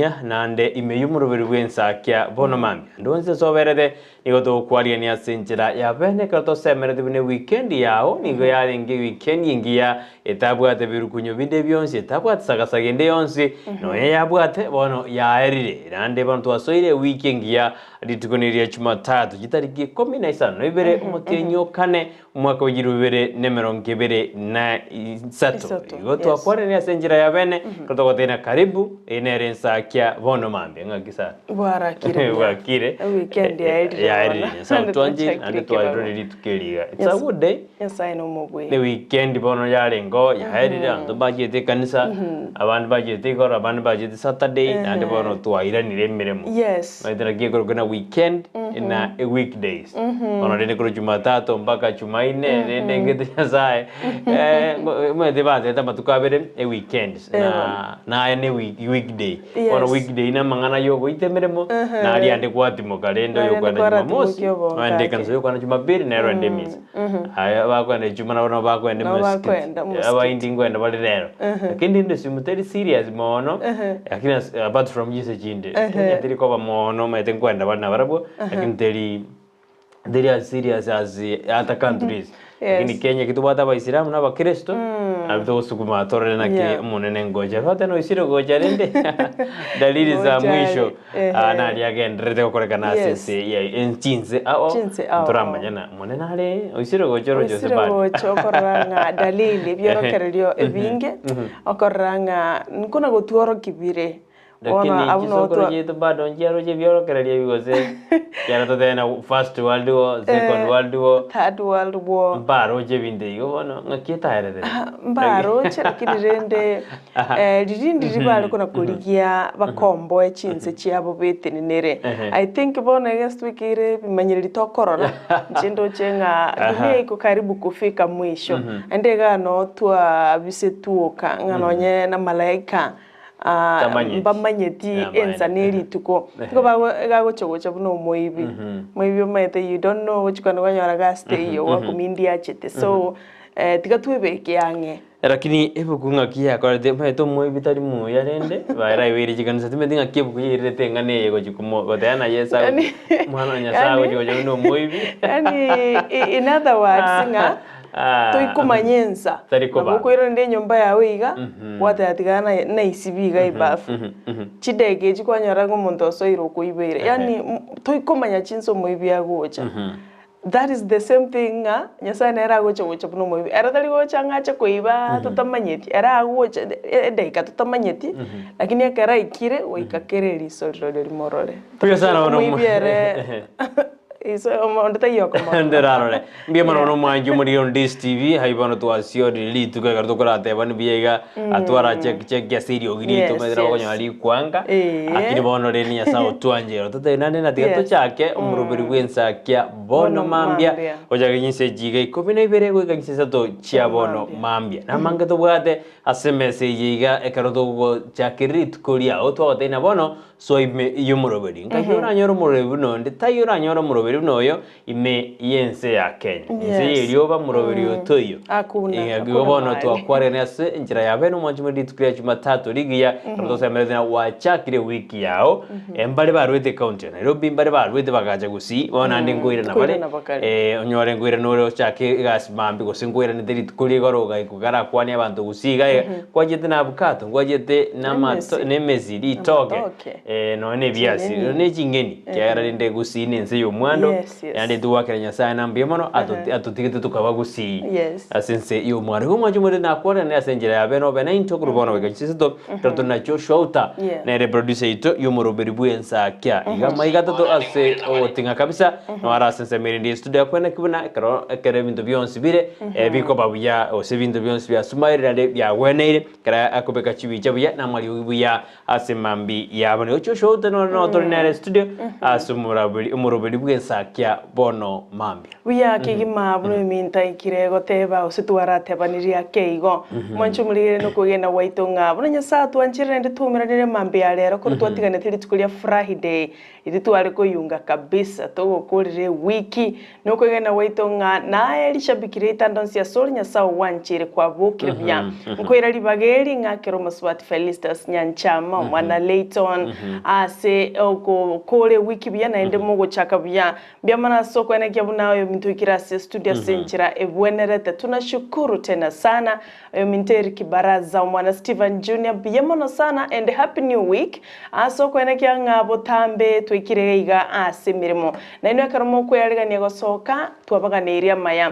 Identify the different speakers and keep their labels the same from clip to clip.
Speaker 1: omuya naende ime y'omoroberi bw'ensakia bono mambia. Ande onsi ase oberete nigo togokwariania ase enchera ya bene ekero tosemereti buna ewikendi yao nigo yarenge ewikendi engiya etabwate birukunyo binde bionsi etabwate sagasaga ende yonsi nonya yabwate bono yaerire naende bono twasoire ewiki engiya rituko neria Jumatatu chitariki ikomi na isano na ibere omotienyi o kane Omwaka wa 2023.
Speaker 2: Isato,
Speaker 1: Igo
Speaker 2: yes.
Speaker 1: twakwanire ase enchera ya bene, ekero togotebia karibu, eye nere ensakia bono mambia. Ng'aki sana?
Speaker 2: Bwarakire buya.
Speaker 1: Bwakire.
Speaker 2: Eweekend yaerire
Speaker 1: Yaerire.
Speaker 2: bono.
Speaker 1: Nyasae
Speaker 2: Naende
Speaker 1: otwanchire,
Speaker 2: twachakire
Speaker 1: naende
Speaker 2: ekebago.
Speaker 1: twarorire rituko eri iga. It's a
Speaker 2: Yes.
Speaker 1: good day.
Speaker 2: Nyasae nomobui.
Speaker 1: Ne weekend bono yarengeo, yaerire, abanto mbachiete ekanisa, abande bachiete igoro, abande bachiete Saturday, naende bono twairanire emeremo.
Speaker 2: Yes.
Speaker 1: Omanyete naki ekorokwa na weekend na weekdays. Bono rende korwa Jumatatu mpaka Jumaine rende ngete Nyasaye eh, omanyete batete amatuko abere e weekends na naye ne week weekday. Bono
Speaker 2: Yes.
Speaker 1: weekday na amang'ana ya ogoita emeremo naria ande gwatimoka rende
Speaker 2: Naria
Speaker 1: oyo
Speaker 2: ande
Speaker 1: okwenda Jumamosi
Speaker 2: kwaratimokia obongo
Speaker 1: oende
Speaker 2: ake.
Speaker 1: ekanisa oyo okwenda Jumapili nere oende emisa. Aya bakwenda echuma nabo nabo bakwenda
Speaker 2: Nabo
Speaker 1: emosikiti.
Speaker 2: bakwenda omosikiti.
Speaker 1: Abaindi nkwenda bare rero. Lakini rende esimu teri serious mono, lakini as apart from chinse chinde, Kenya teri koba mono omanyete nkwenda bare nabarabwo, lakini teri teri as serious as other countries. Lakini
Speaker 2: Yes.
Speaker 1: Kenya ekio tobwate abaisilamu na abakristo, nabio togosukuma torore naki
Speaker 2: Yeah.
Speaker 1: omonene ngocha. Ebate noisire gocha rende dalili za
Speaker 2: Ngocha are,
Speaker 1: mwisho
Speaker 2: ehe.
Speaker 1: ah, naria agendererete gokorekana ase
Speaker 2: Yes.
Speaker 1: ense ya enchinse ao
Speaker 2: Chinse ao,
Speaker 1: ntoramanya Omonene are oisire gocha oroche ase
Speaker 2: Oisire
Speaker 1: bado.
Speaker 2: gocha okorora ng'a dalili ebiorokererio ebinge, okorora ng'a nkona gotworokia bire. Bono
Speaker 1: Lakini
Speaker 2: abwo noo
Speaker 1: chisokoro
Speaker 2: twa
Speaker 1: chiaito bado nchiaroche ebiorokererio ebi gose ekiagera totebe na first world war, second world war,
Speaker 2: Third world war.
Speaker 1: mbaroche ebinto igo bono ng'aki etaerete?
Speaker 2: Mbaroche lakini rende riria ndiri bare kona korigia bakomboe chinse chiabo betenenere. I think bono egesi twikeire ebimanyereri tokorora, inche ndoche ng'a dunia iko karibu kufika mwisho. Naende igaa noo twabisetwoka ng'a nonye na malaika
Speaker 1: Tamanyeti.
Speaker 2: mbamanyeti
Speaker 1: Amaene.
Speaker 2: ensa na erituko. Nigo bago egagocha gocha buna omoibi. Moibi omanyete you don't know ogochia kogenda kwanyora gasi teiyo gwakomindia achete. So tiga twebeke ang'e.
Speaker 1: Lakini ebuku ng'aki yakorete omanyete omoibi tari muya rende baeraibeire chikanisa timanyeti ng'aki ebuku yairerete eng'ana eye gochia komo goteba na Yeso agochi omwana o Nyasaye agochi gocha buna omoibi.
Speaker 2: Yaani in other words ng'a toikomanya ensa
Speaker 1: Tari
Speaker 2: nabo
Speaker 1: kobanga.
Speaker 2: okoirana enyomba yao iga gwateba tiga naisibi iga ebafu chideka echi kwanyora ng'a omonto osoire okoibeire yaani toikomanya chinsa omoibi agocha. That is the same thing ng'a Nyasaye nere agocha gocha buna omoibi. Ere tari gocha ng'a ache koiba totamanyeti, ere agocha edageka totamanyeti, lakini ekero aikire goika kera eriso rirorio rimorore.
Speaker 1: Mbuya sana bono
Speaker 2: Omoibi ere iso onde taiyo okomorora.
Speaker 1: Nderarore. Mbuya mono bono omwanchi omoriri on Dish TV, hai bono twasiorire rituko ekero tokorateba mbuya iga atwara check check ase eriogi riaito
Speaker 2: Yes,
Speaker 1: omanyete nabo
Speaker 2: yes.
Speaker 1: okonyora rikwanga,
Speaker 2: Eeh.
Speaker 1: lakini bono rende Nyasaye otwanchire ototebie naende na tiga
Speaker 2: Yes.
Speaker 1: tochake omoroberi bw'ensakia bono
Speaker 2: Bono
Speaker 1: mambia,
Speaker 2: mambia.
Speaker 1: gochaka chinsa echi iga ikomi na ibere goika chinsa isato chia bono
Speaker 2: Mambia.
Speaker 1: mambia. Namange tobwate ase emesa eye iga ekero togochakera rituko riao twagotebia na bono soa ime y'omoroberi. Nkai oranyore omoroberi buna onde? Tai oranyore omoroberi buna oyo Ime y'ense ya Kenya, ense
Speaker 2: Yes.
Speaker 1: y'erioba moroberi oyo toiyo.
Speaker 2: Hakuna,
Speaker 1: Igo
Speaker 2: hakuna
Speaker 1: bono
Speaker 2: mahali.
Speaker 1: twakwarene ase enchera ya bene omwanchi muri rituko ria Jumatatu rigiya, ekero tosemerete ng'a gwachakire ewiki yao, mbare barwete ecounty ya Nairobi, mbare barwete bagacha Gusii, bono naende nkoirana bare,
Speaker 2: Nkoirana bakare.
Speaker 1: onyore nkoirana ore ochake egasi mambia gose nkoiranete rituko ria igoro ogaika okarakwania abanto Gusii iga iga, nkwachete na abukato, nkwachete na amato
Speaker 2: Emesi.
Speaker 1: na emesi, ritoke.
Speaker 2: Amatoke.
Speaker 1: Nonya nebiasi,
Speaker 2: Ching'eni.
Speaker 1: nonya neching'eni, ekiagera rende gusii nense y'omwando,
Speaker 2: Yes, yes.
Speaker 1: naende togwakera Nyasaye na mbuya mono, atotigete tokaba gusii
Speaker 2: Yes.
Speaker 1: ase ense y'omwando. Igo omwancho omoriri nakwarane ase enchera ya bene obe naintwe korwa bono goika chisito, ekero tore na Joshua Outa,
Speaker 2: Yeah.
Speaker 1: nere producer yaito y'omoroberi bw'ensakia. Iga amaiga atato ase ogoting'a kabisa, naro ase ensemo erinde y'estudio akweneki buna ekero ekero ebinto bionsi bire, bikoba buya, gose ebinto bionsi biasumaire naende biagweneire, ekero akobeka chibicha buya na amariogi buya Ase mambia yabo nigo Joshua ote nore noo tore nere studio ase omoraberi omoroberi bw'ensa. bwensakia bono mambia.
Speaker 2: Buya kegima buna eminto aikire goteba gose twaratebanirie ake igo. Mwanche omorigere nokwegena gwaito ng'a buna Nyasae atwanchire naende twaumeranire mambia ya rero korwa twatiganete rituko ria Friday riria tware koyunga kabisa togokorera ewiki. Nokwegena gwaito ng'a naye rishabiki riaito ande onsi asore Nyasae ogwancheire kwabokire buya. Nkoira ribaga eri ng'akere omosubati Felistus Nyanchama omwana Layton ase ogokora ewiki buya naende mogochaka buya. Mbuya mono ase okwenekia buna oyominto oikire ase estudio ase enchera ebwenerete. Tunashukuru tena sana oyominto Eric Baraza omwana Stephen Junior mbuya mono sana and happy new week ase okwenekia ng'a botambe twaikire iga ase emeremo. Nainwe ekero mokwearegania gosoka twabaganeirie amaya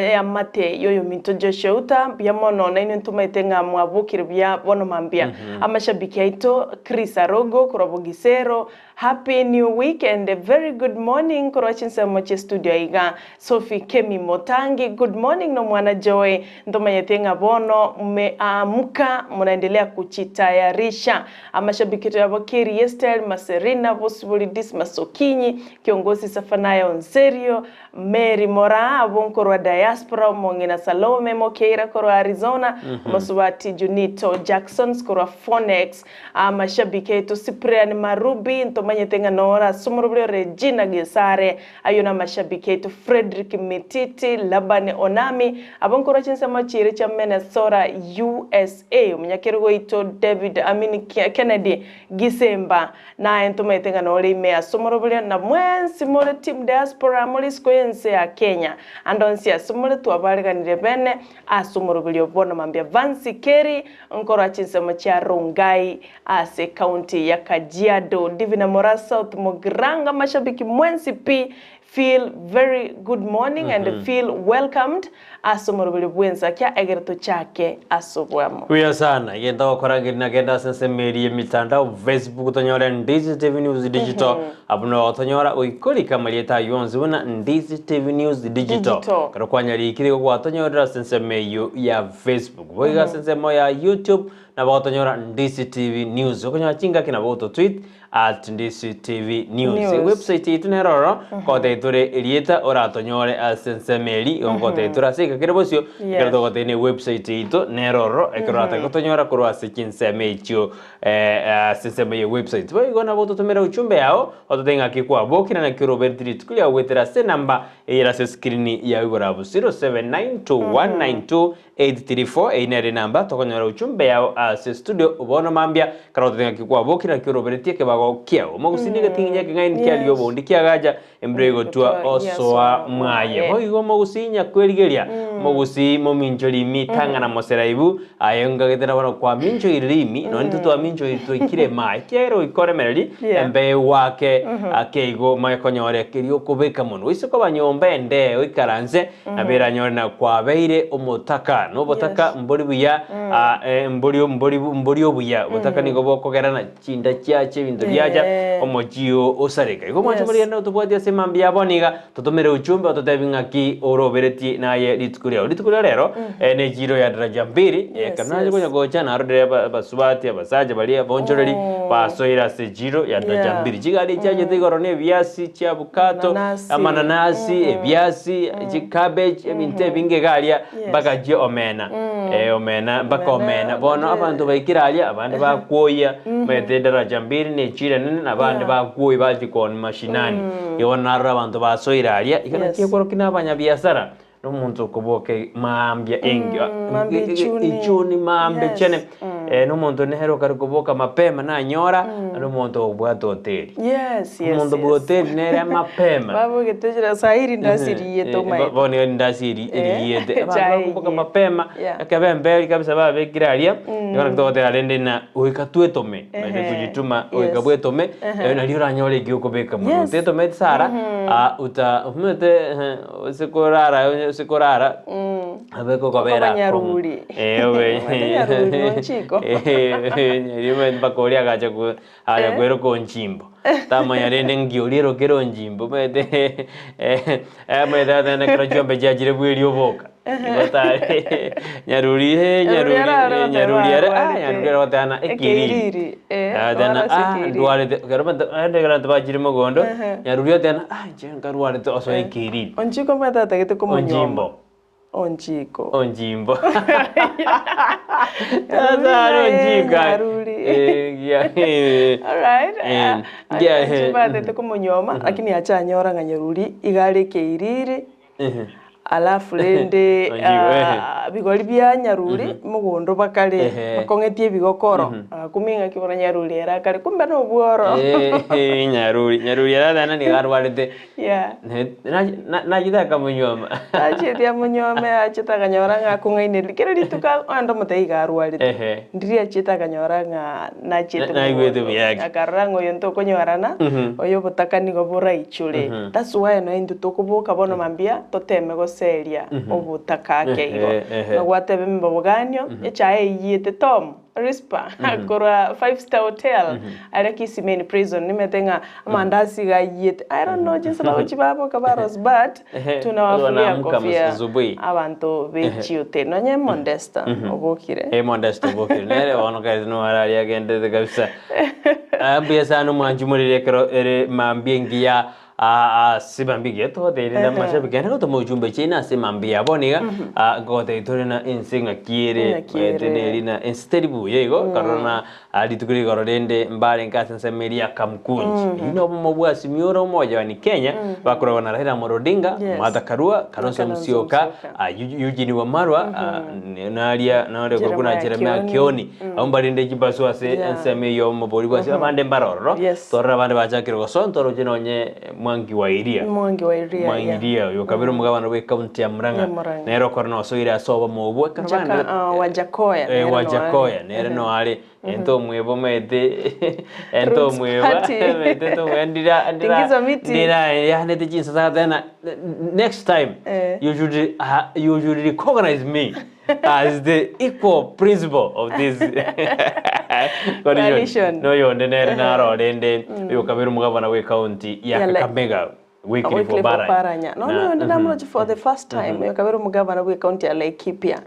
Speaker 2: eamate yoyominto Joshua Uta mbuya mono nainwe ntomaete ng'a mwabokire buya bono mambia. Amashabiki aito Chris Arogo korwa Bogisero Happy new week and a very good morning korwa chinsemo chie studio aiga Sophie Kemi Motangi good morning nomwana Joy ntomanyete ng'a bono mmeamka munaendelea kuchitayarisha amashabiki toyabo Kerry Estel Maserina Bosibori Dismas Okinyi Kiongozi Safanaya Onserio Mary Moraa abwo nkorwa diaspora omong'ina Salome Mokeira korwa Arizona omosubati Junito Jacksons korwa Phoenix Amashabiki aito Cyprian Marubi, ntomanyete ng'a nore ase omorobori o Regina Gesare, ayio namashabiki aito Fredrick Mititi, Laban Onami, abwo nkorwa chinsemo chiire chia Minnesota, USA, omonyakerogo oito David Amini Kennedy Gisemba, naye ntomanyete ng'a nore ime ase omorobori na mwensi more team diaspora more isiko y'ense ya Kenya, ande onsi ase more twabareganire bene ase omoroberi o bono mambia Vansi Kerry Nkorwa chinsemo chia Rongai ase ecounty ya Kajiado, Divina Moraa South Mugiranga mashabiki mwensi pi feel very good morning and feel welcomed ase omoroberi bwensakia egere tochake ase obwamo.
Speaker 1: Buya sana, egento ogokora ngeri nagende ase ensemo eria y'emitandao Facebook tonyore Ndizi TV News Digital Abwo nogotonyora goikorika amarieta ayio onsi buna Ndizi TV News Digital.
Speaker 2: Digital.
Speaker 1: Ekero kwanyarikire igo gwatonyorire ase ensemo eyio ya Facebook. Boigo ase ensemo ya YouTube nabo ogotonyora Ndizi TV News. Okonyora chingaki nabo ogototweet at Ndizi TV News.
Speaker 2: News.
Speaker 1: Website yaito nero ororo, nkogotebia tore erieta oratonyore ase ensemo eria, igo nkogotebia tore ase egeka kere bosio, ekero
Speaker 2: Yes.
Speaker 1: togotebia ne website yaito nero ororo, ekero oratake gotonyora korwa ase chinsemo echio Ase ensemo ye website. Boigo nabo ototomere uchumbe yao ototebie ng'aki kwabokire naki orobereti rituko riao goetera ase enamba eyere ase escreen yao igoro abwo 0792192834 eyio nere enamba tokonyora uchumbe yao ase studio bono mambia ekero ototebie ng'aki kwabokire naki oroberetie ekebago kiao. Omogusii nigo eting'inyi ekeng'aini kiaria
Speaker 2: Yes.
Speaker 1: obondi kiagacha Embura egotwa osoa mwaye. Boigo omogusii nyakwerigeria, omogusii momincho rimi tang'ana moseraibu, aye ngagete na bono kwaminchoire rimi, nonya intwe twaminchoire twaikire maa, ekiagera goika oremereri
Speaker 2: Yeah.
Speaker 1: embe egwake ake igo omanye konyora keria okobeka monwe. Oise koba nyomba ende oikaranse, nabo eranyore na kwabeire omotaka, na obotaka
Speaker 2: Yes.
Speaker 1: mbori buya, ah, eh, mbori mbori mbori obuya, obotaka nigo bokogera na chinda chiacha ebinto biacha
Speaker 2: Eh.
Speaker 1: omochie osareka. Igo mwanche
Speaker 2: Yes.
Speaker 1: morigende otobwatie ase mambia abo niga totomere uchumbe ototebi ng'aki oroberetie naye rituko riao. Rituko ria rero eh, ne echiro ya daraja mbili eh,
Speaker 2: Yes,
Speaker 1: ekero nache
Speaker 2: yes.
Speaker 1: konya gocha narorire aba- abasubati abasacha baria abonchoreri
Speaker 2: Oh.
Speaker 1: basoire ase echiro ya daraja
Speaker 2: Yeah.
Speaker 1: mbili. Chigari chiachete igoro na ebiasi chia abukato,
Speaker 2: Mananasi.
Speaker 1: amananasi, ebiasi, chicabbage, ebinto ebinge iga aria
Speaker 2: Yes.
Speaker 1: mpaka chie omena. Eh, omena mpaka
Speaker 2: Omena,
Speaker 1: omena. Bono
Speaker 2: omena.
Speaker 1: abanto baikire aria, abande bakwoyia, omanyete edaraja mbiri na echira enene, na abande
Speaker 2: Yeah.
Speaker 1: bakwoyia bachia koonia mashinani. Igo bono narora abanto basoire aria, iga naki
Speaker 2: Yes.
Speaker 1: ekorokia na abanyabiasara, na omonto okoboka mambia engi
Speaker 2: Mambia echuni.
Speaker 1: echuni mambia
Speaker 2: Yes.
Speaker 1: echene. Eh, na omonto nere okare koboka mapema nanyora, na omonto obwate hoteli.
Speaker 2: Yes, yes,
Speaker 1: Omonto
Speaker 2: yes.
Speaker 1: bwa hoteli nere mapema.
Speaker 2: Babogete chira saa hii rindasi riiyete omaete.
Speaker 1: Bono igo rindasi eri
Speaker 2: Eh,
Speaker 1: eriiyete. Abanto
Speaker 2: chai
Speaker 1: bakoboka
Speaker 2: eyete.
Speaker 1: mapema,
Speaker 2: Yeah.
Speaker 1: ekebe emberi kabisa babekire aria, igo naki togoteba rende ng'a goika twetome, naende
Speaker 2: Ehe.
Speaker 1: kujituma goika
Speaker 2: Yes.
Speaker 1: bwetome, nario oranyore eki okobeka monwe.
Speaker 2: Yes.
Speaker 1: Otetometi sara, ah, uta omanyete ase korara onye ase korara, abe gokobera
Speaker 2: Okoba
Speaker 1: akong'u.
Speaker 2: nyaruri.
Speaker 1: Eh, obe
Speaker 2: Omanyete nyaruri nonchiko.
Speaker 1: Erio mpaka oria agacha ko agacha kweroka onchimbo. Tamanya rende nki oria erokere onchimbo omanyete omanyete ase ekero chiombe chiachire bweria oboka. Igo tari Nyaruri eh,
Speaker 2: Nyaruri
Speaker 1: Nyaruri
Speaker 2: arare
Speaker 1: eh,
Speaker 2: goteba
Speaker 1: Nyaruri are ah,
Speaker 2: arwarete.
Speaker 1: Nyaruri are goteba ekiriri.
Speaker 2: Ekeiriri, eh,
Speaker 1: Agateba
Speaker 2: arware ase
Speaker 1: ah,
Speaker 2: ekeiriri.
Speaker 1: ndwarete ekero abanto aende ekero abanto bachire mogondo,
Speaker 2: Ehe.
Speaker 1: Nyaruri oteba ah, inche nkarwarete osoe ekiriri.
Speaker 2: Onchiko omanyete atagete komonyuoma.
Speaker 1: Onjimbo.
Speaker 2: Onchiko.
Speaker 1: Onjimbo. Sasa ari onjiko aye.
Speaker 2: Nyaruri.
Speaker 1: Eh, gia- eh.
Speaker 2: Alright.
Speaker 1: Eh, gia- eh,
Speaker 2: Onchimbo atagete komonyuoma, lakini achanyora ng'a Nyaruri iga are ekeiriri.
Speaker 1: Ehe.
Speaker 2: Alafu rende
Speaker 1: Onjimbo, ehe.
Speaker 2: ah, bigori bia Nyaruri mogondo bakare
Speaker 1: Ehe.
Speaker 2: bakong'etie ebigokoro agakumia ng'aki bono Nyaruri ere akare kumbe na obworo.
Speaker 1: Eh, Nyaruri, Nyaruri aratana nigo arwarete.
Speaker 2: Yeah.
Speaker 1: Ne- na- na- Nachete akamonyuoma.
Speaker 2: Achete amonyuome achete akanyora ng'a akong'ainereria kera rituko onde omotebi iga arwarete.
Speaker 1: Ehe.
Speaker 2: Ndiri achete akanyora ng'a nachete
Speaker 1: Na- naigwete
Speaker 2: mogondo.
Speaker 1: buya ake.
Speaker 2: Akarora ng'a oyo ntokonyorana, oyo obotaka nigo boraichore. That's why nonya intwe tokoboka bono mambia toteme goseria obotaka ake igo.
Speaker 1: Ehe, ehe.
Speaker 2: Na gwateba emeboganio, echae eiyete Tom Risper korwa Five Star Hotel aria Kisii Main Prison nimete ng'a amandasi iga aiyete. I don't know chinsa bagochi baboka barosi but
Speaker 1: Ehe,
Speaker 2: tunawafulia
Speaker 1: wanaamka
Speaker 2: kofia
Speaker 1: asubuhi.
Speaker 2: abanto be chihoteli. Nonye Mondesta obokire.
Speaker 1: Eh, Mondesta obokire. Nere bono kare no arari agendete kabisa. Ah, mbuya sana omwanchi morire ekero ere mambia engiya ah, ase mambia engiya togoteire na amashabiki ande gotoma ojumbe chiaino ase mambia bono iga ah, ngogotebia tore na ense ng'aki ere
Speaker 2: Ng'aki ere.
Speaker 1: maete neri na ense teri buya igo ekarora na ah, rituko rigoro rende mbarenge ase ensemo eria ya Kamkunji. Eyio nobomo bwa Azimio la Umoja wa Kenya bakoragwa na Raila Amolo Odinga,
Speaker 2: Yes.
Speaker 1: Martha Karua, Kalonzo
Speaker 2: Kalonzo
Speaker 1: Musyoka,
Speaker 2: Musyoka.
Speaker 1: ah, Eu- Eugene Wamalwa ah, naria nore
Speaker 2: Jeremiah
Speaker 1: kuna Jeremiah
Speaker 2: Kioni.
Speaker 1: Kioni abo mbarinde chibasu ase
Speaker 2: Yeah.
Speaker 1: ensemo eyo omobori bwase abande mbarororo
Speaker 2: Yes.
Speaker 1: torora abande bachakire gosoa ntoroche nonye Mwangi wa Iria
Speaker 2: Mwangi wa Iria, yeah.
Speaker 1: Mwangi Iria oyo kabere omogabana bwe county ya Murang'a
Speaker 2: Ya Murang'a.
Speaker 1: nere okora nosoire ase obomo obwo ekero
Speaker 2: Jaka,
Speaker 1: bande-
Speaker 2: ah, Wajakoya,
Speaker 1: Eh,
Speaker 2: nere noare.
Speaker 1: Wajakoya nere noare ento omweba omanyete ento
Speaker 2: Roots
Speaker 1: omweba
Speaker 2: Party.
Speaker 1: omanyete ento omweba ndira ndira
Speaker 2: Tingiza miti.
Speaker 1: ndira yanete chinsa tena next time
Speaker 2: Eh.
Speaker 1: you should you should recognize me as the equal principal of this coalition
Speaker 2: Coalition.
Speaker 1: noyonde nere narorende oyo kabere omogabana bwe county ya
Speaker 2: Ya la-
Speaker 1: Kakamega Wycliffe
Speaker 2: Wycliffe
Speaker 1: Oparanya.
Speaker 2: Oparanya. No, no, ndi namuroche for the first time oyo kabere omogabana bwe county ya Laikipia.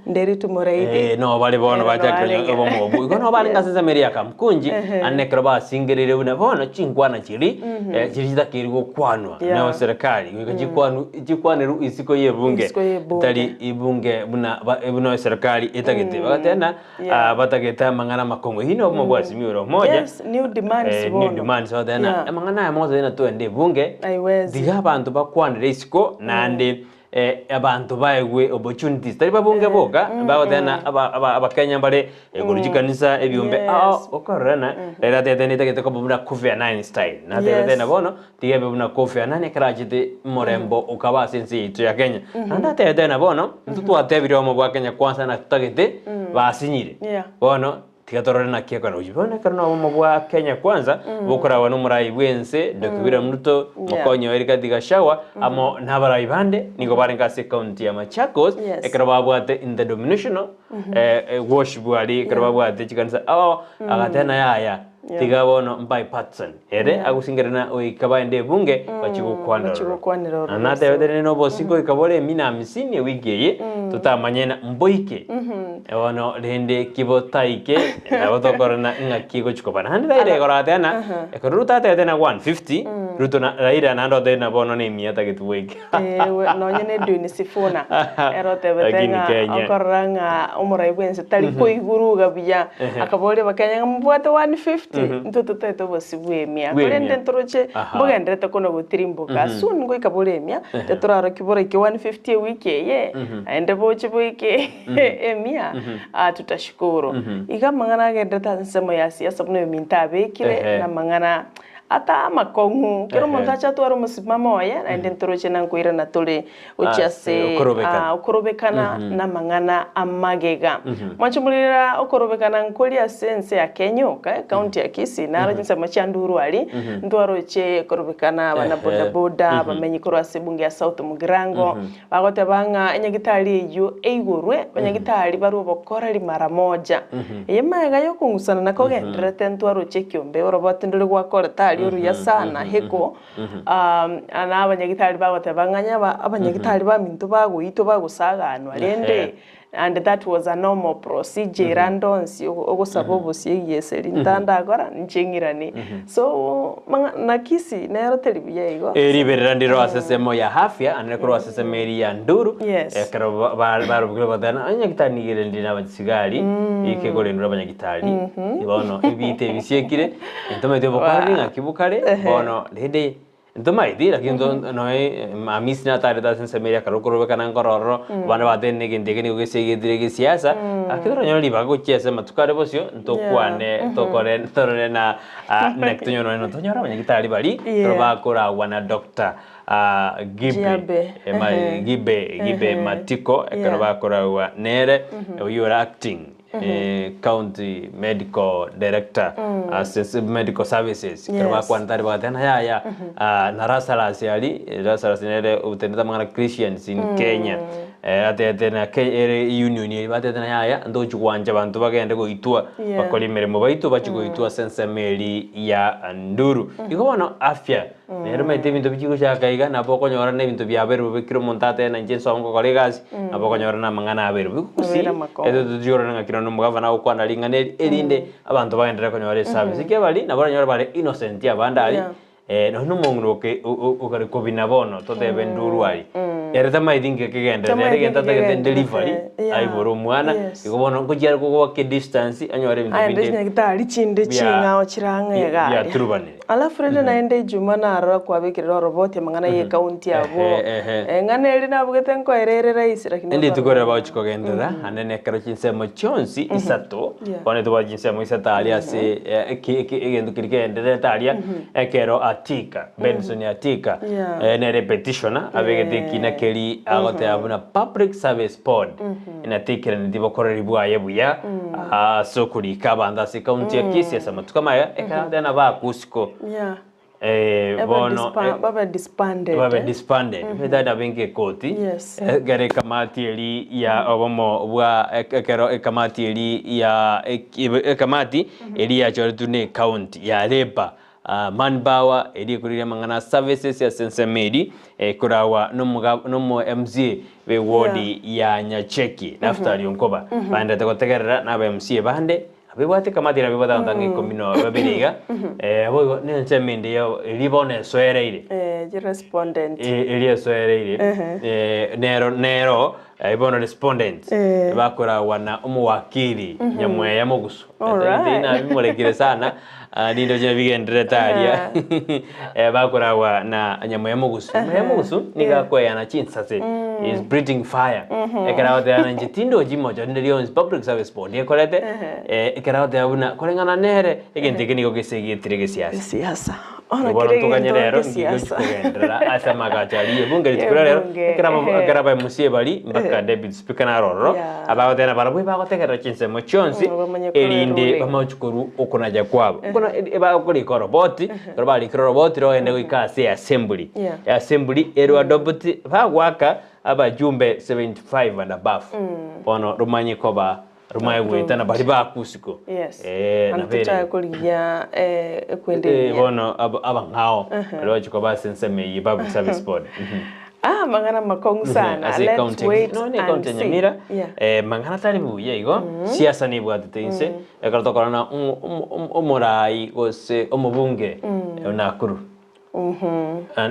Speaker 2: Nderi tumuraithe.
Speaker 1: Eh, no bari bono
Speaker 2: Eh, no
Speaker 1: bachakire
Speaker 2: arenge.
Speaker 1: obomo obo igo no bari ngase ensemo ya Kamkunji ane ekero basingerire buna bono chinkwana chiri eh, chiri chitakeri gokwanwa
Speaker 2: Yeah.
Speaker 1: no serikali goika chikwanu chikwaneru isiko ya ebunge
Speaker 2: Isiko ya ebunge.
Speaker 1: tari ibunge buna ba- buna serikali etagete bagatena
Speaker 2: Yeah.
Speaker 1: ah, batagete amang'ana amakong'u eyio nobomo bwa Azimio la Umoja
Speaker 2: Yes, new demands
Speaker 1: Eh,
Speaker 2: bono.
Speaker 1: new demands batena
Speaker 2: Yeah.
Speaker 1: amang'ana aya mogosa tena twende ebunge
Speaker 2: Haiwezi.
Speaker 1: tiga abanto bakwanere isiko naende eh, abanto baegwe opportunities tari babunge boka bagotena aba- aba- abakenya mbare igoro chikanisa ebiombe
Speaker 2: Yes.
Speaker 1: ao okororana rero atete nitagete koba buna Kofi Annan style natebe
Speaker 2: Yes.
Speaker 1: tena bono tiga ebe buna Kofi Annan ekero achete morembo okaba ase ense yaito ya Kenya naende atebe tena bono intwe twatebire obomo bwa Kenya kwanza natotagete basinyire
Speaker 2: Yeah.
Speaker 1: bono tiga torore naki ekero ochi bono ekero na obomo bwa Kenya kwanza bokoragwa na omorai bwa ense Dr. William Ruto
Speaker 2: Yeah.
Speaker 1: mokonyi oye Rigathi Gachagua amo na abarai bande nigo barenge ase ecounty ya Machakos
Speaker 2: Yes.
Speaker 1: ekero babwate interdenominational eh, eh, worship aria ekero babwate chikanisa ao agatena yaya tiga bono bipartisan ere agosingerana oika baende ebunge bachi gokwanera
Speaker 2: bachi gokwanera ororo.
Speaker 1: natebete na obosiko oika bore emia hamsini ewiki eye totamanyena mboike bono rende kibotaike nabo tokorora ng'aki egochi koba naende Raila ekero atena ekero Ruto atebete na 150 Ruto na Raila naende otebete bono na emia atagete boike
Speaker 2: Ewe, nonye na Edwin Sifuna ere otebete
Speaker 1: Lakini
Speaker 2: ng'a
Speaker 1: Kenya.
Speaker 2: okorora ng'a omorai bwense tari koiguruga buya akaboria bakenya ng'a mobwate 150 intwe totaete obosi bwa emia
Speaker 1: Bwa emia.
Speaker 2: korende ntoroche
Speaker 1: Aha.
Speaker 2: mbogenderete kono gotirimboka soon ngoika bore emia tetoraro boraike 150 ewiki eye naende boche boike emia ah, tutashukuru iga amang'ana agenderete ase ensemo ya siasa buna oyominto abekire
Speaker 1: Ehe.
Speaker 2: na amang'ana ata amakong'u kero
Speaker 1: Ehe.
Speaker 2: omonto acha atware omosimamo oye naende ntoroche na nkoirana tore gochia
Speaker 1: Ase
Speaker 2: ase
Speaker 1: okorobekana.
Speaker 2: ah, okorobekana na amang'ana amagega mwachumurira okorobekana nkori ase ense ya Kenya oka county ya Kisii naro chinsemo chia Nduru aria ntwaroche korobekana abana
Speaker 1: Ehe.
Speaker 2: bodaboda bamenyi korwa ase ebunge ya South Mugirango bagoteba ng'a enyagitari eywo eigorwe abanyagitari barwe obokoreri mara moja eye maega ya okong'usana nako ogendererete ntwaroche ekiombe oroboti ndore gwakorete aria. orotari oruya sana heko, na abanyagitari bagoteba ng'a onye abanyagitari baminto bagoitwa bagosaganwa rende and that was a normal procedure ere ande onsi ogosaba obosie egieseri ntandakora inche ng'iranie. So mang'a na Kisii nero teri buya igo.
Speaker 1: Riberera ndiro ase esemo ya afya ande korwa ase esemo eria ya nduru
Speaker 2: Yes.
Speaker 1: ekero barobokire bagoteba onye nyagitari nigo ere ndire nabasigari ike korendwa abanyagitari bono ebiita ebisiekire ntomanyete obokoreri ng'aki bokare bono rende Ntomaeti, lakini nto noe Hamisi natarete ase ensemo eria ekero okorobekana nkoro ororo, abande batebi na egento eke nigo gesiagetire gesiasa, lakini toranyore ribaga gochia ase amatuko are bosio, ntokwane tokore torore na naki tonyore nonye tonyore abanyagitari baria, ekero bakoragwa na Doctor Gibe
Speaker 2: Giabe, ehe.
Speaker 1: Gibe Gibe Matiko, ekero bakoragwa nere, oyio ore acting County medical director ase medical services ekero bakwanete aria bagateba ng'a yaya na Lazarus aria, Lazarus nere otenenete amang'ana Christians in Kenya, atebete na ere union eria batebete ng'a yaya ntochi gwancha abanto bagende goitwa bakore emeremo baito bachie goitwa ase ensemo eria ya Nduru. Igo bono afya. Nere omanyete ebinto bichia gochaka iga, nabo okonyora na ebinto biabeire bobe kera omonto atebe na inche nsoe ngokora egasi, nabo okonyora na amang'ana abeire bobe. Gose
Speaker 2: Abeire amakong'u.
Speaker 1: ete tochia korora ng'aki nonye omogavana agokwana ring'ana eri, erinde abanto bagenderere konyora eservice. Ekiagera baria nabo oranyore bare innocent abande aria, nonye na omong'ina oke o- o- okare kobina bono totebe nduru aria, ere tamaeti nki kegenderete, ere
Speaker 2: Tamaeti
Speaker 1: egento
Speaker 2: nki
Speaker 1: atagete delivery,
Speaker 2: kegenderete, yeah,
Speaker 1: aibore omwana,
Speaker 2: yes.
Speaker 1: igo bono ngochia are goaka edistance anyore ebinto
Speaker 2: Aende
Speaker 1: binde
Speaker 2: chinyagitari chinde
Speaker 1: bia
Speaker 2: ching'ao chirang'e iga aria.
Speaker 1: biaturubanire.
Speaker 2: Alafu rende naende Ijuma narora kwabekerera oroboti amang'ana ye county abwo.
Speaker 1: Ehe, ehe.
Speaker 2: Eng'ana eria nabugete nkoera ere rahisi lakini
Speaker 1: Ende rituko riria
Speaker 2: okorora
Speaker 1: bagochia kogenderera, ande nekero chinsemo chionsi isato,
Speaker 2: Yeah.
Speaker 1: bono tobwate chinsemo isato aria ase egento keria kegendererete aria, ekero Atika, Benson Atika,
Speaker 2: Yeah.
Speaker 1: nere petitioner, abegete ekina keria agoteba buna Public Service Board, inatekeraneti bokoreri bwaye buya ase okorika abanto ase ecounty ya Kisii ase amatuko amaya, ekero agotebi nabakusiko
Speaker 2: Yeah.
Speaker 1: eh,
Speaker 2: Ebe
Speaker 1: bono
Speaker 2: babe disbanded.
Speaker 1: babe disbanded mm -hmm. nge ekoti
Speaker 2: Yes.
Speaker 1: ekero ekamati eri ya obomo bwa ekero ekamati eri ya ekamati eri yachoretwe na ecounty ya labour Manpower eria ekorigia amang'ana a services ase ensemo eria ekoragwa nomo MCA bwe ward ya Nyacheki Naftali Onkoba baenderete gotegerera na aba MCA bande abebwate ekamati eria abebwate abanto ang'e ikomi na babere iga boigo na ensemo ende eria bono esoereire eria esoereire nero nero bono respondents bakoragwa na omowakili Nyamweya Mogusu.
Speaker 2: Alright.
Speaker 1: Nabimorekire sana rinde oche bigendererete aria bakoragwa na Nyamweya Mogusu. Nyamweya Mogusu nigo akoeyana chinsase is breathing fire ekero agoteba na inche tindochi mocho rinde rionsi public service board ekorete ekero agoteba buna koreng'ana nere egento eke nigo gesegetire gesiasa.
Speaker 2: Gesiasa. Bono
Speaker 1: Bono
Speaker 2: kere
Speaker 1: ntoganye
Speaker 2: egento
Speaker 1: rero ngigo
Speaker 2: gesiasa.
Speaker 1: chikogenderera ase amagacho aria ebunge rituko ria rero
Speaker 2: Ebunge,
Speaker 1: ekero
Speaker 2: ehe.
Speaker 1: ekero aba MCA baria mpaka deputy speaker naro ororo
Speaker 2: Yeah.
Speaker 1: abagoteba barabwo ebagotegerera chinsemo chionsi
Speaker 2: Mm, bamanye korwa
Speaker 1: erinde
Speaker 2: erure.
Speaker 1: bamanye korwa okonacha kwabo. Bono ebakorika oroboti ekero barikire oroboti rogende goika ase eassembly.
Speaker 2: Yeah.
Speaker 1: Eassembly ero adopt bagoaka abajumbe 75 and above bono romanye koba Romae goetana baria bakusiko.
Speaker 2: Yes.
Speaker 1: Eh,
Speaker 2: Ande
Speaker 1: nabo ere.
Speaker 2: tochake korigia eh, ekwende
Speaker 1: Eh,
Speaker 2: emiya.
Speaker 1: bono abang'ao baria bagochia koba ase ensemo eyio Public Service Board.
Speaker 2: Ah, mang'ana makong'u sana.
Speaker 1: Ase
Speaker 2: Let's
Speaker 1: ecounty ya
Speaker 2: wait
Speaker 1: Kisii. Nonya
Speaker 2: and
Speaker 1: ecounty ya
Speaker 2: see.
Speaker 1: Nyamira,
Speaker 2: Yeah.
Speaker 1: mang'ana tari buya igo, siasa nebwatete inse, ekero tokorora na omorai gose omobunge o Nakuru.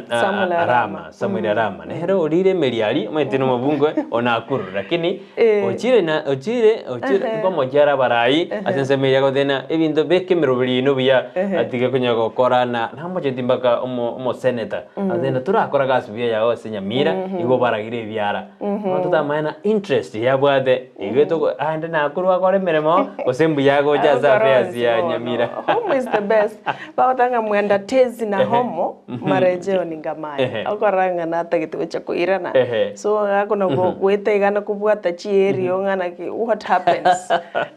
Speaker 2: Samuel
Speaker 1: Arama, Samuel Arama nere orire emeri aria omanyete na omobunge o Nakuru lakini ochire na ochire ochire nkomochia are abarai ase ensemo eria agoteba ng'a ebinto beka emeroberi yaino buya atige konya gokora na namocheti mpaka omo omoseneta agoteba ng'a torakora gasi buya yago ase Nyamira igo obaragire ebiara. Bono totamanya na interest yabwate igo togo aende Nakuru akore emeremo gose mbuya agocha ase
Speaker 2: Agokora
Speaker 1: affairs
Speaker 2: onsi
Speaker 1: ya
Speaker 2: bono.
Speaker 1: Nyamira.
Speaker 2: Home is the best. Bagoteba ng'a mwenda tezi na homo. Oyomo marejeo ningamanye.
Speaker 1: Ehe.
Speaker 2: Okorora ng'a natagete gocha koirana.
Speaker 1: Ehe.
Speaker 2: So gakona go- goeta iga na kobwata chierio ng'a naki what happens?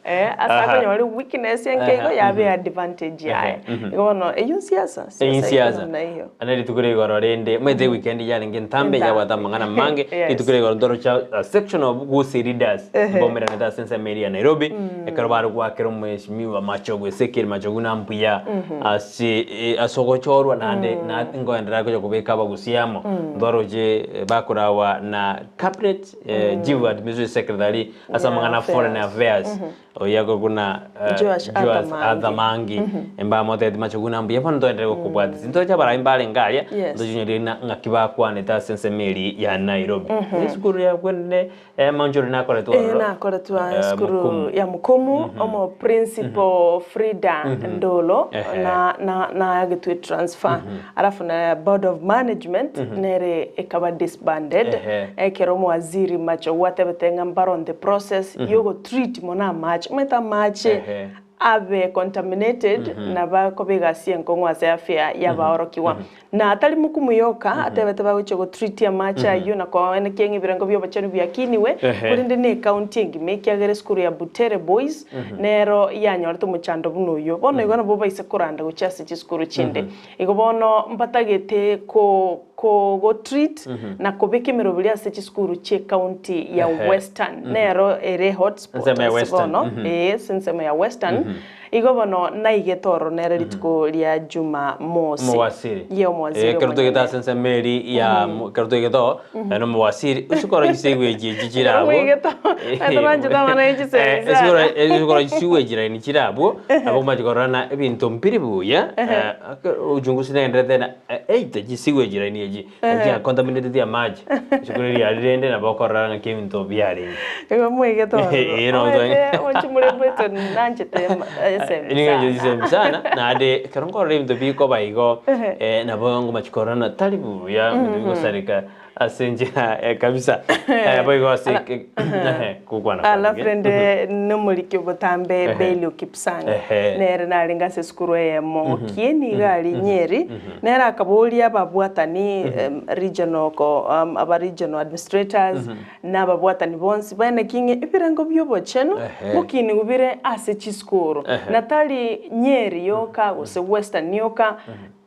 Speaker 2: Eh, ase
Speaker 1: Aha.
Speaker 2: akonyora weakness enke igo
Speaker 1: Aha,
Speaker 2: yabe advantage yaye. Igo bono eyio nsiasa,
Speaker 1: Eyio
Speaker 2: siasa
Speaker 1: nsiasa.
Speaker 2: iko namna hiyo.
Speaker 1: Ande rituko ria igoro rende, omanyete weekend yarenge entambe
Speaker 2: Entambe.
Speaker 1: yabwate amang'ana amange,
Speaker 2: Yes.
Speaker 1: rituko ria igoro ntoroche a section of Gusii leaders
Speaker 2: Ehe.
Speaker 1: mbaumeranete ase ensemo eria ya Nairobi, ekero bare goakera omweshimiwa Machogu Ezekiel Machogu na mbuya ase ase ogochorwa naende na nkoenderea gocha kobeka abagusii amo, ntwaroche bakorawa na cabinet chief administrative secretary ase
Speaker 2: Yeah,
Speaker 1: amang'ana a foreign
Speaker 2: affairs.
Speaker 1: affairs Oyio akorokwa buna
Speaker 2: Joash Arthur
Speaker 1: Joash
Speaker 2: Mangi.
Speaker 1: Arthur Mangi mbamotebeti Machogu na mbuya bono toenderere gokobwatia ntoche abarai mbarenge aria
Speaker 2: Yes.
Speaker 1: ntochinyore ng'a ng'aki bakwanete ase ensemo eria ya Nairobi. Esukuru yakwene Manchuri nakoretwe
Speaker 2: Eh,
Speaker 1: ororo
Speaker 2: nakoretwe
Speaker 1: eh,
Speaker 2: esukuru
Speaker 1: Mukumu.
Speaker 2: ya Mukumu omo principal Frida Ndolo
Speaker 1: Ehe.
Speaker 2: na na nayagetwe transfer alafu na board of management nere ekaba disbanded
Speaker 1: Ehe.
Speaker 2: ekero omowaziri Machogu atebete ng'a mbare on the process yogo treat mono amache omanyete amache
Speaker 1: Ehe.
Speaker 2: abe contaminated nabo akoba egasi enkong'u ase afya y'abaorokigwa. Na atari mokumu yoka atebete bagochia go treat amache ayio na koenekia ng'a ebirengo bi'obochenu biakiniwe,
Speaker 1: Ehe.
Speaker 2: korende ne ecounty engima ekiagera esukuru ya Butere Boys nero yanyorete omochando buna oyio. Bono igo nabo baise koranda gochia ase chisukuru chinde. Igo bono mbatagete ko ko go treat na kobeka emeroberi ase chisukuru chie county ya
Speaker 1: Ehe.
Speaker 2: Western nero ere hotspot
Speaker 1: Ensemo ya
Speaker 2: ase
Speaker 1: Western,
Speaker 2: bono
Speaker 1: mhm.
Speaker 2: ee ase ensemo ya Western igo bono naigete ororo nere rituko ria Jumamosi
Speaker 1: Omowasiri.
Speaker 2: Ye omowasiri
Speaker 1: Eh, ekero togete
Speaker 2: omonyene.
Speaker 1: ase ensemo eri ya mo- ekero togete oo, naende omowasiri, osikoro chisegwe echi echi chire
Speaker 2: Ekero
Speaker 1: abwo.
Speaker 2: mwaigete oo, naende twanchete amang'ana ya chisemi
Speaker 1: Eh,
Speaker 2: sana.
Speaker 1: esikoro esikoro chisegwe chiraini chire abwo, nabo okomacha korora ng'a ebinto mbiri buya, eh, uchunguzi nagendererete na eite chisigwe chiraini echi, chia contaminated amache, rituko riria rende nabo okorora ng'aki ebinto biarenge.
Speaker 2: Igo mwaigete ororo.
Speaker 1: Eeh, no,
Speaker 2: Omanyete omochie more bweto nanchete esemi
Speaker 1: Nigo
Speaker 2: sana.
Speaker 1: inche chisemi sana, naende ekero nkorora ebinto bikoba igo, nabo ngomachi korora ng'a tari buya, ebinto bigosareka ase enchera kabisa. Boigo ase gokwana
Speaker 2: Alafu
Speaker 1: kwange.
Speaker 2: rende nomoriki obotambe Belio Kipsang
Speaker 1: Ehe.
Speaker 2: nere narenge ase esukuru eyemo Kieni iga aria Nyeri nere akaboria ababwatani regional ko aba regional administrators na ababwatani bonsi baene ki ng'a ebirengo bi'obochenu
Speaker 1: Ehe.
Speaker 2: ngokinigwe bire ase chisukuru na tari Nyeri yoka gose Western yoka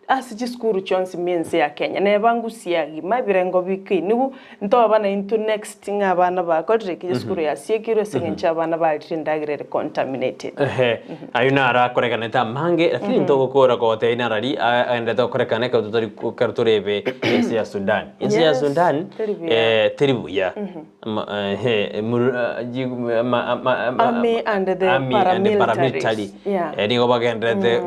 Speaker 2: Ase chisukuru chionsi m'ense ya Kenya neba ngusia agima ebirengo bikinigu ntoba naintwe next ng'a abana bakorire ki esukuru yasiekirwe ase eng'encho abana barire endagera ere contaminated.
Speaker 1: Ehe, ayio naro akorekanete amange, lakini ntogokora kogotebia narari agenderete gokorekana ekero totari ekero torebe ense ya Sudan. Ense ya
Speaker 2: Yes,
Speaker 1: Sudan
Speaker 2: teri buya.
Speaker 1: teri buya.
Speaker 2: Army and the
Speaker 1: Army and the
Speaker 2: paramilitaries.
Speaker 1: paramilitary.
Speaker 2: Yeah.
Speaker 1: Nigo bagendererete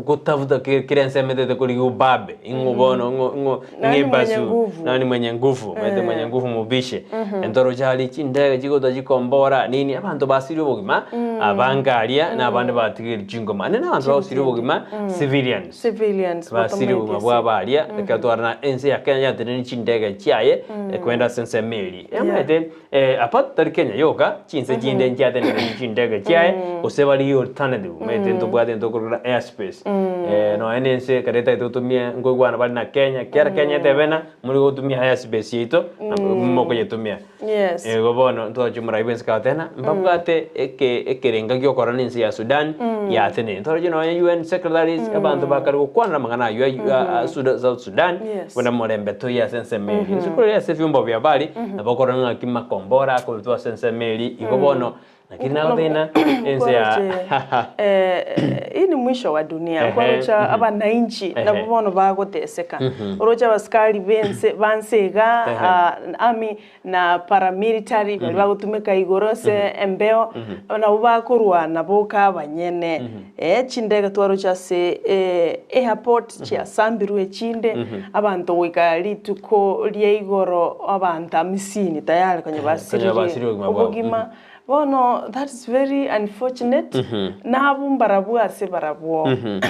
Speaker 1: gotafuta kera ensemo etete korigia obabe, ing'o bono ing'o ing'o
Speaker 2: Nani
Speaker 1: ing'o
Speaker 2: mwenye
Speaker 1: ebasu,
Speaker 2: nguvu?
Speaker 1: nani mwenye nguvu, omanyete mwenye nguvu mubishe. Ntoroche aria chindege chigotwa chikombora nini, abanto basirie obogima, abange aria na abande batigeire chingoma. Naende na abanto bagosiria obogima, civilians.
Speaker 2: Civilians
Speaker 1: Basire obogima
Speaker 2: batometi ase.
Speaker 1: bwabo aria, ekero twarora ense ya Kenya yatenenire chindege chiaye, kogenda ase ensemo eria. Omanyete apa tari Kenya yoka, chinse chinde nchiatenenire chindege chiaye, gose barigie alternative, omanyete ntobwate ntokorora air space. Nonya na ense ekero etagete gotumia nkoigwana bare na Kenya, ekiagera Kenya etebe ng'a more gotumia air space yaito, mokoyetumia.
Speaker 2: Yes.
Speaker 1: Igo bono ntoroche omorai bwensi kagoteba ng'a mbabwate eke ekerenga gi'okorora na ense ya Sudan yatenenire. Ntoroche nonya UN secretaries abanto bakare gokwanera amang'ana aywo aywo a Suda South Sudan
Speaker 2: Yes.
Speaker 1: buna morembe toiyo ase ensemo eria. Ase korwa ase ebiombo bia habari nabo okorora ng'aki makombora akorutwa ase ensemo eria igo bono Lakini nagotebia ng'a ense ya
Speaker 2: Nkwaroche, eh, hii ni mwisho wa dunia.
Speaker 1: Ehe,
Speaker 2: Nkwaroche
Speaker 1: mhm.
Speaker 2: abananchi
Speaker 1: Ehe.
Speaker 2: nabo bono bagoteseka. Oroche abasikari bense banse iga
Speaker 1: Ehe.
Speaker 2: ah, army na paramilitary baria bagotumeka igoro ase embeo nabo bakorwana boka abanyene. Eh, chindege twaroche ase eh, airport chiasambirwe echinde, abanto goika rituko ria igoro abanto amisini tayari konya
Speaker 1: Konya
Speaker 2: basiririe
Speaker 1: basiririe obogima bwabo.
Speaker 2: obogima. Bono that is very unfortunate, nabwo mbarabwo ase barabwo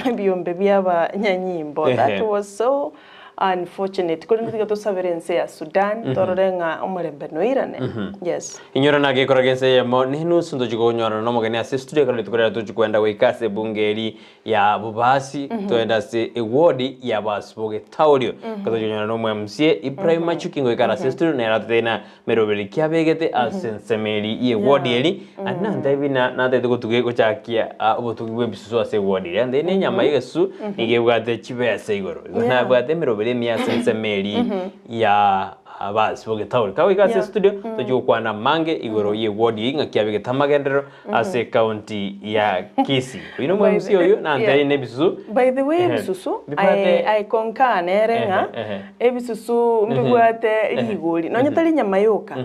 Speaker 2: ebiombe bia abanyanyimbo, that
Speaker 1: Ehe.
Speaker 2: was so Unfortunate, korende tiga tosabere ense ya Sudan torore ng'a omorembe noirane. Yes.
Speaker 1: Inyora nagekora gense eyemo nenusu ntochi konyorana nomogeni ase estudio ekero rituko riaye tochi kwenda goika ase ebunge eri ya Bobasi toende ase eward ya Basibogetaurio ekero tochi konyorana na omo MCA Ibrahim Machuki ngoika are ase estudio nere atotebie na meroberi ki abegete ase ensemo eri ye eward eri naende nantebie buna natagete gotuga gochakia obotugi bwa ebisusu ase eward eri naende ne enyama ya egesusu nigo ebwate chibesa igoro igo nabwate emeroberi emiya ase ensemo eri ya Abasibogetauri. Kagoika ase estudio tochie gokwana amange igoro ye eward eye ng'aki abegete amagenderero ase ecounty ya Kisii. Oyio nomo
Speaker 2: By
Speaker 1: MC
Speaker 2: the-
Speaker 1: oyio nantebie
Speaker 2: yeah.
Speaker 1: ne ebisusu
Speaker 2: By the way
Speaker 1: Ehe.
Speaker 2: ebisusu
Speaker 1: Mbibwate-
Speaker 2: I, I concur nere ng'a
Speaker 1: Ehe, ehe.
Speaker 2: ebisusu mbibwate rigori nonye tari enyama yoka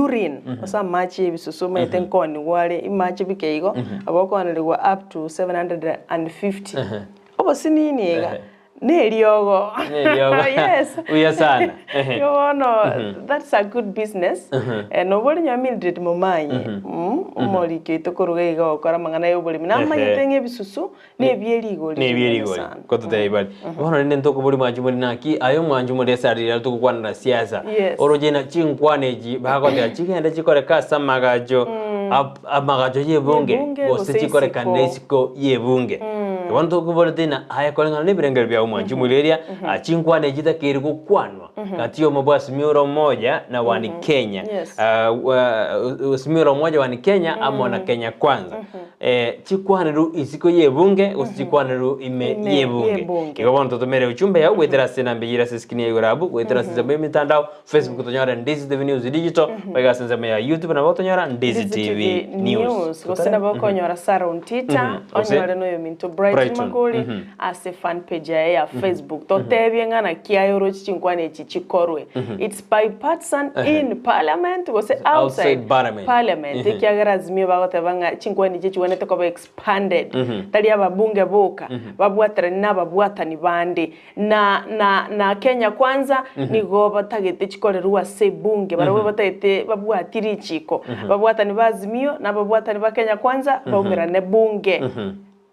Speaker 2: urine gose amache ya ebisusu omanyete nkoonigwa are imache bike igo abo okooneriwa up to 750 obosinini iga
Speaker 1: Ehe.
Speaker 2: Neriogo.
Speaker 1: Neriogo.
Speaker 2: Yes.
Speaker 1: Buya sana. Ehe.
Speaker 2: Igo bono that's a good business. Eh, nobo ore nyowe Mildred Momanyi, omoriki oito koruga iga ogokora amang'ana ya oboremi. Namanyete ng'a ebisusu nebie rigori
Speaker 1: Nebie
Speaker 2: rinene
Speaker 1: rigori.
Speaker 2: sana.
Speaker 1: Kototebia bari. Bono rende ntokobori mwanchi more naki aye omwanchi more ase aria riria togokwanera siasa.
Speaker 2: Yes.
Speaker 1: Oroche na chinkwana echi bagoteba chigende chikoreke ase amagacho ap- amagacho y'ebunge
Speaker 2: Y'ebunge
Speaker 1: gose
Speaker 2: gose
Speaker 1: chikorekane
Speaker 2: isiko.
Speaker 1: isiko y'ebunge. Bono tokoborete ng'a aye koreng'ana nebirengererio biao mwanchi omoireria, chinkwana echi chitakeire gokwanwa gati y'omobwasimi ore omoja na one Kenya.
Speaker 2: Yes.
Speaker 1: Osimi ore omoja one Kenya amo na Kenya Kwanza. Chikwanerwe isiko y'ebunge gose chikwanerwe ime
Speaker 2: Ime
Speaker 1: y'ebunge.
Speaker 2: y'ebunge.
Speaker 1: Igo bono totomere ujumbe yao goetera ase enamba eyio ere ase eskrini ya igoro abwo, goetera ase ensemo y'emitandao, Facebook tonyore Ndizi TV News Digital, goika ase ensemo ya YouTube nabo otonyora Ndizi
Speaker 2: Ndizi
Speaker 1: TV
Speaker 2: TV
Speaker 1: News.
Speaker 2: News gose nabo okonyora Sarah Ontita
Speaker 1: Gose
Speaker 2: onyore noyo ominto Bright
Speaker 1: Brighton.
Speaker 2: Makori ase fan page yaye ya Facebook totebie ng'a naki aye oroche chinkwana echi chikorwe it's bipartisan in parliament gose outside
Speaker 1: Outside parliament.
Speaker 2: parliament ekiagera Azimio bagoteba ng'a chinkwana echi chigwenerete koba expanded tari ababunge boka babwaterani na ababwatani bande Na, na, na Kenya Kwanza nigo batagete chikorerwe ase ebunge, barabwo batagete babwatie richiko. Ababwatani ba Azimio na ababwatani ba Kenya Kwanza baumerane bunge.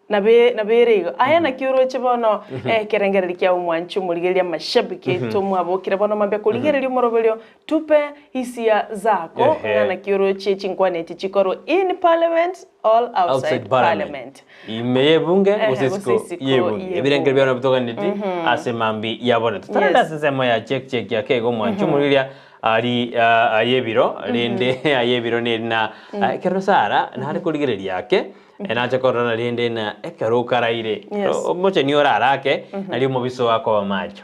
Speaker 2: Nabe, nabere igo. Aya naki oroche bono ekerengererio kia omwanchi omorigereria amashabiki aito mwabokire bono mambia korigereria omoroberio tupe hisia zako ng'a naki oroche chinkwana echi chikorwe in parliament or outside
Speaker 1: outside parliament
Speaker 2: parliament.
Speaker 1: ime y'ebunge
Speaker 2: Ehe,
Speaker 1: gose
Speaker 2: gose
Speaker 1: isiko
Speaker 2: isiko
Speaker 1: y'ebunge
Speaker 2: y'ebunge.
Speaker 1: ebirengero biabo nabitoganeti ase mambi yabone totarenda
Speaker 2: Yes.
Speaker 1: ase ensemo ya check check ya kego omwanchi omoriria ari ah, ay'ebiro rende ay'ebiro neri na ah, ekero Sarah nare korigereria ake nache korora rende na ekero okaraire
Speaker 2: Yes.
Speaker 1: omocheni orarake nario omobiso akoba macho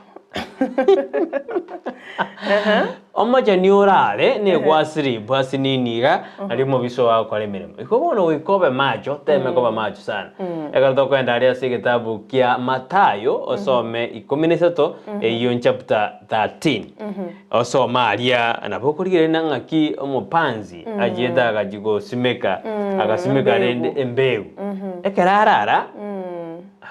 Speaker 1: Omocheni orare negwasiri bwasinini iga, nario omobiso ogakora emeremo. Igo bono goika obe macho, teme koba macho sana. Ekero tokoenda aria ase egetabu kia Mathayo, osome ikomi na isato, eyio chapter 13. Osome aria, nabo okorigereria ng'aki omopanzi achiete agachia gosimeka, agasimeka rende
Speaker 2: Embegu.
Speaker 1: embegu. Ekero arara,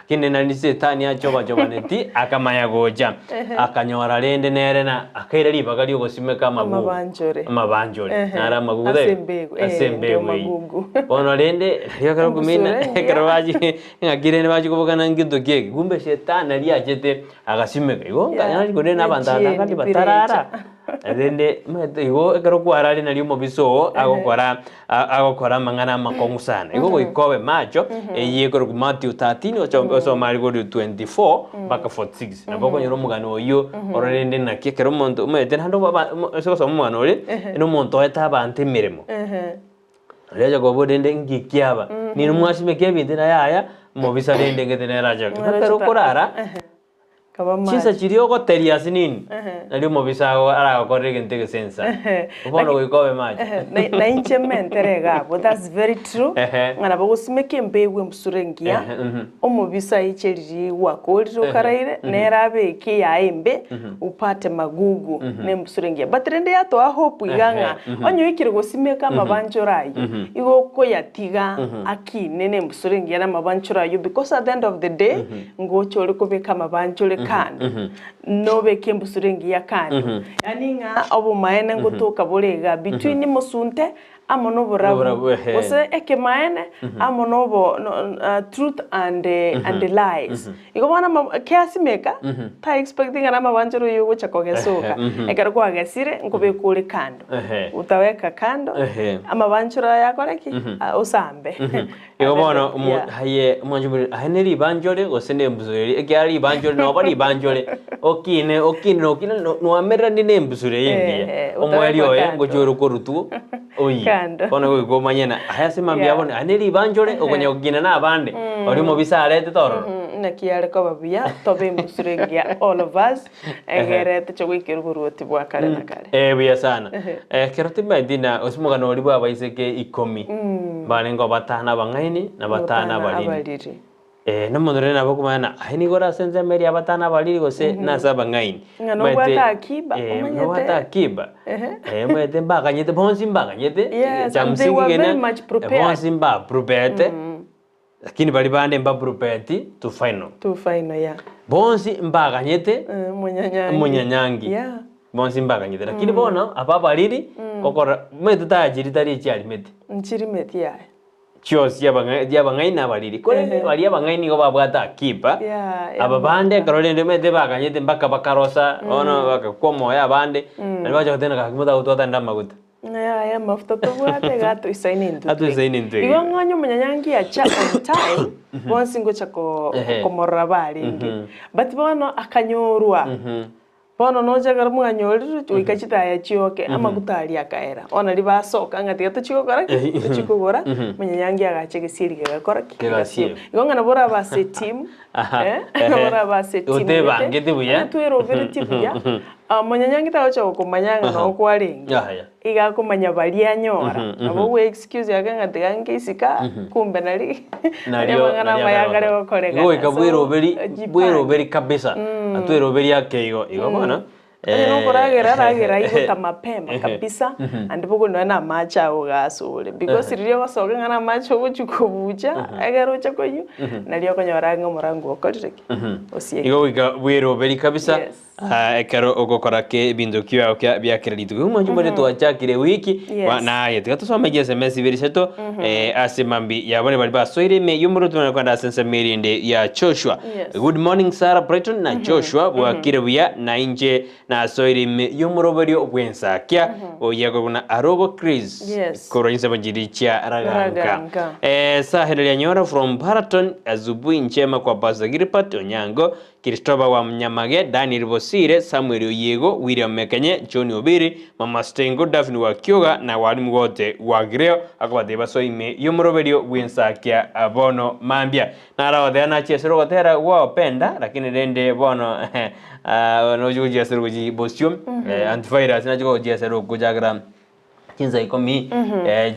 Speaker 1: Lakini nari Setani achoba-chobaneti, akamanya gocha, akanyora rende nere na akaira ribaga ri'ogosimeka amagugu.
Speaker 2: Amabanchore.
Speaker 1: Amabanchore.
Speaker 2: Ehe.
Speaker 1: Naro amagugu
Speaker 2: Ase
Speaker 1: taibo?
Speaker 2: embegu, eh,
Speaker 1: Ase
Speaker 2: ndio
Speaker 1: embegu eyio.
Speaker 2: magugu.
Speaker 1: Bono rende, nario ekero okumina,
Speaker 2: Embusuro engiya.
Speaker 1: ekero bachi ng'aki rende bachi kobokana ngento ki eke, kumbe Shetani nari achete agasimeka. Igo
Speaker 2: Yeah,
Speaker 1: nari korende na abanto
Speaker 2: echieni
Speaker 1: abwo
Speaker 2: birecha.
Speaker 1: batarara, rende omanyete igo ekero kwararire nario omobisa oo agokora agokora amang'ana amakong'u sana. Igo goika obe macho, eyio ekorokwa Matthew 13 ocho osome aria korwa 24 mpaka 46. Nabo okonyora omogano oyio orore rende naki ekero omonto omanyete naende oba ase gosoma omogano oria, na omonto oete abanto emeremo. Riria acha koboria rende nki kiaba, ninwe mwasimeka ebinto na yaya, mobisa rende ngete nere acha. Ekero okorara.
Speaker 2: Kaba amache.
Speaker 1: Chinsa chiria ogoteria ase nini?
Speaker 2: Ehe.
Speaker 1: Nario omobisa ago aragokorere egento egesensa.
Speaker 2: Ehe.
Speaker 1: Bono goika obe mache.
Speaker 2: Ehe, na- na inche mentere iga abwo, that's very true,
Speaker 1: Ehe.
Speaker 2: ng'a nabo gosimeka embegu embusuro engiya,
Speaker 1: Ehe, mhm.
Speaker 2: omobisa aiche riria gwakorire okaraire, nere abeke eyaye embe, upate magugu na embusuro engiya. But rende yatoa hope iga
Speaker 1: Ehe,
Speaker 2: ng'a, onye oikire gosimeka amabanchoro ayio, igo okoyatiga akine na embusuro engiya na amabanchoro ayio because at the end of the day, Ngocha ore kobeka amabanchore kando, nobeke embusuro engiya kando. Yaani ng'a obomaene ngotoka bore iga between mosunte. amo noborabu,
Speaker 1: Noborabu, ehe.
Speaker 2: gose ekemaene amo nobo no truth and and lies. Igo bono ama kiasimeka, ta expect ng'a namabanchero oyio ogocha kogesoka. Ekero kwagesire, nkobeka ore kando.
Speaker 1: Ehe.
Speaker 2: Utaweka kando,
Speaker 1: Ehe.
Speaker 2: amabanchero aya akore ki? Osambe.
Speaker 1: Igo bono omo
Speaker 2: Yeah.
Speaker 1: aye omwanchi omoriri aye ne ribanchore gose ne embusuro eria ekiagera ribanchore noba ribanchore okine okine okine no noamereranie na embusuro eye engiya
Speaker 2: Ehe,
Speaker 1: omoerio
Speaker 2: otawekwa
Speaker 1: oye
Speaker 2: kando.
Speaker 1: ngochia ore korutwo oyie.
Speaker 2: Kando.
Speaker 1: Bono goika omanye ng'a aye ase mambia
Speaker 2: Yeah.
Speaker 1: bono aye ne ribanchore okonya gokina na abande oria omobisa aretete ororo.
Speaker 2: Naki yare koba buya tobe embusuro engiya all of us egere toche goikera oboruoti bwa kare na kare.
Speaker 1: Eh, buya sana. Ekero timanyeti na gose omogano oria bwa abaiseke ikomi, barenge batano abang'aini na batano
Speaker 2: Batano
Speaker 1: abariri.
Speaker 2: abariri.
Speaker 1: Eh, na omonto rende nabo okomanya ng'a aye nigo ore ase ensemo eria ya batano abariri gose nase abang'aini.
Speaker 2: Ng'a nobwate
Speaker 1: Omanyete,
Speaker 2: akiba,
Speaker 1: eh,
Speaker 2: omanyete.
Speaker 1: nobwate akiba.
Speaker 2: Ehe.
Speaker 1: Eh, omanyete mbakanyete bonsi mbakanyete,
Speaker 2: Yes,
Speaker 1: cha
Speaker 2: and they
Speaker 1: msingi
Speaker 2: were
Speaker 1: kene,
Speaker 2: very much prepared.
Speaker 1: bonsi mbaprepete. Lakini baria bande mbaprepeti to final.
Speaker 2: To final, yeah.
Speaker 1: Bonsi mbaganyete
Speaker 2: Eh, omonyanyangi.
Speaker 1: omonyanyangi.
Speaker 2: Yeah.
Speaker 1: Bonsi mbaganyete. Lakini bono aba abariri okora omanyete tayachiri tari echiarimete.
Speaker 2: Nchirimeti yaye.
Speaker 1: Chionsi chiabang'a chiabang'aini na abariri. Korende
Speaker 2: Ehe.
Speaker 1: baria abang'aini nigo babwate akiba,
Speaker 2: Yeah,
Speaker 1: aba bande ekero rende omanyete baganyete mpaka bakarosa, bono bagakwa omoyo abande, naende bacha goteba ng'a gaki motagotwatanera amaguta.
Speaker 2: Ng'a yaya amafuta tobwate iga atoisaine intwe tweka.
Speaker 1: Atoisaine intwe
Speaker 2: Igo
Speaker 1: tweka.
Speaker 2: ng'a onye omonyanyangi acha on time, bonsi ngocha ko
Speaker 1: Ehe.
Speaker 2: komorora barenge. But bono akanyorwa, bono nocha ekero mwanyorire goika chitaya chioke, amaguta aria akaera. Bono riria basoka ng'a tiga tochie gokora ki? Tochie kogora, omonyanyangi agacha egesieri kegakora ki?
Speaker 1: Kegasiekwa.
Speaker 2: Igo ng'a nabo orabe ase etimu,
Speaker 1: Aha,
Speaker 2: eh,
Speaker 1: ehe.
Speaker 2: nabo orabe ase etimu gete,
Speaker 1: Otebangeti buya.
Speaker 2: onye tweroberetie buya, Omonyanyangi tagocha gokomanya ng'a noo kwarenge,
Speaker 1: Yaya.
Speaker 2: iga akomanya baria anyora. Nabo ogwe excuse yake ng'a tiga ngeisika, kumbe nari
Speaker 1: Nario
Speaker 2: amang'ana
Speaker 1: nario
Speaker 2: amaya akare
Speaker 1: akare
Speaker 2: gokorekana.
Speaker 1: Goika
Speaker 2: So,
Speaker 1: bweroberi
Speaker 2: jipange.
Speaker 1: bweroberi kabisa atweroberi ake igo igo bono
Speaker 2: Onye nokoragera ragera igota mapema kabisa ande bogo nonya na amache ago iga asore because riria ogosoka ng'a na amache ogochia kobucha ekero ocha konywa nario okonyora ng'a omorango okorire ki? Osiekire.
Speaker 1: Igo goika bweroberi kabisa
Speaker 2: Yes.
Speaker 1: Ah, ekero ogokora ke ebinto kiao kia bia kera rituko. Igo mwanche mbore twachakire ewiki,
Speaker 2: Yes.
Speaker 1: ba- naye tiga tosome chi SMS ibere isato, ase mambi yabo bari basoire ime y'omorero tumanye kogenda ase ensemo erinde ya Joshua.
Speaker 2: Yes.
Speaker 1: Good morning Sarah Brighton na Joshua, bwakire buya na inche nasoire ime y'omoroberio bw'ensakia oye akorokwa na Arogo Chris
Speaker 2: Yes.
Speaker 1: korwa ensemo chiri chia Raganka.
Speaker 2: Raganka.
Speaker 1: Sahel Nyora from Baraton, asubuhi njema kwa Pastor Gilbert Onyango Christopher wa Mnyamage, Daniel Bosire, Samuel Oyiego, William Mekenye, John Obiri, Mama Stengo, Daphne wa Kioga, na walimu bote wa Gireo, akobatebia basoe ime y'omoroberio bw'ensakia bono mambia. Naro agoteba nachiesire ogotera gw'openda, lakini rende bono nochia gochiesera gochia bosio, antivirus nachia gochiesera okochakera chinsa ikomi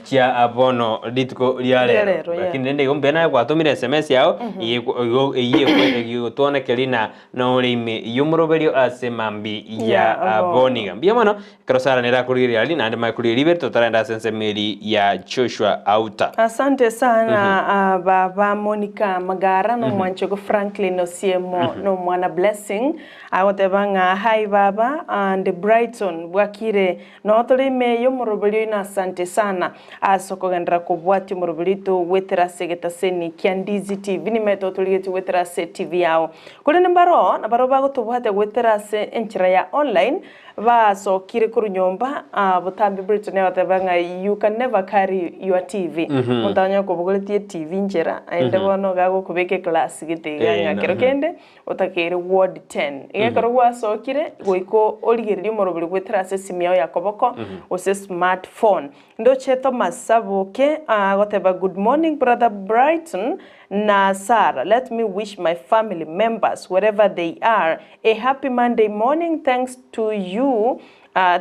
Speaker 1: chia bono rituko ria
Speaker 2: Ria
Speaker 1: rero
Speaker 2: rero, yeah.
Speaker 1: lakini rende igo mbuya naye gwatomire sms yao eyio egotwonekeri na nore ime y'omoroberio ase mambi ya
Speaker 2: Ya bono.
Speaker 1: boniga mbuya mono ekero Sarah nere akorigereria aria naende manye korigereria ribere totarenda ase ensemo eri ya Joshua Auta.
Speaker 2: Asante sana ah, baba Monica Magara na omwanchoko Franklin Osiemo na omwana Blessing agoteba ng'a hi baba and Brighton bwakire Noo tore ime y'omoroberi oino asante sana ase okogenderera kobwatia omoroberi oito goetera ase egetaseni kia Ndizi TV nimaete otorigetie goetera ase TV yao. Korende mbaroo nabarabwo bagotobwatia goetera ase enchera ya online basokire korwa nyomba botambe Briton egoteba ng'a you can never carry your TV. Omonto onye okobogoretie TV nchera aende bono iga agokobeka eclass gete iga ng'a kero kende Otakeire ward ten. Iga ekero gwasokire, goika origererie omoroberi goetera ase esimi yao ya koboko gose smart phone. Ndoche Thomas Saboke agoteba good morning brother Brighton na Sarah let me wish my family members wherever they are a happy Monday morning thanks to you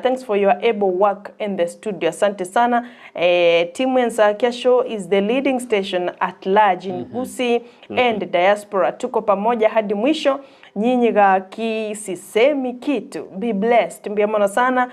Speaker 2: Thanks for your able work in the studio asante sana eh, team Ensakia show is the leading station at large in Gusii and diaspora tuko pamoja hadi mwisho Nyinyi gaki sisemi kitu. Be blessed. Mbuya mono sana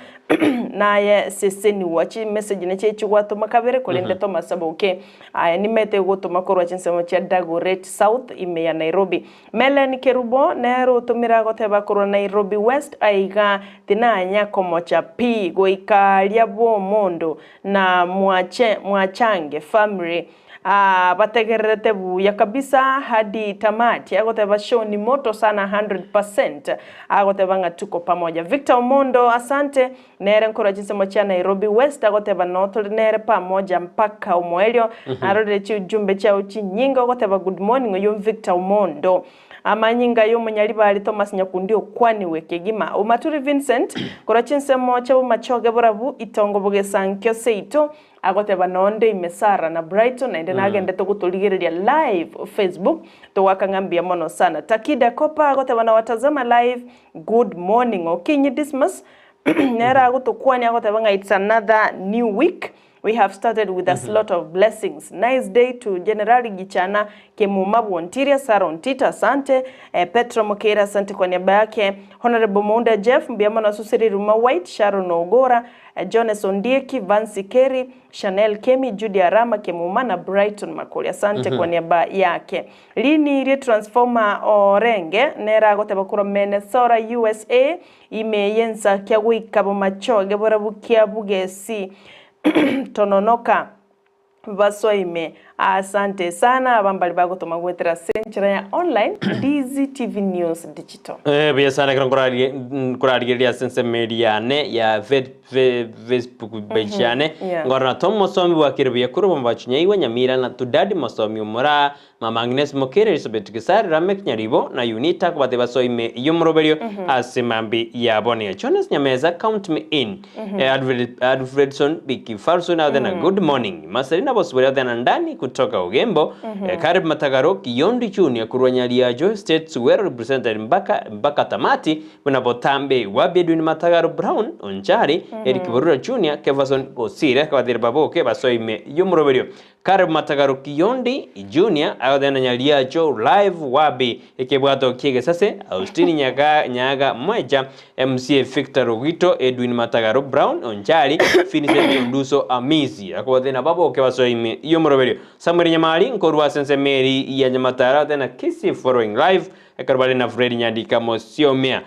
Speaker 2: naye seseniwa. Chimessage nachi echi gwatoma kabere korende Thomas Saboke aye nimete gotoma korwa chinsemo chia Dagoretti South ime ya Nairobi. Mellen Kerubo nere otomire agoteba korwa Nairobi West aiga tinanya komocha pi goika aria bw'omondo na mwache mwachange family Aah bategererete buya kabisa hadi tamati agoteba show ni moto sana 100% agoteba ng'a tuko pamoja. Victor Omondo asante nere nkorwa chinsemo chia Nairobi West agoteba noo tore nere pamoja mpaka omoerio narorire chiujumbe chiao chinyinge ogoteba good morning oyio Victor Omondo. Amanyinga y'omonyaribari Thomas Nyakundi okwaniwe kegima. Omaturi Vincent korwa chinsemo chia Bomachoge Borabu Itongo Bogesankio Seito Agoteba nonde ime Sarah na Brighton naende nagendete gotorigereria live Facebook togoaka ng'a mbuya mono sana. Takida Kopa agoteba nawatazama live good morning. Okinyi Dismas nere agotokwania agoteba ng'a it's another new week we have started with a slot of blessings. Nice day to Generali Gichana Kemuma Bwontiria Sarah Ontito asante eh, Petro Mokeira asante kwa niaba yake Honorable Mounda Jeff mbuya mono Susiri Ruma White Sharon Ogora Jones Ondieki, Vancy Kerry, Chanel Kemi, Judy Arama Kemuma na Brighton Makori. Asante kwa niaba yake. Rini rie transformer orenge nere agoteba korwa Minnesota USA ime yensa kia goika bomachoge borabu kia bugesi tononoka. Basoa ime. Asante sana aba mbari bagotoma goetera ase enchera ya online Ndizi TV News Digital.
Speaker 1: Eh, buya sana ekero nkorarie nkorarigereria ase ensemo eria yane ya fe fe Facebook page yane
Speaker 2: Yeah.
Speaker 1: nkorora Tom mosomi bwakire buya korwa Bombachu Nyaigwa Nyamira na Tudadi mosomi omoraa Mama Agnes Mokere Elizabeth Gesare Lameck Nyaribo na Unita kobatebia basoe ime y'omoroberio ase mambi yabo nigo Jonas Nyameza count me in eh, Alfred, Alfredson Biki Falson athena good morning Marcelina Bosibori athena ndani kutoka Ogembo eh, Caleb Matagaro Kiyondi Junior korwa Nyariajo States well represented mpaka mpaka tamati buna botambe Wabi Edwin Matagaro Brown Onchari Eric Borura Junior Kevason Bosire akabatebia baboke basoe ime y'omoroberio Caleb Matagaro Kiyondi Junior agoteba na Nyariacho Live Wabi ekebwato ki'egesase, Austini Nyaga Nyaga Mwecha, MCA Victor Rogito, Edwin Matagaro Brown Onchari, Vincent Onduso Amisi akobotebia nabo aboke basoe ime y'omoroberio. Samuel Nyamari nkorwa ase ensemo eri ya Nyamataro agoteba na Kisii Following Live Ekero bare na Fred Nyandika Mosiomia,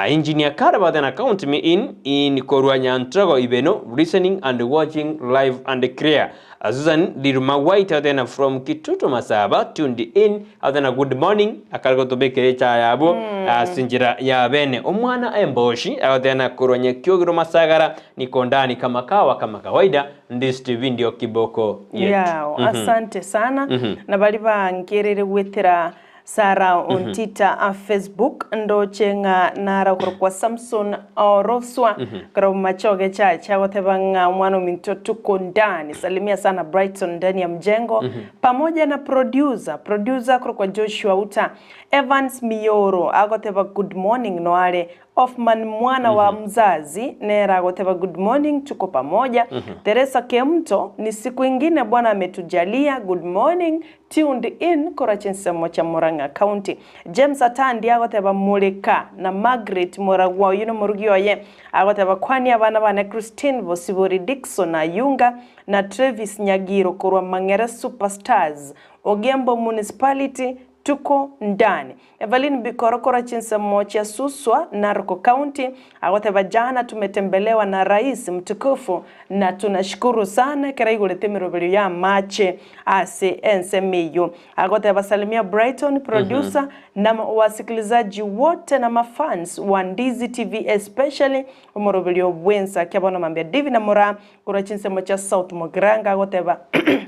Speaker 1: Engineer Caleb Athena Count me in in korwa Nyantrogo Ibeno listening and watching live and clear. Susan Diruma White Athena from Kitutu Masaba tuned in Athena good morning akare gotobekera echaye abwo ase enchera ya bene. Omwana Emboshi Athena korwa Nyakiogero Masagara niko ndani kama kawa kama kawaida Ndisi TV ndio kiboko yetu.
Speaker 2: Yao, asante sana na baria bankerire gwetera Sarah Ontita a Facebook ndoche ng'a nara okorokwa Samson Oroswa korwa Machoge Church agoteba ng'a omwana ominto tuko ndani salimia sana Brighton ndani ya mjengo pamoja na producer producer akorokwa Joshua Uta Evans Miyoro agoteba good morning noare Hoffman mwana wa mzazi nere agoteba good morning tuko pamoja Teresa Kemto ni siku ingine Bwana ametujalia good morning tuned in korwa chinsemo chia Murang'a County James Atandi agoteba Mureka na Margaret Muragwa oyio nomorugi oye agoteba kwani abana bane Christine Bosibori Dickson Ayunga na Travis Nyagiro korwa Mang'ere Superstars Ogembo Municipality Tuko ndani. Evelyn Bikoro korwa chinsemo chia Suswa, Narok County, agoteba jana tumetembelewa na Rais mtukufu na tunashukuru sana ekero aigorete emeroberio y'amache ase ensemo eyio. Agoteba salimia Brighton producer na wasikilizaji wote na mafans wa Ndizi TV especially omoroberio bw'ensa kia bono mambia Divi na Moraa korwa chinsemo chia South Mugirango agoteba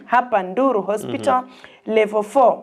Speaker 2: hapa Nduru Hospital Level 4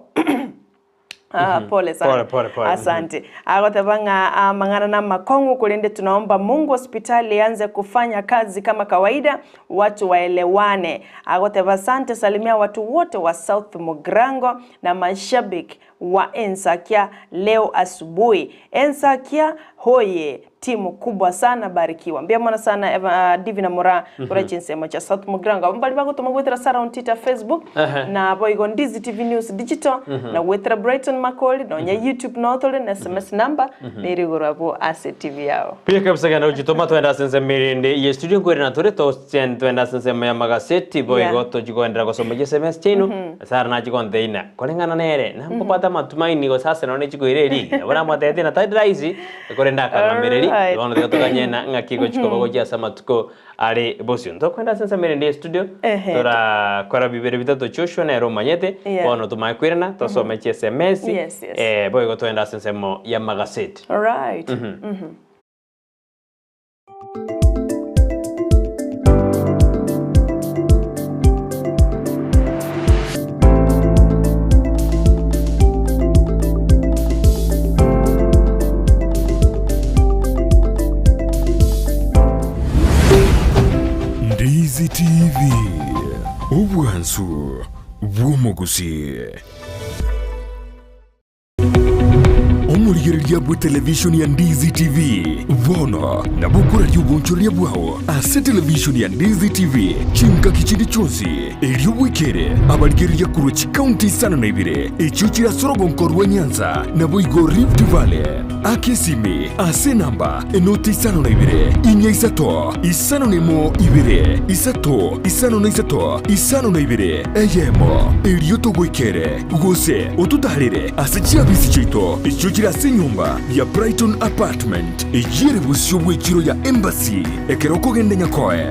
Speaker 2: Ah, pole sana.
Speaker 1: Pole, pole, pole.
Speaker 2: Asante. Agoteba ng'a amang'ana namakong'u korende tunaomba Mungu hospitali ianze kufanya kazi kama kawaida watu waelewane. Agoteba asante salimia watu wote wa South Mugirango na mashabiki wa Ensakia leo asubuhi. Ensakia hoye. Timu kubwa sana barikiwa. Mbuya mono sana Eva, Divina Moraa korwa chinsemo chia South Mugirango. Abwo mbari bagotoma goetera Surround Twitter, Facebook na boigo Ndizi TV News Digital na goetera Brighton Makori nonya YouTube noo tore na SMS number nere igoro abwo ase TV yao.
Speaker 1: Buya kabisa genda gochitoma twende ase ensemo erinde ye studio nkoirana tore tochen twende ase ensemo ya magaseti boigo
Speaker 2: Yeah.
Speaker 1: tochi koenderera gosoma chi SMS chiaino Sara nachia gonteina koreng'ana nere nambobwate amatumaini gose ase nonye chikoira erigi nabo namotebetie na tari rahisi Korende akang'amereria,
Speaker 2: Alright.
Speaker 1: bono tiga toganyena ng'aki egochia koba gochia ase amatuko are bosio. Ntokwenda ase ensemo erende ye studio,
Speaker 2: Ehe.
Speaker 1: torakora bibere bitato Joshua nere omanyete,
Speaker 2: Yeah.
Speaker 1: bono tomanye koirana, tosome chi SMS,
Speaker 2: Yes, yes.
Speaker 1: eh, boigo toende ase ensemo y'amagaseti.
Speaker 2: Alright.
Speaker 3: Ndizi TV, obwansu bw'omogusii. Omorigereria bw'etelevishoni ya Ndizi TV bono nabo okoraria obonchoreria bwao ase televishoni ya Ndizi TV chingaki chinde chionsi, erio bwekere abarigereria korwa chikaunti isano na ibere echio chire ase orogonko rwa Nyanza naboigo Rift Valley. Aka esimi ase enamba enoti isano na ibere, inya isato, isano na emo ibere, isato, isano na isato, isano na ibere, eyemo, erio togoikere. Gose ototaarere ase chiabisi chiaito echio chire ase enyomba ya Brighton Apartment, eyio ere bosio bw'echiro ya Embassy ekero okogenda Nyakoe.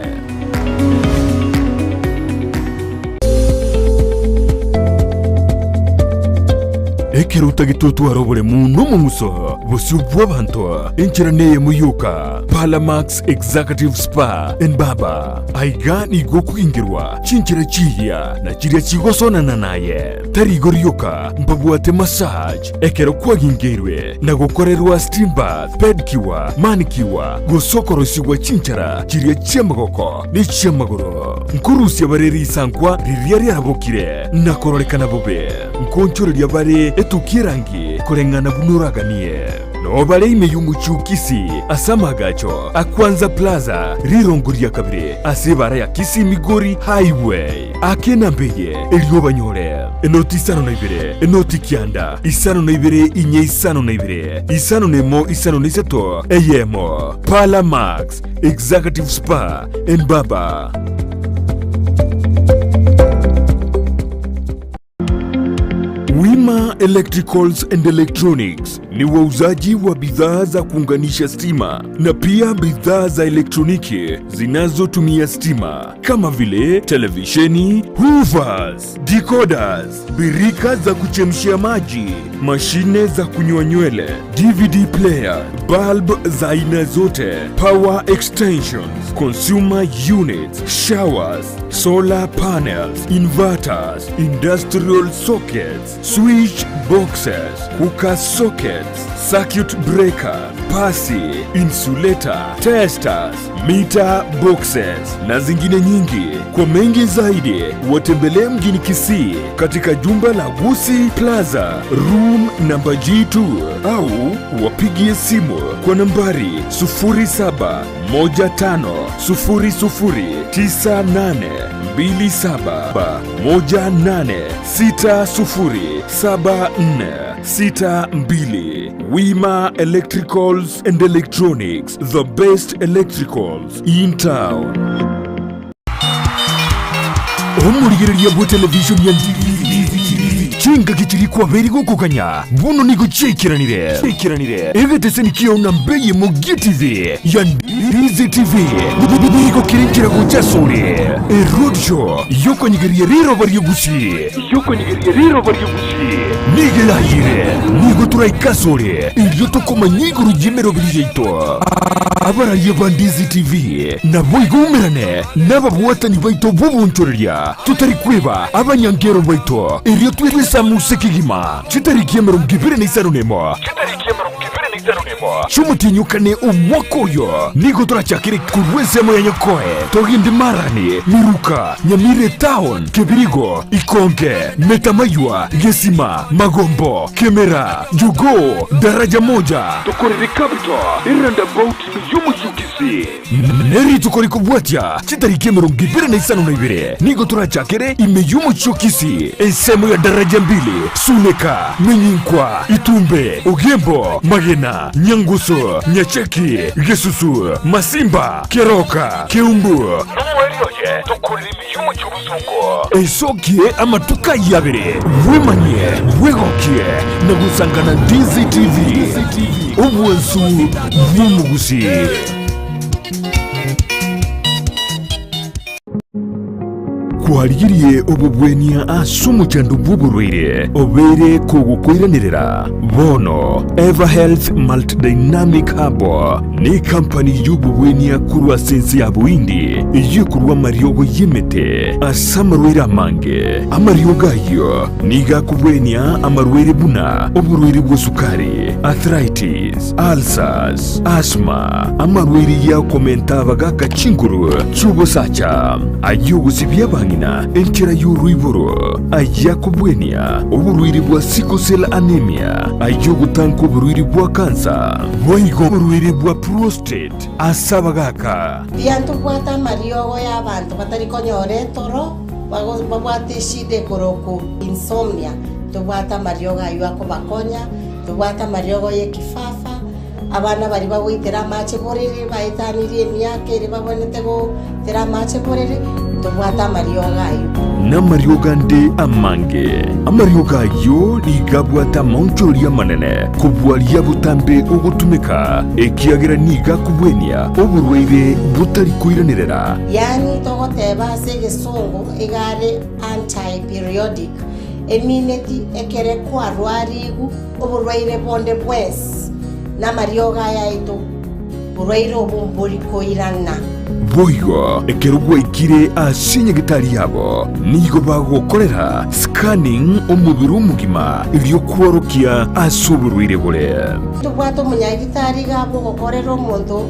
Speaker 3: Ekero otagete otware oboremu na omong'uso bosio bw'abanto, enchera neyemo yoka, Palamax Executive Spa and Barber. Aiga nigo okogingerwa chinchera chiiya na chiria chigosonana naye. Tari igo rioka, mbabwate massage ekero kwagingeirwe na gokorerwa steam bath, pedicure, manicure, gose okorosigwa chinchara chiria chi'amagoko ne chi'amagoro. Nkorusia bare risankwa riria riarabokire na kororekana bobe. Nkoonchoreria bare etukia erangi koreng'ana buna oraganie. Noo bare ime y'omochie o Kisii ase amaagacho a Kwanza Plaza, rirongo ria kabere ase ebaara ya Kisii Migori Highway. Aka enamba eye erio obanyore, enoti isano na ibere, enoti kianda, isano na ibere inye isano na ibere, isano na emo isano na isato, eyemo. Parlour Max, Executive Spa and Barber. Wima Electricals and Electronics ni wauzaji wa bidhaa za kuunganisha stima na pia bidhaa za elektroniki zinazotumia stima kama vile televisheni, hoovers, decoders, birika za kuchemshia maji, mashine za kunyoa nywele, DVD player, bulb za aina zote, power extensions, consumer units, showers, solar panels, inverters, industrial sockets, switch boxes, cooker sockets, circuit breaker, pasi, insulator, testers, meter boxes na zingine nyingi. Kwa mengi zaidi, watembelee mjini Kisii katika jumba la Gusi Plaza room namba G2 au wapigie simu kwa nambari 0715009827 18607462. Wima Electricals and Electronics, the best electricals in town. Omorigereria bwe television ya Chingaki chiria kwabeire gokoganya bono nigo chiaikiranire. Egeteseni kiao na mbei emo gi'TV ya Ndizi TV nigo kere enchera gocha asore. Eroadshow yokonyegeria riroba ri'Ogusii nigo erayire. Nigo toraike asore erio tokomanya igoro y'emeroberi yaito. Abaraia ba Ndizi TV naboigo umerane nababwatani baito b'obonchoreria totari kweba abanyankero baito erio twesamuse kegima chitariki emerongo ebere na isano nemo. Chiomotinyukane omwaka oyo nigo torachakere korwa ensemo ya Nyakoe, togende Marani, Miruka, Nyamira Etown, Kebirigo, Ikonge, Metamaywa, Gesima, Magombo, Kemera, Jogoo, Daraja Moja, tokorere Capital, eroundabout y'omochie o Kisii. Nerituko rikobwatia chitariki 25 nigo torachakere ime y'omochie o Kisii, ensemo ya Daraja Mbili, Suneka, Menyinkwa, Itumbe, Ogembo, Magena, Nyangusu, Nyacheki, Gesusu, Masimba, Keroka, Keumbu, Nomoerio oye tokorere ime y'omochie o Bosongo. Esokie amatuko ayio abere, bwemanyie, bwegokie, na gosangana DCTV, obwansu bw'omogusii. Kwarigirie obobwenia ase omochando bw'oborwaire obeire kogokoiranerera? Bono Everhealth Multidynamic Herbal ne company y'obobwenia korwa ase ense ya Bohindi eyio ekorwa amariogo y'emete ase amarwaire amange. Amariogo ayio nigo akobwenia amarwaire buna oborwaire bw'esukari, arthritis, ulcers, asthma, amarwaire y'okomenta abagaka chinguru chi'obosacha, ay'ogosibia abang'ina enchera y'oroiboro, ay'akobwenia oborwaire bwa sickle cell anemia, ay'ogotanka oborwaire bwa kansa, boigo oborwaire bwa prostate ase abagaka.
Speaker 4: Mbuya ntobwate amariogo y'abanto batari konyora etoro, babwate eshida ekorokwa insomnia, ntobwate amariogo ayio akobakonya. Tobwate amariogo y'ekifafa, abana baria bagoitera amache borere baetanirie emiaka ere babwenerete goitera amache borere, tobwate amariogo ayio.
Speaker 3: Namariogo ande amange. Amariogo ayio nigo abwate amaonchoria amanene kobua aria botambe ogotumeka, ekiagera nigo akobwenia oborwaire botari koiranerera.
Speaker 4: Yaani togoteba ase egesongo iga are anti-periodic. Emineti ekere kwarwariigwe oborwaire bonde bwensi namariogo aya aito, borwaire obwo mbori koirana.
Speaker 3: Boigo ekero gwaikire ase nyagetari yabo, nigo bagokorera scanning omobere omogima erio kworokia ase oborwaire bore.
Speaker 4: Tobwate omonyagitari iga bwogokorera omonto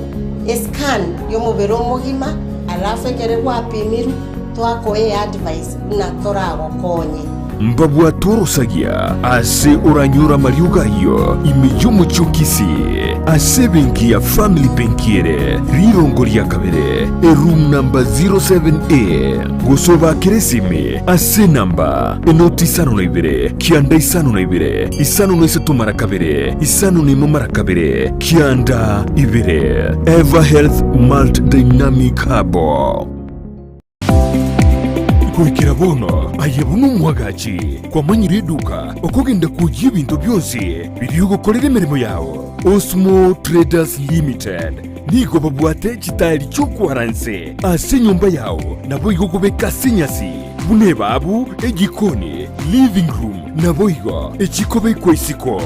Speaker 4: escan y'omobere omogima, alafu ekere gwapimirwe twakoa eadvice. Buna toragokonye.
Speaker 3: Mbabwate orosagia ase oranyore amariogo ayio ime y'omochie o Kisii, ase ebenki ya Family Benki ere rirongo ria kabere, eroom number 07A, gose obakere esimi ase enamba enoti 52 952 53 mara kabere 51 mara kabere kianda ibere. Ever Health Malt Dynamic Herbal. Goikera bono aye buna omwagachi kwamanyire eduka okogenda kwoyia ebinto bionsi biria ogokorera emeremo yao. Osmo Traders Limited nigo babwate chitaeri chi'okwara nse ase enyomba yao naboigo kobeka ase enyasi buna ebabu, ejikoni, living room naboigo echikobekwa isiko.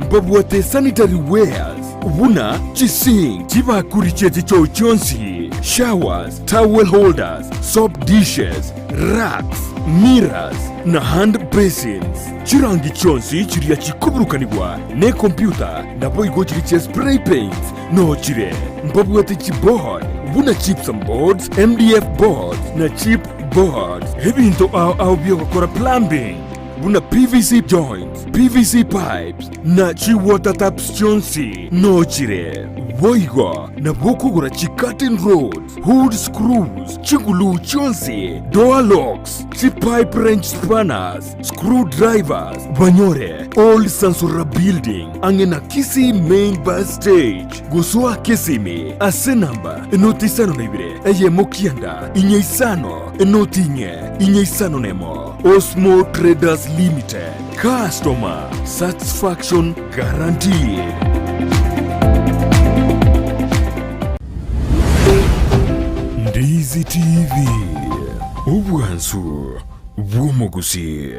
Speaker 3: Mbabwate sanitary wares buna chisink, chibakuri chie chichoo chionsi, showers, towel holders, soap dishes, racks, mirrors, na hand basins. Chirangi chionsi chiria chikoburukanigwa nekompyuta naboigo chiria chia spray paints noo chire. Mbabwate chiboard buna gypsum boards, MDF boards na chip boards. Ebinto ao ao biogokora plumbing buna PVC joints, PVC pipes na chi water taps chionsi noo chire. Boigo nabo okogora chi curtain rods, hood screws, chiguluu chionsi, door locks, chi pipe wrench spanners, screw drivers, banyore Old Sansora Building ang'e na Kisii Main Bus Stage. Gosoa Kisimi ase namba enoti 52 eyemo kianda inye isano enoti inye inye isano nemo. Osmo Traders Limited, Customer Satisfaction Guaranteed. Ndizi TV, obwansu bw'omogusii.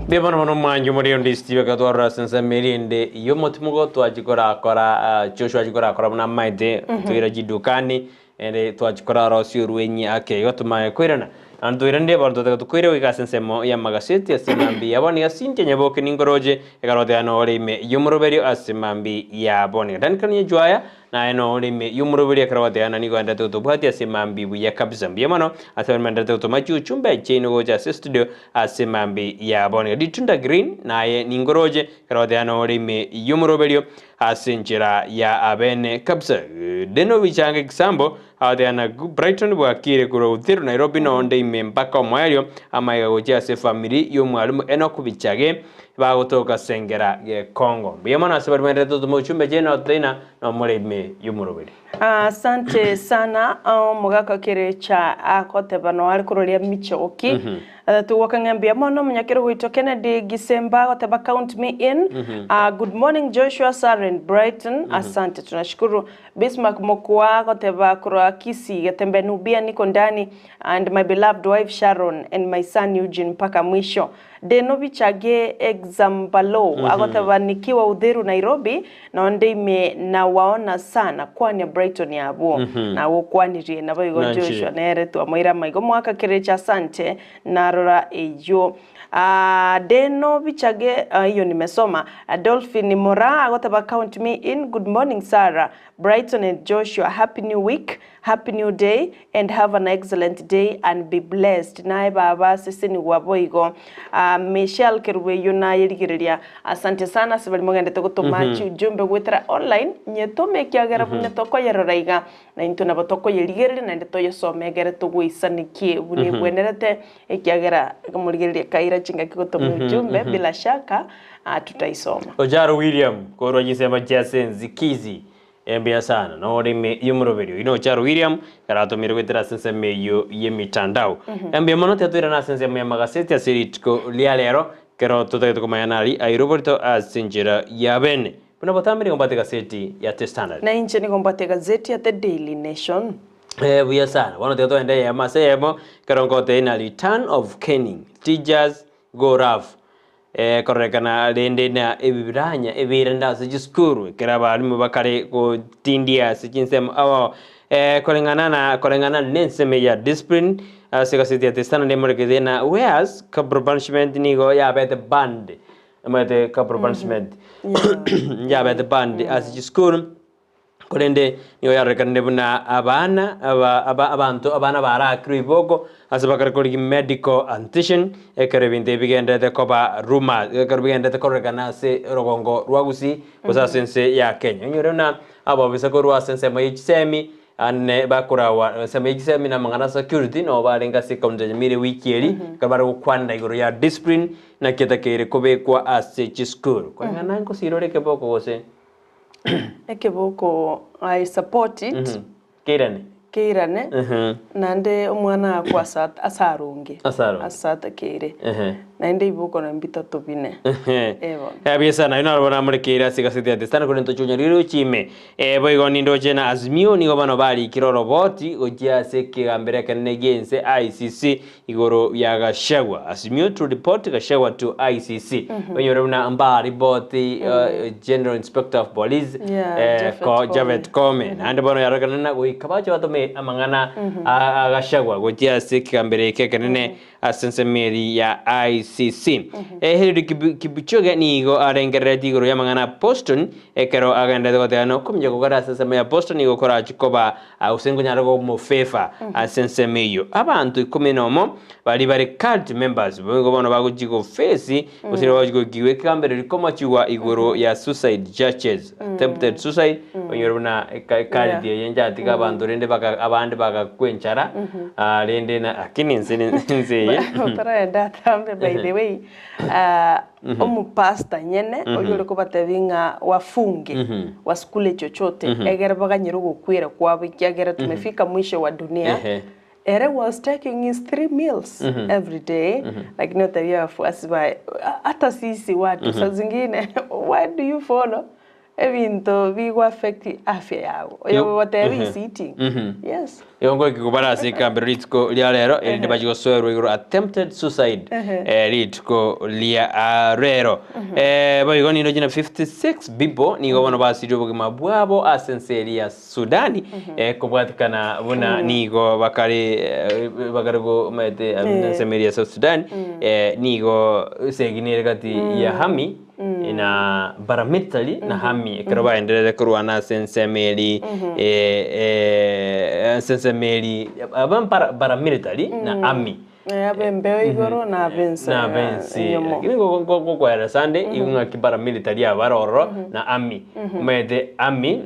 Speaker 1: Mbuya mono mono omwancho omorero Ndisi TV ekatwarora ase ensemo eria ende y'omotimogo twachia korakora Joshua achia korakora buna amaete, toira chidukani. Ere twachia korarosia orwenyi ake igo tomanye koirana. Naende toiranire bono totaka tokoire goika ase ensemo y'amagaseti ase mambia ya bono iga Cynthia Nyaboke ningoroche ekero goteba nore ime y'omoroberio ase mambia ya bono iga. Duncan Nyachwaya naye nore ime y'omoroberio ekero goteba ng'a nigo aenderete gotobwatia ase mambia buya kabisa. Mbuya mono ase baria baenderete gotoma chiuchumbe chiaino gocha ase estudio ase mambia ya bono iga. Ditunda Green naye ningoroche ekero goteba nore ime y'omoroberio Ase enchera ya abene kabisa. Deno bichanga ekisambo agoteana na Brighton bwakire korwa Uthiru Nairobi nonde ime mpaka omoerio amaiga gochia ase efamiri y'omwalimu Enock Bichage bagotoka Sengera Gekongo. Mbuya mono ase baria baenderete gotoma ochumbe chiaino toina nomore ime y'omoroberi.
Speaker 2: Asante sana omogaka Kerecha agoteba noare kororia michoki Togwoka ng'a mbuya mono omonyakero goito Kennedy Gisemba agoteba count me in. Good morning Joshua, Sarah and Brighton. Asante tunashukuru. Bismarck Mokua agoteba korwa Kisii Getembe Nubia niko ndani and my beloved wife Sharon and my son Eugene mpaka mwisho. Deno Bichage Exambalo agoteba nikiwa Uthiru Nairobi Nonde ime nawaona sana kwania Brighton abwo nagokwanirie naboigo
Speaker 1: Nanche.
Speaker 2: Joshua nere twamoira amaigo mwaka kerecha asante narora eyio Ah, deno bichage ah, iyo nimesoma Ah, Dolphin Moraa agoteba count me in good morning Sarah Brighton and Joshua happy new week happy new day and have an excellent day and be blessed naye baba sesenigwa boigo Ah, Michelle Kerubo eyio naye rigereria Asante sana ase baria mogendete gotoma chiujumbe goetera online, nyetome ekiagera buna tokoyerora iga, na intwe nabo tokoyerigereria naende toyesome egere togoisanekie buna ebwenerete, ekiagera morigereria kaira chingaki gotoma ujumbe bila shaka tutaisoma.
Speaker 1: Ojaro William korwa chisemo chia Senzikizi Mbuya sana nore ime y'omoroberio oino Ocharo William karatomire goetera ase ensemo eyio y'emitandao. Mbuya mono tiga ase ensemo y'amagaseti ase rituko ria rero kero totagete komanya nari airoborito ase enchera y'abene. Buna botambe nigo mbwate egaseti ya The Standard.
Speaker 2: Na inche nigo mbwate egazeti ya The Daily Nation.
Speaker 1: Buya sana. Bono tiga togende eyemo ase eyemo ekero ngotebia ng'a return of caning, teachers go rough. Kororekana rende na ebibiranya ebiirende ase chisukuru, ekero abalimu bakare gotindia ase chinsemo ao koreng'ana na koreng'ana nensemo ya discipline ase egaseti ya The Standard emorekete na whereas corporal punishment nigo yabete banned omanyete corporal punishment yabete banned ase chisukuru. Korende nigo yarorekanire buna abana aba aba abanto abana barakirwe iboko ase bakare korigia medical attention ekero ebinto ebi bigenderete koba rumours ekero bigenderete kororekana ase orogongo rwa Gusii gose ase ense ya Kenya. Onyore buna abobisa korwa ase ensemo ye chisemi ane bakorawa ensemo ye chisemi na amang'ana a security nabo barenge ase ecounty ya Nyamira ewiki eria ekero bare gokwanera igoro ya discipline naki etakeire kobekwa ase chisukuru. Koreng'ana nkosira ore ekeboko gose.
Speaker 2: Ekeboko I support it.
Speaker 1: Keirane.
Speaker 2: Keirane, naende omwana akwe ase ase aronge.
Speaker 1: Ase aronge.
Speaker 2: Ase atakeire. Naende iboko na mbitato bine. Eh bono.
Speaker 1: Kabisa naye naro namorekeire ase egaseti ya The Standard korende tochia konyora rirochio ime. Boigo nindoche na Azimio nigo bono barikire oroboti gochia ase ekegambero ekenene gi'ense ICC Igoro ya Gachagua, Azimio to report Gachagua to ICC. Onyore buna mbariboti General Inspector of Police
Speaker 2: Yeah, Japhet
Speaker 1: ko
Speaker 2: Koome.
Speaker 1: Japhet Koome. Naende bono yarorekana ng'a goika bache batome amang'ana a Gachagua gochia ase ekegambero eke ekenene ase ensemo eria ya ICC. Eliud Kipchoge nigo arengereretie igoro y'amang'ana a Boston ekero agenderete goteba ng'a okominyoka kore ase ensemo ya Boston nigo korache koba Gose nkonyare komofefa ase ensemo eyio. Abanto ikomi nomo baria bare cult members boigo bono bagochia gofesi gose nigo bagochia goikigwa ekegambereri komachigwa igoro ya suicide churches attempted suicide onyore buna ecult eye nchatiga abanto rende baka abande bagakwa enchara rende na lakini inse inse eye
Speaker 2: Otaragenda atambe by the way Omopastor nyene oria ore kobatebia ng'a wafunge wasikule chochote egere baganyere ogokwera kwabo ekiagera tumefika mwisho wa dunia ere was taking his three meals every day lakini otebia abafuasi baye hata sisi watu saa zingine why do you follow? Ebinto bigo affect afya yago. Oyo ogoteba is eating. Yes.
Speaker 1: Igo ngoika kobare ase ekambero rituko ria rero erinde bachie gosoerwa igoro attempted suicide eh, rituko ria ah, rero eh, boigo nindo china 56 people nigo bono basirie obogima bwabo ase ense eria ya Sudani eh, kobwatikana buna nigo bakare eh, bakare gomaete ensemo eria ya South Sudan eh, nigo esegi nere gati ya Hami na paramilitary na army ekero baenderere korwana ase ensemo eri ase ensemo eri aba mpara paramilitary na army.
Speaker 2: Abe embeo igoro na abe ense
Speaker 1: Na abe ense
Speaker 2: enyomo.
Speaker 1: Lakini ngokoeresa ande igo ng'aki paramilitary aba bare ororo na army omanyete army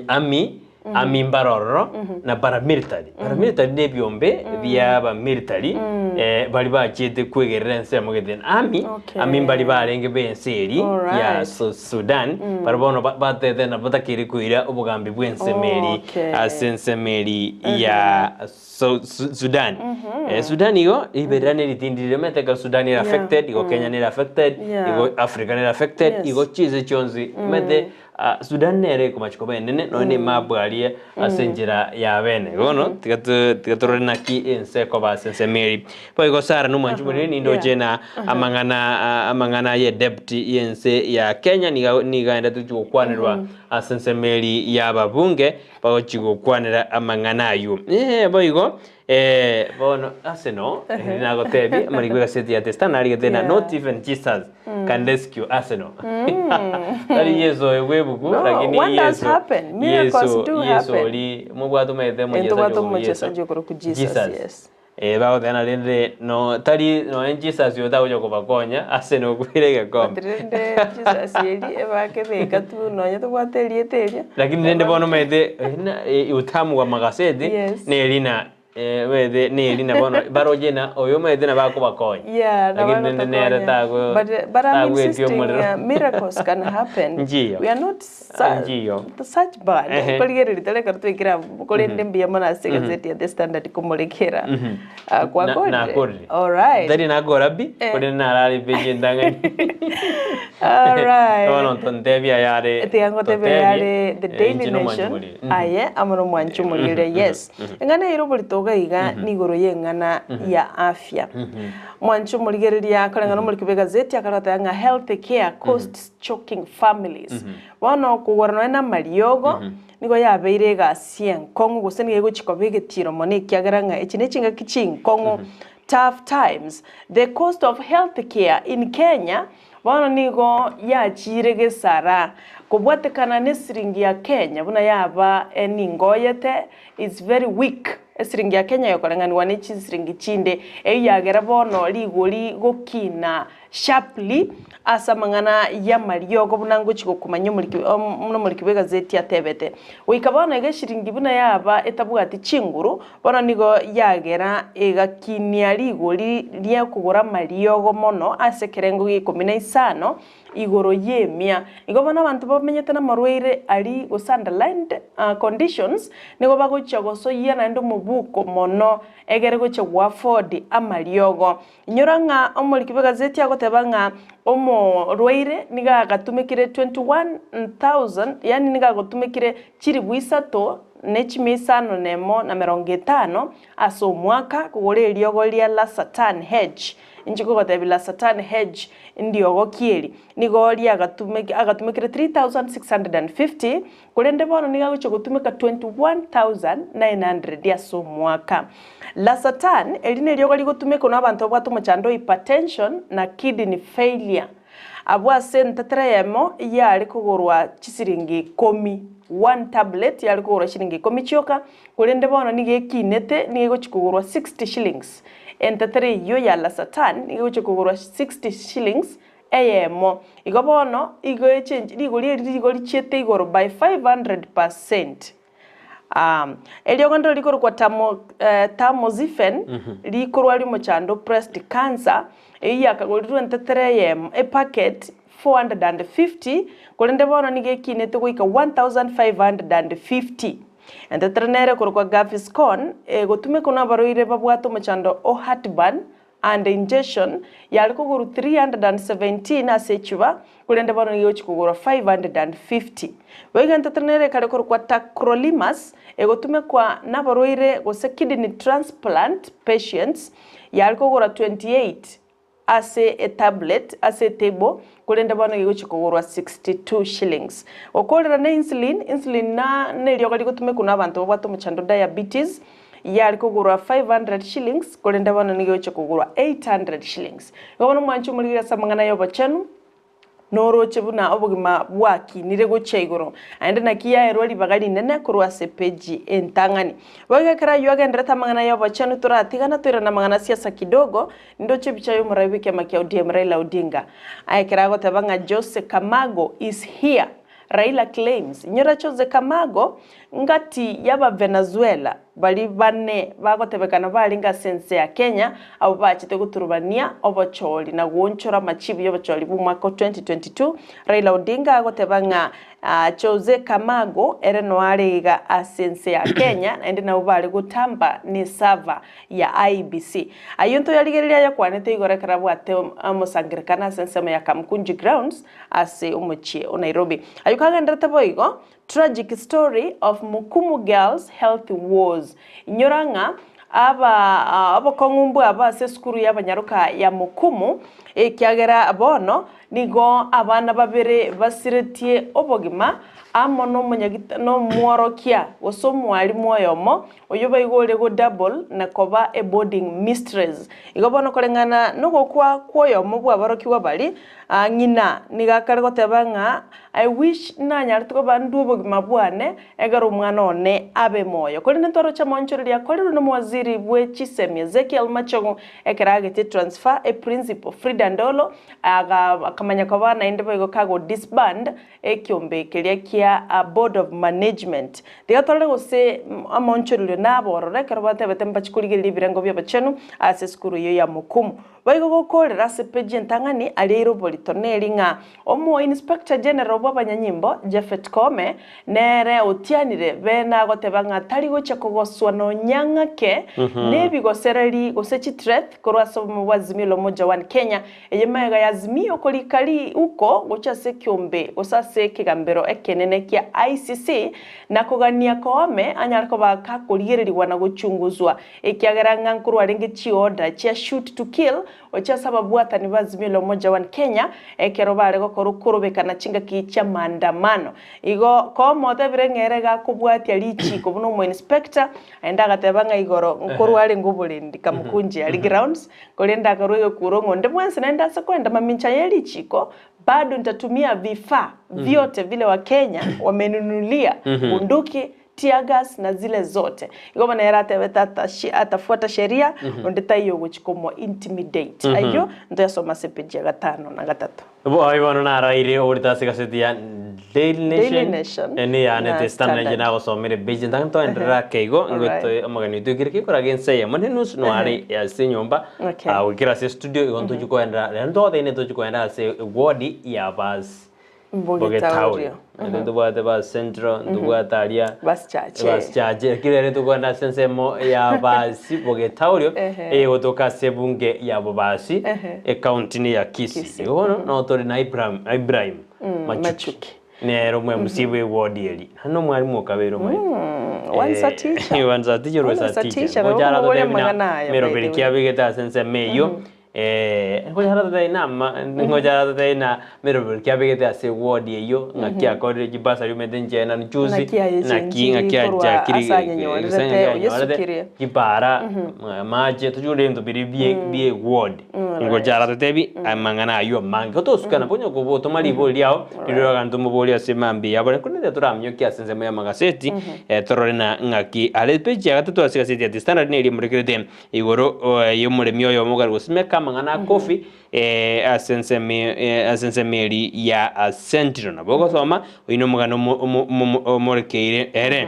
Speaker 1: Army, army mbare ororo na paramilitary. Paramilitary na ebiombe bia abamilitary baria bachiete kwegerera ensemo gete. Army,
Speaker 2: Okay.
Speaker 1: army mbari barenge ba ense eri ya
Speaker 2: Alright.
Speaker 1: Sudan, baria bono batete nabo batakeire koira obogambi bwa ensemo eri
Speaker 2: Okay.
Speaker 1: ase ensemo eri ya Sudan. Sudan igo riberera neritindi riria omanyete ekero Sudan ere affected, igo Kenya nere affected, igo Africa nere affected, igo chinse chionsi omanyete Sudan nere ekomachi koba enene nonya ne emapu aria ase enchera ya bene. Bono tiga tiga torore naki ense ekoba ase ensemo eri. Boigo Sarah nomwanchi omonene nindoche na amang'ana amang'ana ye debt y'ense ya Kenya niga niga aendete gochia gokwanerwa ase ensemo eri ya ababunge bagochia gokwanera amang'ana aywo. Eeh boigo bono Arsenal nagotebie amariko egaseti ya The Star narigete na not even Jesus can rescue Arsenal. Tari Yeso oyo bw'ebuku
Speaker 2: No,
Speaker 1: lakini
Speaker 2: wonders
Speaker 1: Yeso
Speaker 2: happen. Miracles
Speaker 1: Yeso
Speaker 2: do
Speaker 1: Yeso
Speaker 2: happen.
Speaker 1: ori mobwate omanyete omochesaji
Speaker 2: Ntobwate
Speaker 1: okorokwa
Speaker 2: omochesaji okorokwa Jesus, yes.
Speaker 1: Eh, bagoteba rende no tari nonya Jesus oyo tagocha kobakonya Arsenal okwire egekombe.
Speaker 2: But rende Jesus eri ebakebeka tu nonya tobwate erieta eria.
Speaker 1: Lakini rende bono omanyete utamu bwa magaseti
Speaker 2: Yes.
Speaker 1: neri na omanyete neri na bono baroche na oyo omanyete nabo akobakonya.
Speaker 2: Yeah, nabo
Speaker 1: Lakini rende nere
Speaker 2: agotokonya.
Speaker 1: tago
Speaker 2: But, but I'm
Speaker 1: tagwetia
Speaker 2: insisting
Speaker 1: omorero.
Speaker 2: miracles can happen.
Speaker 1: Njiyo.
Speaker 2: We are not su
Speaker 1: Njiyo.
Speaker 2: such bad.
Speaker 1: Ehe.
Speaker 2: Korigereria tore ekero twekire abwo korende mbuya mono ase egazeti ya The Standard komorekera. Ah,
Speaker 1: Na-
Speaker 2: kwakorire?
Speaker 1: nakorire.
Speaker 2: Alright.
Speaker 1: Tari nakora pi,
Speaker 2: Eh.
Speaker 1: korende narare peji entang'ani.
Speaker 2: Alright.
Speaker 1: Bono tontebie ayare
Speaker 2: Tiga ngotebie
Speaker 1: totebie,
Speaker 2: ayare The
Speaker 1: eh,
Speaker 2: Daily
Speaker 1: inche nomwanchi
Speaker 2: Nation
Speaker 1: moriri.
Speaker 2: aye amo nomwanchi omoriri yes. Eng'ana ere oborito iga iga nigoro y'eng'ana ya afya. Mwanchi omorigereria koreng'ana omoriki bw'egazeti akare goteba ng'a health care costs choking families. Bono okogora nonya na amariogo nigo yabeire egasi enkong'u gose nigo egochia koba egetiro mono ekiagera ng'a echi ne chingaki chinkong'u tough times. The cost of health care in Kenya bono nigo yachiire gesara kobwatekana ne esiringi ya Kenya buna yaba eningoyete is very weak. Esiringi ya Kenya ekoreng'anigwa ne chisiringi chinde eyio yagera bono rigori gokina sharply ase amang'ana y'amariogo buna ngochia gokomanya omoriki buna omoriki bw'egazeti atebete. Goika bono iga eshiringi buna yaba etabwati chinguru, bono nigo yagera egakinia rigori ri'okogora amariogo mono ase ekerengo gia ikomi na isano igoro y'emia. Igo bono abanto bamenyete namarwaire aria gose underlined conditions nigo bagochia gosoyia naende omobuko mono egere gochia goafford amariogo. Inyora ng'a omoriki bw'egazeti agoteba ng'a omorwaire nigo agatumekire 21,000 yaani nigo agotumekire chilifu isato ne chimia isano na emo na merongo etano ase omwaka kogora eriogo ria Losartan H. Inche kogotebia Losartan H ndiogo ki eri? Nigo riagatumeki agatumekire 3650 korende bono nigo agochia gotumeka 21,900 ase omwaka. Losartan, eri neriogo rigotumekwa nabanto babwate omochando o hypertension na kidney failure. Abwo ase entetera eyemo yare kogorwa chisiringi ikomi, one tablet yare kogorwa chiringi ikomi chioka, korende bono nigo ekinete nigo egochia kogorwa 60 shillings. Entetera eyio ya Losartan nigo egochia kogorwa 60 shillings eyemo. Igo bono igo echenchi rigori eri rigo richiete igoro by 500%. Eriogo ndiro rikorokwa tamo, tamoxifen, rikorwa riomochando breast cancer, eyio yakagorirwe entetere eyemo, epacket 450, korende bono nigo ekinete goika 1550. Entetere nere ekorokwa Gaviscon, egotumekwa nabarwaire babwate omochando o heartburn and ingestion, yare kogorwa 317 ase echuba, korende bono nigo egochia kogorwa 550. Boigo entato nere ekare korokwa Tacrolimus, egotumekwa nabarwaire gose kidney transplant patients, yare kogorwa 28 ase etablet ase etable, korende bono iga egochia kogorwa 62 shillings. Gokorera na insulin, insulin na neriogo rigotumekwa na abanto babwate omochando diabetes, yare kogorwa 500 shillings, korende bono nigo egochia kogorwa 800 shillings. Igo bono mwanche omorigereria ase amang'ana ya obochenu, Noroche buna obogima bwakinire gochia igoro, naende naki yaerwa ribaga rinene korwa ase epeji entang'ani. Boigo ekero ayio agenderete amang'ana y'obochenu toratigana toirane amang'ana siasa kidogo, nindoche ebicha y'omorai bw'ekiama kia ODM Raila Odinga aye ekero agoteba ng'a Jose Camargo is here, Raila claims. Inyora Jose Camargo ngati y'Abavenezuela Baria bane bagotebekana barenge ase ense ya Kenya, abwo bachete goturubania obochori na goonchora amachibu y'obochori bw'omwaka o 2022, Raila Odinga agoteba ng'a Jose Camargo ere noe are iga ase ense ya Kenya naende nabwo bare gotamba n'esava ya IEBC. Ayio ntoyarigereria ayakwanete igoro ekero abwate omosangererekano ase ensemo ya Kamkunji Grounds ase omochie o Nairobi. Ayio kagenderete boigo, Tragic story of Mukumu girls health woes. Inyora ng'a aba obokong'u mbwabo ase esukuru y'abanyaroka ya Mukumu ekiagera bono nigo abana babere basiretie obogima amo nomonyagita nomworokia gose omwalimu oyomo oyio baigo ore go double na koba a boarding mistress. Igo bono koreng'ana nogokwa kwoyomo bw'aborokigwa baria, ng'ina nigo akare goteba ng'a I wish nanyarete koba ndue obogima bwane ekero omwana one abe moyo. Korende ntwaroche amaonchoreria akorirwe nomowaziri bwe chisemi Ezekiel Machogu ekero agetie transfer e principal Frida Ndolo aga akamanya koba naende boigo kago disband ekiombe keria kia board of management. Tiga torore gose amaonchorerio nabe ororo ekero batebete mbachi korigereria ebirengo bi'obochenu ase esukuru eyio ya Mukumu. Boigo gokoorera ase peji entang'ani aria eire oborito neri ng'a Omo-Inspector General bw'abanyanyimbo, Japhet Koome, nere otianire bene agoteba ng'a tari gochia kogoswa nonya ng'ake nebigosereri gose chithreat korwa ase obomo bwa Azimio la Umoja One Kenya, eye magega ya Azimio korika riuko gochia ase ekiombe gose ase ekegambero ekenene kia ICC na kogania Koome anyare koba gakorigererigwa na gochunguzwa ekiagera ng'a nkorwa arenge chioda chia shoot to kill Gochia ase ababwatani ba Azimio la Umoja One Kenya ekero bare gokora okorobekana chingaki chi'amaandamano. Igo komotebire ng'a ere gakobwatia richiiko buna omoinspector, naende agateba ng'a igoro nkorwa arenge oborendi Kamukunji aria grounds, korende akarwa egekuro ng'a onde bwensi naende ase koenda mamincha ye richiiko bado ntatumia vifaa vyote vile Wakenya wamenunulia bunduki, tear gas na zile zote. Igo bono ere atebete atashi atafuata sheria, onde taiyo ogochia komo intimidate. Ayio ntoyasoma ase epeji ya gatano na gatato.
Speaker 1: Boy bono naraire oborito ase egaseti ya Daily
Speaker 2: Daily
Speaker 1: Nation
Speaker 2: Nation
Speaker 1: ene yane
Speaker 2: na
Speaker 1: The Standard inche
Speaker 2: Standard.
Speaker 1: nagosomire page ntange toenderera ake igo
Speaker 2: Alright.
Speaker 1: ngote omogeni oito ekere kekoraga ense eyemo ne nusu noare ase enyomba
Speaker 2: Okay.
Speaker 1: ah, goikera ase estudio igo ntochi koenderera rero ntogotebi ntochi koenda ase eward ya basi
Speaker 2: Bogetaurio.
Speaker 1: Bogetaurio. Ntobwate ba Central, ntobwate aria
Speaker 2: Basichache.
Speaker 1: Basichache. Lakini rero tokogenda ase ensemo ya basi Bogetaurio
Speaker 2: Ehe.
Speaker 1: egotoka ase ebunge ya Bobasi
Speaker 2: Ehe.
Speaker 1: ecounty ne ya Kisii.
Speaker 2: Kisii.
Speaker 1: Igo bono no tore na Ibrahim Ibrahim Machuki.
Speaker 2: Machuki.
Speaker 1: Nere omo MC bwe eward eri. Naende omwalimu okabeire omoyo.
Speaker 2: Once a teacher.
Speaker 1: Once a teacher, always
Speaker 2: Once
Speaker 1: a
Speaker 2: a
Speaker 1: teacher.
Speaker 2: teacher,
Speaker 1: Ngocha
Speaker 2: nabo
Speaker 1: aratotebia
Speaker 2: koboria amang'ana aya, by
Speaker 1: meroberi
Speaker 2: the way.
Speaker 1: ki abegete ase ensemo eyio. Ngocha aratotebie nama, ngocha aratotebie na meroberi ki abegete ase eward eyio, ng'aki akorire chibasari omanyete inche na juzi,
Speaker 2: Naki aye
Speaker 1: naki ng'aki
Speaker 2: chenchiri korwa
Speaker 1: achakire
Speaker 2: ase anyenyorerete, oyesukirie.
Speaker 1: chipara, amache, tochore ebinto biria bie bie eward. Ngocha aratotebie amang'ana aywo amange. Gotosuka nabo onye kobotoma ribori riao, rirorio egento tomoborie ase mambia yabo, korende toraminyokie ase ensemo y'amagaseti, torore na ng'aki are. Page ya gatato ase egaseti ya The Standard neria emorekerete Igoro y'omoremi oyomo okare gosimeka amang'ana a kofi ase ensemo ase ensemo eria ya Sentinel. Nabo ogosoma oyio nomogano omorekeire ere.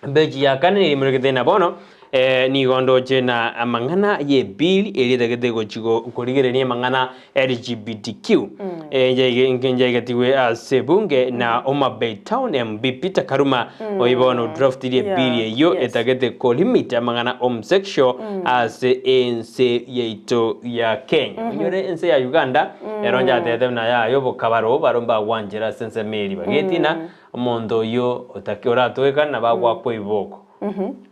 Speaker 1: Epeji ya kane nigo emorekete ng'a bono. Eh, nigo ndoche na amang'ana y'ebill eria etagete gochi go- korigereria amang'ana LGBTQ Eh, njaige- nke- njaigetigwe ase ebunge na Homa Bay Town MB Peter Karuma oyo bono odraftirie
Speaker 2: Yeah,
Speaker 1: ebill eyio
Speaker 2: yes.
Speaker 1: etagete kolimit amang'ana homosexual ase ense yaito ya Kenya. Onyore ense ya Uganda ero njatete buna yaye obokabaro baro mbagwanchera ase ensemo eria bagetina omonto oyio otake oratoekane nabo agwakwa iboko.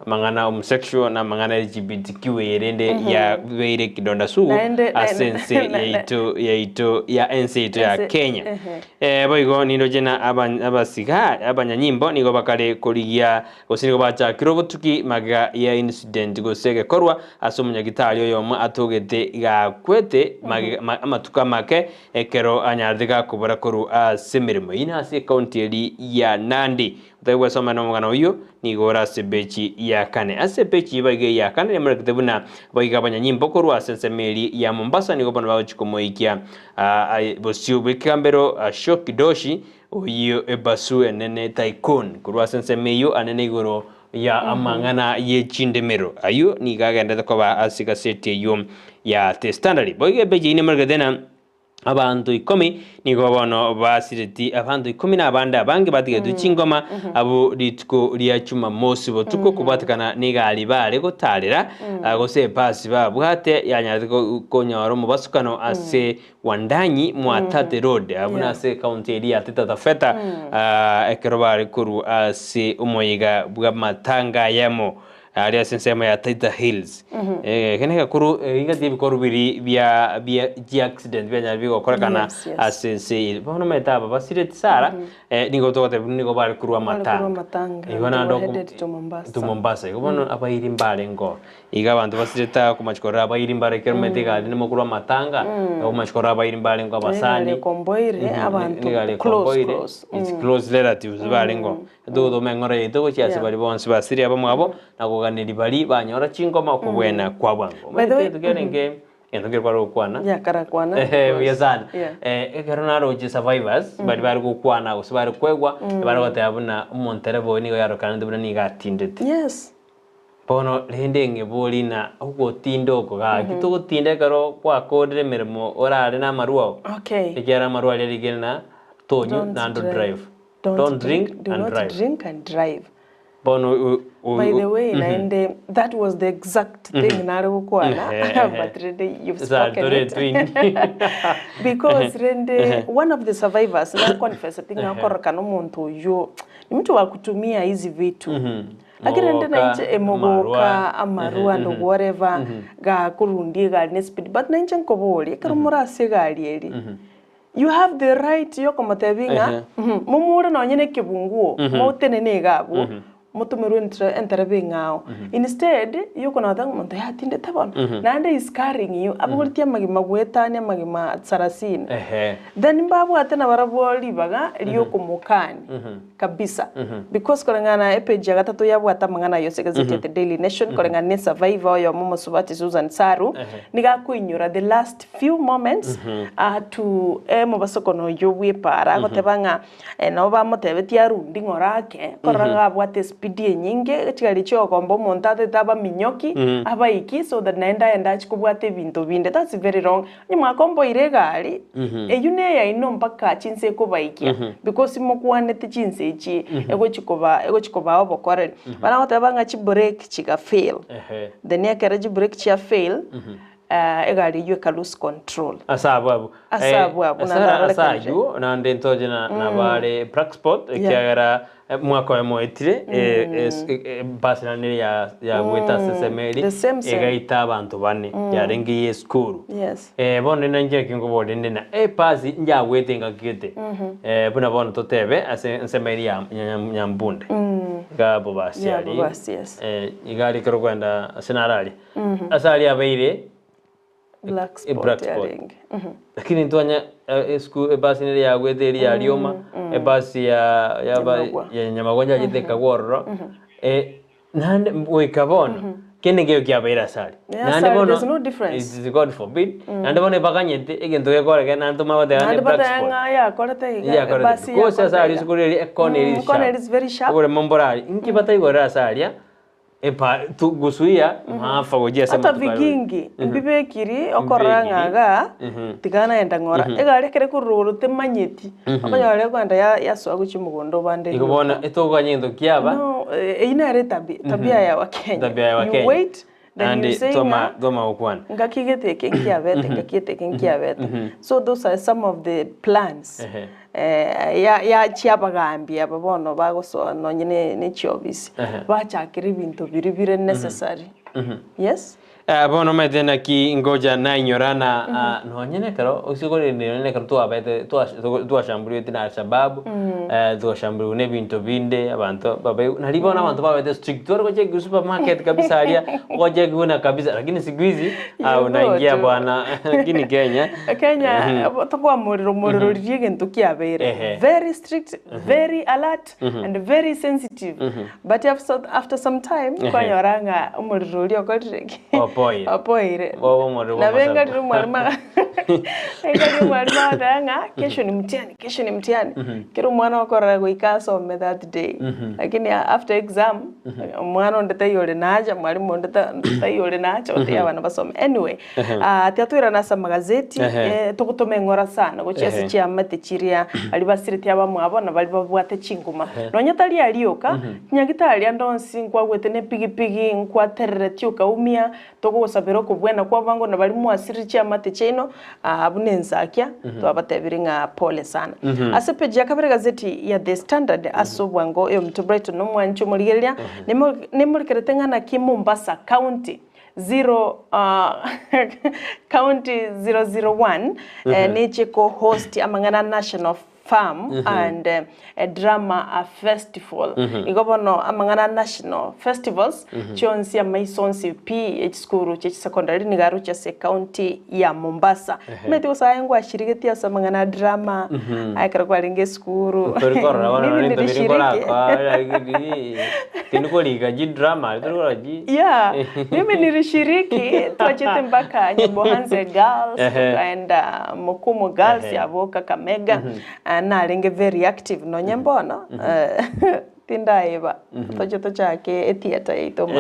Speaker 1: Amang'ana homosexual na amang'ana LGBTQ eye rende yabeire kidonda sugu
Speaker 2: Naende-
Speaker 1: ase
Speaker 2: naende-
Speaker 1: ense
Speaker 2: na- na-
Speaker 1: yaito yaito ya ense yaito ya
Speaker 2: Ense-
Speaker 1: Kenya.
Speaker 2: ehe.
Speaker 1: Eh, boigo nindoche na aba- abasiga abanyanyimbo nigo bakare korigia gose nigo bachakire obotuki magega ya incident gose egekorwa ase omonyagitari oyomo atogete gakwete magega ma- amatuko amake ekero anyarete gakobora korwa ase emeremo eyio na ase ecounty eri ya Nandi. Otari gwesoma nomogano oyio, nigo ore ase epeji ya kane. Ase epeji boigo ya kane nemorekete buna boigo abanyanyimbo korwa ase ensemo eria ya Mombasa nigo bono bagochia komoikia bosio bw'ekegambero Ashok Doshi oyio ebasu enene tycoon korwa ase ensemo eyio anene igoro ya amang'ana ye chindemero. Ayio nigo agenderete koba ase egaseti eyio ya The Standard. Boigo epeji eyio nemorekete na Abanto ikomi nigo bono basireti abanto ikomi na abande abange batigetwe chingoma abwo rituko ria Jumamosi botuko kobwatekana negari bare gotarera ah, gose ebasi babwate yanyarete ko- konyora omobasukano ase Wandanyi Mwatate Road abwo
Speaker 2: Yeah.
Speaker 1: nase ekaunti eria ya Taita Taveta ah, ekero bare korwa ase omoyega bw'amatanga ayamo Aria ase ensemo ya Taita Hills. Eh, eke negekuru rigati ebikoru biri bia bia chiaccident bianyara bigokorekana
Speaker 2: Yes, yes.
Speaker 1: ase ense eye. Bono omanyete aba basireti sana eh, nigo togoteba buna nigo bare korwa
Speaker 2: Bare korwa
Speaker 1: amatanga.
Speaker 2: amatanga,
Speaker 1: Igo
Speaker 2: they
Speaker 1: naende
Speaker 2: were
Speaker 1: oko-
Speaker 2: headed to Mombasa.
Speaker 1: to Mombasa. Igo bono abairi mbarenge oo. Iga abanto basirete aa okomachi korora abairi mbare ekero omanyete egari nimo korwa amatanga, okomachi korora abairi mbarenge abasani.
Speaker 2: Egari ekomboire, abanto
Speaker 1: Egari
Speaker 2: close,
Speaker 1: ekomboire,
Speaker 2: close.
Speaker 1: it's close relatives barenge oo. Togotoma eng'ora yaito gochia ase
Speaker 2: Yeah.
Speaker 1: baria bonsi basire abamwabo, na koganeria baria banyora chingoma okobwena kwa bwango.
Speaker 2: By the way,
Speaker 1: Omanyete kerenge egento nkere kware gokwana.
Speaker 2: Yeah, karakwana.
Speaker 1: Ehe, buya sana.
Speaker 2: Yeah.
Speaker 1: Eh, ekero naroche survivors, baria bare gokwana gose bare kwegwa, bare goteba buna omontereba oyo nigo yarokanete buna nigo atindete.
Speaker 2: Yes.
Speaker 1: Bono rende ng'ebori ng'a ogotinda oko gaki togotinda ekero gwakorire emeremo orare na amarwa ao.
Speaker 2: Okay.
Speaker 1: Ekiagera amarwa aria rigere na tonywe
Speaker 2: Don't
Speaker 1: naende
Speaker 2: drive.
Speaker 1: odrive.
Speaker 2: Don't,
Speaker 1: Don't drink
Speaker 2: do
Speaker 1: and
Speaker 2: not
Speaker 1: drive.
Speaker 2: drink and drive.
Speaker 1: Bono o- o-
Speaker 2: By the way,
Speaker 1: Mhm.
Speaker 2: naende that was the exact thing nare gokwana
Speaker 1: Ehe,
Speaker 2: but rende you've
Speaker 1: Sa
Speaker 2: spoken
Speaker 1: tore
Speaker 2: it.
Speaker 1: twin.
Speaker 2: Because rende one of the survivors na confess thing akorokana omonto oyo ni mtu wa kutumia hizi vitu. Lakini rende
Speaker 1: Mogoka,
Speaker 2: nainche emogoka
Speaker 1: amarwa.
Speaker 2: amarwa and whatever gakorundia egari ne speed but nainche nkoboria ekero more ase egari eri you have the right yokomotebia ng'a momure nonye na ekebunguo motenene iga abwo motomerwe entereba eng'ao instead yokonota ng'a omonto oyo atindete bono naende he is carrying you abogoretie amagima goetania amagima sarasini then mbabwate nabarabwo ribaga riokomokani kabisa because koreng'ana epage ya gatato yabwate amang'ana ayio ase egazeti ya The Daily Nation koreng'ana ne survivor oyomo omosubati Susan Saru nigo akoinyora the last few moments to omobasokono oyio bw'epaara agoteba ng'a nabo bamotebetie arundi ng'ora ake korora ng'a abwate espeed enyinge chigari chiogomba omonto atete abaminyoki abaiki so that naende aende achie kobwata ebinto binde that's very wrong. Onye mwakomboire egari, eyio neyaino mpaka chinsa ekobaikia, because mokwanete chinsa echi egochi koba egochi kobaa obokoreri. Bono agoteba ng'a chibrake chiga fail, then ekero chibrake chia fail, egari eyio eka lose control.
Speaker 1: Ase abwo abwo.
Speaker 2: Ase abwo abwo, naende
Speaker 1: Ase ase
Speaker 2: arorekanire.
Speaker 1: aywo naende ntoche na nabare Blackspot ekiagera Omwaka oyomo oetire, ebasi naende ere yagwete ase ensemo eria,
Speaker 2: The same same.
Speaker 1: egaita abanto bane, yarenge eye esukuru.
Speaker 2: Yes.
Speaker 1: Bono rende inche naki nkoboria rende na ebasi njagwete engaki gete, buna bono totebe ase ensemo eria ya Nyambunde, iga Bobasi
Speaker 2: Yeah,
Speaker 1: aria,
Speaker 2: Bobasi, yes.
Speaker 1: iga aria ekero okogenda ase naro aria, ase aria abeire
Speaker 2: Black spot
Speaker 1: Black spot.
Speaker 2: yarenge.
Speaker 1: Lakini ntwanya esukuru ebasi nere yagwete eria ya Rioma, ebasi ya yaba
Speaker 2: Nyamagwa.
Speaker 1: ya Nyamagwa njachete ekagwa ororo, naende goika bono, kende nkeiyo kiabeire ase aria.
Speaker 2: Yeah,
Speaker 1: Naende
Speaker 2: ase aria
Speaker 1: bono,
Speaker 2: there's no difference.
Speaker 1: it's God forbid, naende bono ebaganyete egento gekoreke naende tomanye goteba
Speaker 2: Naende
Speaker 1: ne black
Speaker 2: bateba
Speaker 1: spot.
Speaker 2: ng'a yakorete iga,
Speaker 1: Yakorete.
Speaker 2: ebasi
Speaker 1: Because ase
Speaker 2: yakorete
Speaker 1: aria
Speaker 2: iga.
Speaker 1: isiko riria ekona eri
Speaker 2: Corner is very sharp.
Speaker 1: Oboremo mbore aria, inki bataigorera ase aria. Epa tu gusuia maafa gochia ase
Speaker 2: Hata
Speaker 1: amatuko aye.
Speaker 2: vigingi mbibekiri okorora ng'a
Speaker 1: Mbibekiri.
Speaker 2: igaa tiga naenda ng'ora. Egari ekere korwa rogoro temanyeti, okonyora ekoenda ya yasoa gochia mogondo obande
Speaker 1: Igo bono
Speaker 2: rioka.
Speaker 1: etogokanya egento kiaba.
Speaker 2: No, eyio nere etabi tabia ya wakenya.
Speaker 1: Tabia ya
Speaker 2: You
Speaker 1: Wakenya.
Speaker 2: wait then you
Speaker 1: Naende
Speaker 2: say
Speaker 1: twama
Speaker 2: ng'a
Speaker 1: twama gokwana.
Speaker 2: ngaki gete eke nkiabete, ngaki gete eke nkiabete. So those are some of the plans
Speaker 1: Ehe.
Speaker 2: eh, ya ya chiabagambi aba bono bagosoa nonye ne ne chiofisi,
Speaker 1: Ehe.
Speaker 2: bachakera ebinto biria bire necessary. Yes.
Speaker 1: Eh, bono omanyete naki ngocha nainyora na ah, nonye nekero ase korende nonye nekero twabete twas twashambuliwete na Alshababu, eh, twashambuliwa na ebinto binde abanto babe nari bono abanto babete strict tware gochia supermarket kabisa aria ogochia buna kabisa lakini siku hizi ah,
Speaker 2: You go
Speaker 1: unaingia
Speaker 2: to
Speaker 1: bwana lakini Kenya
Speaker 2: Kenya tokwamorera omorero riria egento kiabeire
Speaker 1: Ehe.
Speaker 2: very strict very alert and very sensitive but after, after some time
Speaker 1: Ehe.
Speaker 2: kwanyora ng'a omorero oria okorire ki
Speaker 1: Opoire.
Speaker 2: opoire
Speaker 1: Obe omorero
Speaker 2: nabo
Speaker 1: bw'amasaku.
Speaker 2: engarire omwalimu engarire omwalimu agoteba ng'a kesho ni mtihani kesho ni mtihani kera omwana okorora goika asome that day lakini after exam omwana onde taiyo ore nacha mwalimu onde taiyo ore nacha gotebia abana basome anyway tiga toirane ase amagazeti togotoma eng'ora sana gochia ase chiamate chiria baria basireti abamwabo na baria babwate chinguma nonya tari aria oka nyagitari ande onsi nkwagwete na epigipigi nkwaterereti okaumia togosabera okobwena kwa bwango na baria mwasirire chiamate chiaino buna ensakia twabatebirie ng'a pole sana. Ase epeji ya kabere egazeti ya The Standard ase obwango ey'omonto Brighton omwanchi omorigereria nemorekerete ng'a naki Mombasa County zero County 001 neche ko host amang'ana National Farm and Drama Festival. Igo bono amang'ana National Festivals chionsi amaiso onsi pi echisukuru chie chisecondary nigo aroche ase ecounty ya Mombasa. Omanyete gose aye ngwashirigetie ase amang'ana a drama aye ekero kwarenge esukuru.
Speaker 1: Tori korora bono
Speaker 2: Mimi
Speaker 1: nento biri
Speaker 2: nilishiriki.
Speaker 1: nkorakoa tindi korika chidrama tori korora chi
Speaker 2: Yeah, mimi nilishiriki twachete mpaka Nyabohanse Girls tukaenda Mukumu Girls abwo Kakamega narenge very active nonye mbono tindaiba toche tochake etheatre yaito ma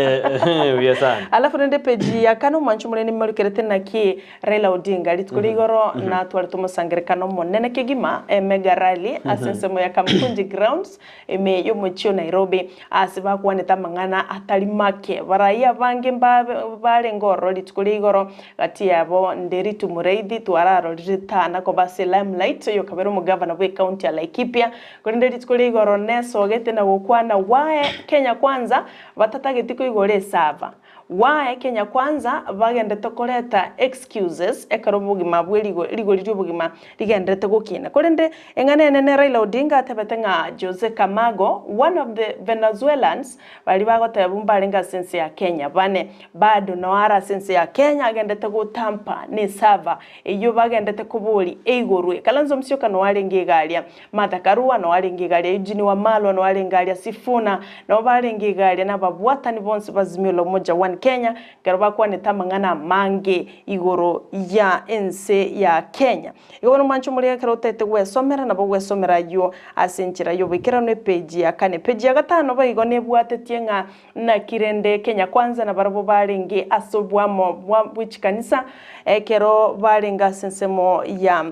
Speaker 1: Buya sana.
Speaker 2: Alafu rende page ya kane omwancho omorende nimorikerete naki Raila Odinga rituko ria igoro natwarete omosangerekano omonene kegima emega rally ase ensemo ya Kamkunji grounds ime y'omochie o Nairobi ase bakwanete amang'ana atari make. Baraia abange mbabe barenge ororo rituko ria igoro gati yabo Nderitu Mureithi twararorire tana koba ase limelight oyokabera omogavana bwe county ya Laikipia korende rituko ria igoro nesogete na gokwana why Kenya Kwanza batatageti koigora esava. Why Kenya Kwanza bagendete koreta excuses ekero obogima bwe rigori ri'obogima rigenderete gokina. Korende eng'ana enene Raila Odinga atebete ng'a Jose Camargo one of the Venezuelans baria bagoteba mbarenge ase ense ya Kenya bane bado noo are ase ense ya Kenya agendete gotampa ne server eyio bagendete koboria eigorwe. Kalonzo Musyoka noo arenge iga aria, Martha Karua noo arenge iga aria, Eugene Wamalwa noo arenge aria, Sifuna noo barenge iga aria na ababwatani bonsi ba Azimio la Umoja One Kenya ekero bakwanete amang'ana amange igoro ya ense ya Kenya. Igo bono mwanche omorege ekero otagete gwesomera nabo ogwesomera ayio ase enchera y'oboikeranu epeji ya kane. Epeji ya gatano boigo nebwatetie ng'a naki rende Kenya Kwanza nabarabwo barenge ase oboamo bwa bwe chikanisa ekero barenge ase ensemo ya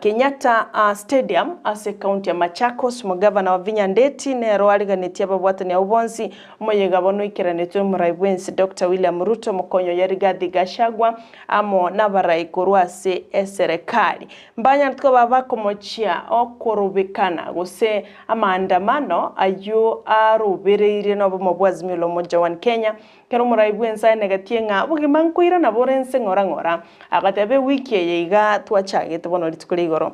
Speaker 2: Kenyatta Stadium ase ecounty ya Machakos. Omogavana Wavinya Ndeti nero ariganetie ababwatani abwo bonsi. Omoyega bono oikeranetwe omorai bwensi Doctor William Ruto, omokonyi oye Rigathi Gachagua amo nabarai korwa ase eserekari. Mbanyarete koba bakomochia okorobekana gose amaandamano ayio arobereirie nobomo bwa Azimio la Umoja One Kenya Ekero omorai bw'ense aenegetie ng'a obogima nkoirana bore ense ng'ora ng'ora, agateba ewiki eye iga twachagete bono rituko ria igoro,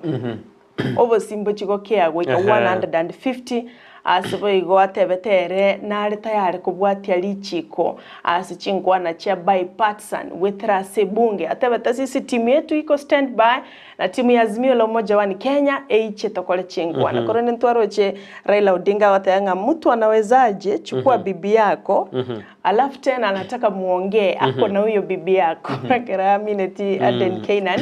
Speaker 2: obosimbo chigokea goika 150, ase boigo atebete ere nare tayare kobwatia richiko ase chinkwana chia bipartisan goetera ase ebunge. Atebete sisi timu yetu iko stand by na timu ya Azimio la Umoja One Kenya eiche tokore chinkwana. Korende ntwaroche Raila Odinga agoteba ng'a mtu anawezaje chukua bibi yako alafu tena anataka muongee ako na huyo bibi yako ekero amineti Aden Keynan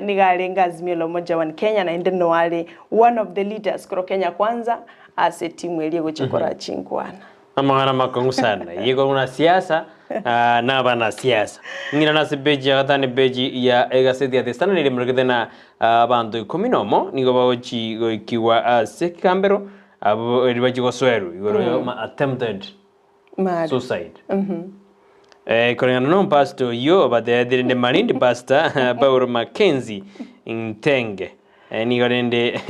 Speaker 2: nigo arenge Azimio la Umoja One Kenya naende no are one of the leaders korwa Kenya Kwanza ase etimu eria egochia koraa chinkwana.
Speaker 1: Amang'ana amakong'u sana. Igo buna siasa, ah, na abanasiasa. Ng'ina ase peji ya gatano epeji ya egaseti ya The Standard erimorokete na ah, abanto ikomi nomo nigo bagochi goikigwa ase ekegambero abwo eri bachie gosoerwa igoro ya ma attempted
Speaker 2: Murder.
Speaker 1: suicide. Eh, koreng'ana na omopastor oyio obatebetie rende Malindi Pastor Paul Mackenzie Ntenge Eh, nigo rende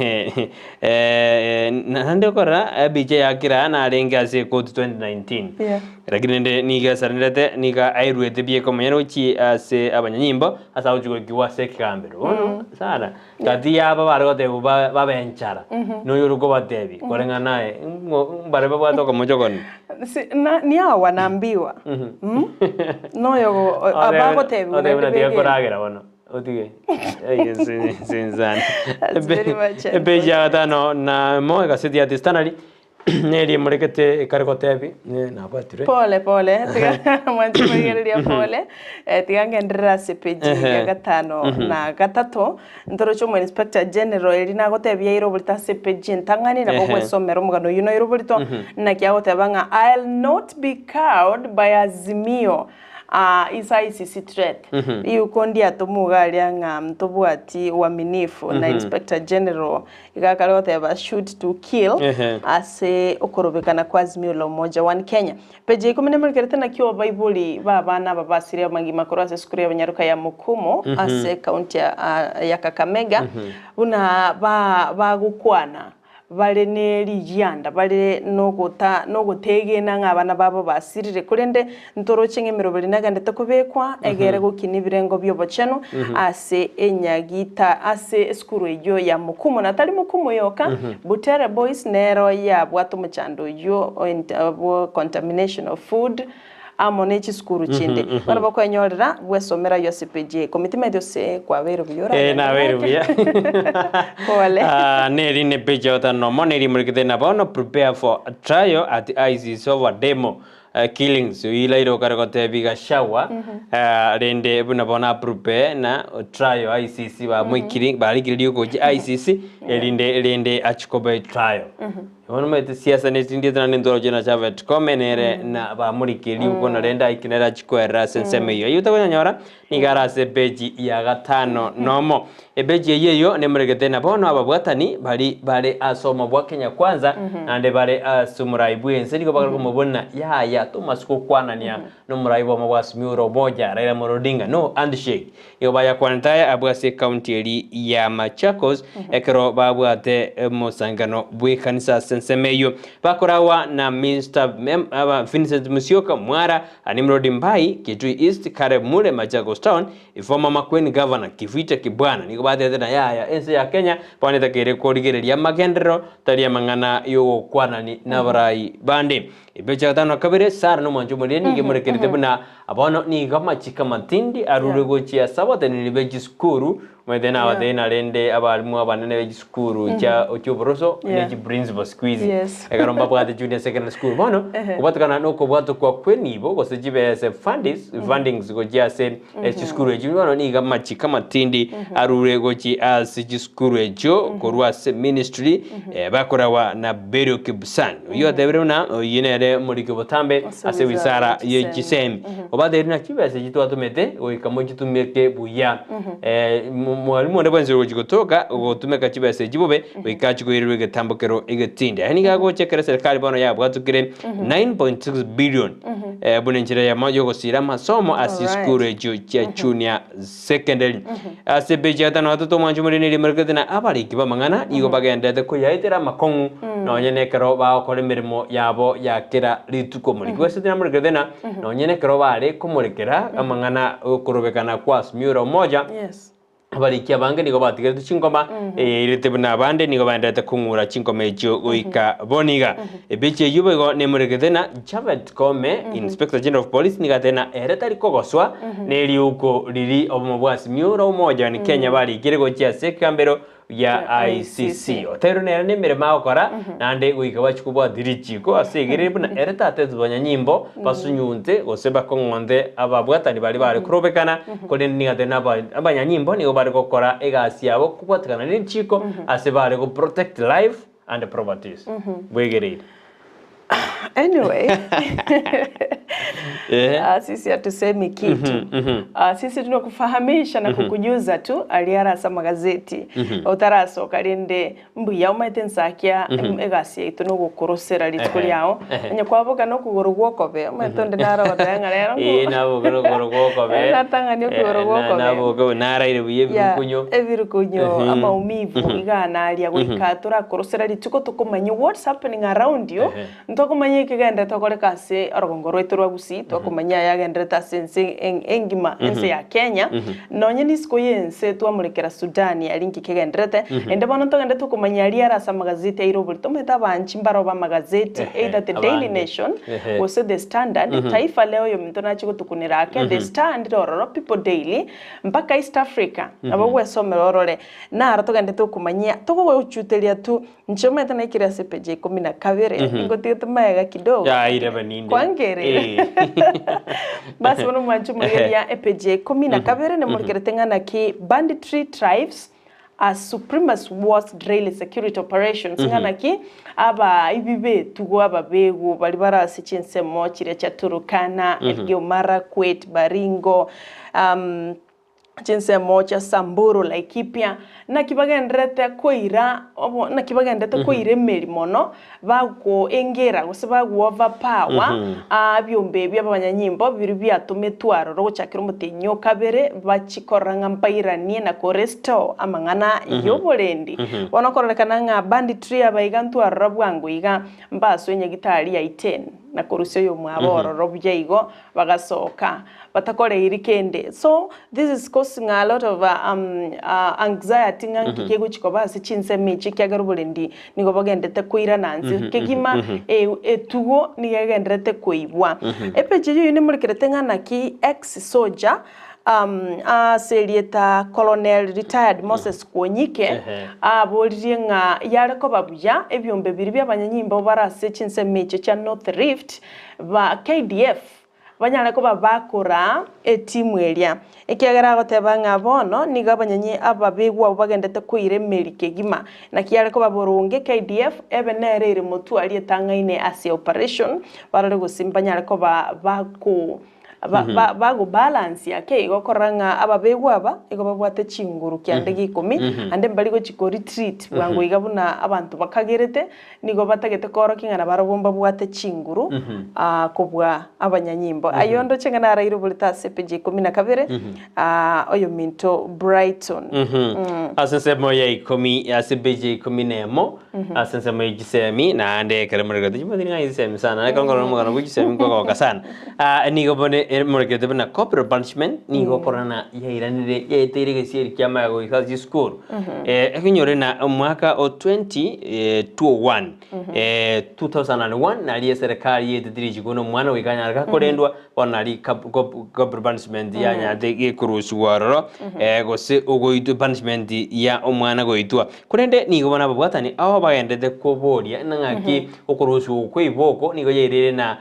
Speaker 1: eh, naende okorora ebicha ya kera narenge ase ekoti 2019
Speaker 2: Yeah.
Speaker 1: lakini rende nigo esaranirete nigo airuete buya ekomenya rochie ase abanyanyimbo ase agochia goikigwa ase ekegambero bono sana gati yabo bare gotebwa ba- babe enchara noyo ore kobatebia koreng'ana naye ng'o mbare babwate okomocha okone
Speaker 2: Si, na, ni hao wanaambiwa mm? Noyo abagotebiwa
Speaker 1: Otebe
Speaker 2: naende
Speaker 1: buna tiga
Speaker 2: begene.
Speaker 1: koragera bono Otige. Ai, sinzana.
Speaker 2: That's very much
Speaker 1: Epeji ya gatano na mo egaseti ya The Standard neri emorekete ekare gotebi ne nabwatirwe.
Speaker 2: Pole pole tiga mwanche korigereria pole eh, tiga ngenderere ase page ya gatano na gatato ntoroche omo inspector general eri nagotebia aire oborito ase page entang'ani nabo ogwesomera omogano oyio noire oborito naki agoteba ng'a I'll not be cowed by Azimio Aa isa ICC threat riuko ndiatomwa iga aria ng'a ntobwati uaminifu na Inspector General iga akare goteba shoot to kill ase okorobekana kwa Azimio la Umoja One Kenya. Page ya ikomi nemorikerete naki abaibori ba abana aba basire amagima korwa ase esukuru y'abanyaroka ya Mukumu ase ekaunti ya Kakamega buna ba bagokwana Bare ne rigianda, bare nogota nogotegena ng'a abana babo basirire, korende ntoroche ng'a emeroberi negenderete kobekwa, egere gokina ebirengo bi'obochenu ase enyagita ase esukuru eyio ya Mukumu. Na tari Mukumu yoka, Butere Boys nero yabwate omochando oyio bwo contamination of food amo ne chisukuru chinde. Bono bokwenyorera bwesomera ayio ase page eye. Komiti maeti ose kwabeire buya
Speaker 1: Eh, nabeire buya.
Speaker 2: Pole.
Speaker 1: Ah, neri ne page ya gatano nomo neri emorikete na bono prepare for trial at ICC over demo eh, killings oilaire okare gotebi Gachagua eh, rende buna bono aprepare na trial ICC bamoikiri barikire gochia ICC erinde rende achi koba trial Bono omanyete siasa ne chindiete naende ntoroche na Japhet Koome nere na bamorike riuko na rende aike nere achie koerera ase ensemo eyio. Eyio tokonyanyora nigo are ase epeji ya gatano nomo. Epeji eyio eyio nemoregete na bono ababwatani bari bare ase omo bwa Kenya Kwanza naende bare ase omorai bw'ense nigo bakare komobuna yaya tomasi gokwanania nomorai bwamo bwa Azimio la Umoja Raila Amolo Odinga no handshake. Nigo bayakwanete aya abwo ase ekaunti eria ya Machakos ekero babwate omosangano bw'ekanisa ase ensemo eyio. Bakoragwa na Minster Mem aba Vincent Musyoka, Mwara, Nimrod Mbai, Kitui East, Caleb Mule, Machakos Town, Former Makueni Governor Kivita Kibwana nigo batebete na yaya ense ya Kenya bono etakeire korigereria amagenderero tari amang'ana y'ogokwanani nabarai bande. Ebiacha gatano na kabere, Sara nomwancha omonene nigo emorekerete buna bono nigo amachiko amatindi arure gochia ase abateneneri be chisukuru, omanyete nabatebi narende abalimu abanene be chisukuru chia chi'oboroso ne chiprincipal siku hizi ekero mbabwate junior secondary school. Bono kobwatekana na okobwatokwa kw'enibo gose chibese fundis fundings gochia ase chisukuru echio bono nigo amachiko amatindi arure gochia ase chisukuru echio korwa ase ministry Bakoragwa na Berio Kipsang, oyio otebire buna oyio nere omoriki botambe ase wizara ye chisemi. Obatebirie ng'a chibesa echi twatomete goika mochitumeke buya. Mwalimu onde bwensi ogochi gotoka gotumeka chibesa echi bobe goika achi koirerwa egetambo kero egetindi. Aya nigo agocha ekero eserikali bono yabwatokire 9.6 billion buna enchera eyemo yogosira amasomo ase chisukuru echio chia junior Secondary. Ase epeji ya gatano gatato omwancho omonene eria emerekete na abariki b'amang'ana nigo bagenderete koyaetera amakong'u nonye nekero bagokora emeremo yabo ya kera rituko. Omoriki bw'esete namorekerete na nonye nekero bare komorekera amang'ana okorobekana kwa Azimio la Umoja
Speaker 2: Yes.
Speaker 1: abariki abange nigo batigerete chingoma eirete buna abande nigo baenderete kong'ura chingoma echio goika bono iga. Epeji eyio boigo nemorekete na Japhet Koome, Inspector General of Police nigo atebire ng'a ere tari kogoswa neriuko riri obomo bwa Azimio la Umoja One Kenya barikire gochia ase ekegambero gia ICC. Otebirie nere nemeremo agokora naende goika bachie kobwatia richiko ase egerire buna ere tatetwe banyanyimbo basunyunte gose bakong'onte ababwatani baria bare korobekana korende nigo atebire ng'a abanyanyimbo nigo bare gokora egasi yabo kobwatekana nerichiko ase bare go protect life and properties. Bwegereire.
Speaker 2: Anyway,
Speaker 1: Ehe.
Speaker 2: sisi hatusemi kitu. Sisi tunakufahamisha na kukujuza tu aliara ase amagazeti otarasoka rende mbuya omaete nsakia egasi yaito nogokorosera rituko
Speaker 1: Ehe,
Speaker 2: riao
Speaker 1: ehe.
Speaker 2: onye kwaboka nokogoro gwokobe omaete onde naro goteba ng'a rero
Speaker 1: Ee, nabokire okogoro gwokobe.
Speaker 2: Natang'ani okogoro
Speaker 1: Eh,
Speaker 2: gwokobe.
Speaker 1: naboke naraire buya
Speaker 2: Yeah,
Speaker 1: ebirukunyo.
Speaker 2: ebirukunyo amaumivu iga naria goika torakorosera rituko tokomanya what's happening around you
Speaker 1: Ehe.
Speaker 2: ntokomanya ekegenderete gokoreka ase orogongo rwaito rwa Gusii twakomanya ayagenderete ase ense engima ense ya Kenya nonye nisiko y'ense twamorekera Sudan aria nki kegenderete ende bono ntogende tokomanya aria are ase amagazeti aire oborito tomanyete abanchi mbaro b'amagazeti
Speaker 1: Ehe,
Speaker 2: either the Daily
Speaker 1: abange.
Speaker 2: Nation
Speaker 1: Ehe.
Speaker 2: gose The Standard Taifa Leo oyominto nache gotukunera ake The Stand rororo People Daily mpaka East Africa nabo ogwesomera orore naro togende tokomanyia togogochuteria tu Inche omanyete naikire ase epeji ya ikomi na kabere, ningotigete magega kidogo.
Speaker 1: Yaire baninde.
Speaker 2: Kwangerire.
Speaker 1: Eh.
Speaker 2: Basi bono mwanche omorigereria epeji ya ikomi na kabere nemorigerete ng'a naki banditry thrives as supremacy wars derail security operations ng'a naki abaibi b'etugo ababegu baria bare ase chinsemo chiria chia Turkana, Elgeyo Marakwet, Baringo, um, chinsemo chia Samburu, Laikipia, naki bagendererete koira obo naki bagendererete koira emeri mono, bagoengera gose bago overpower ebiombe ebio abanyanyimbo biria biatometwe aroro gochakera omotenyi o kabere, bachie korora ng'a mbairanie na ko restore amang'ana y'oborendi. Bono okororekana ng'a banditry aba iga ntwarora bwango iga, mbasoe nyagitari ya Iten na korusia oyomwabo ororo buya igo, Bagasoka, batakoreiri kende. So, this is causing a lot of anxiety ng'a nki kegochi koba ase chinsemo echi ekiagera oborendi nigo bogendete koirana nse kegima etugo nigo egenderete koibwa. Epeji eyio nemorekerete ng'a naki ex soldier ase erieta Colonel retired Moses Kwonyike aboririe ng'a yare koba buya ebiombe biria bi'abanyanyimbo bare ase chinsemo echio chia North Rift Ba KDF banyare koba bakoraa etimu eria, ekiagera agoteba ng'a bono nigo abanyanyi ababegwa abwo bagendete koira emeri kegima. Naki yare koba boronge KDF ebe nere ere motwe aria etang'aine ase operation, barore gose mbanyare koba bako bagobalansia ake igo korora ng'a ababegwa aba igo babwate chinguru kianda gia ikomi, ande mbari gochia ko retreat bwango iga buna abanto bakagerete, Nigo batagete koorokia ng'a nabarabwo mbabwate chinguru kobua abanyanyimbo. Ayio ndoche ng'a naraire oborito ase epeji ya ikomi na kabere, oyominto Brighton.
Speaker 1: Ase ensemo ya ikomi, ase epeji ya ikomi na emo, ase ensemo ya chisemi, naende ekero morekerete chimanyeti ng'a chisemi sana, ekero nkorora omogano bwe chisemi nkogoka sana. Nigo bono morekerete buna corporal punishment, nigo okorora ng'a yairanire yaeteire egesieri kia amaye goika ase chisukuru. Ekenyore na omwaka o 2021, 2001 naria eserekari yaetete richiko na omwana goika anyare gakorendwa bono nari corporal punishment yanyarete gekorusigwa ororo gose ogoitwa punishment ya omwana goitwa. Korende nigo bono ababwatani abo bagenderete koboria ng'aki okorusigwa okwo kwa iboko nigo yairire na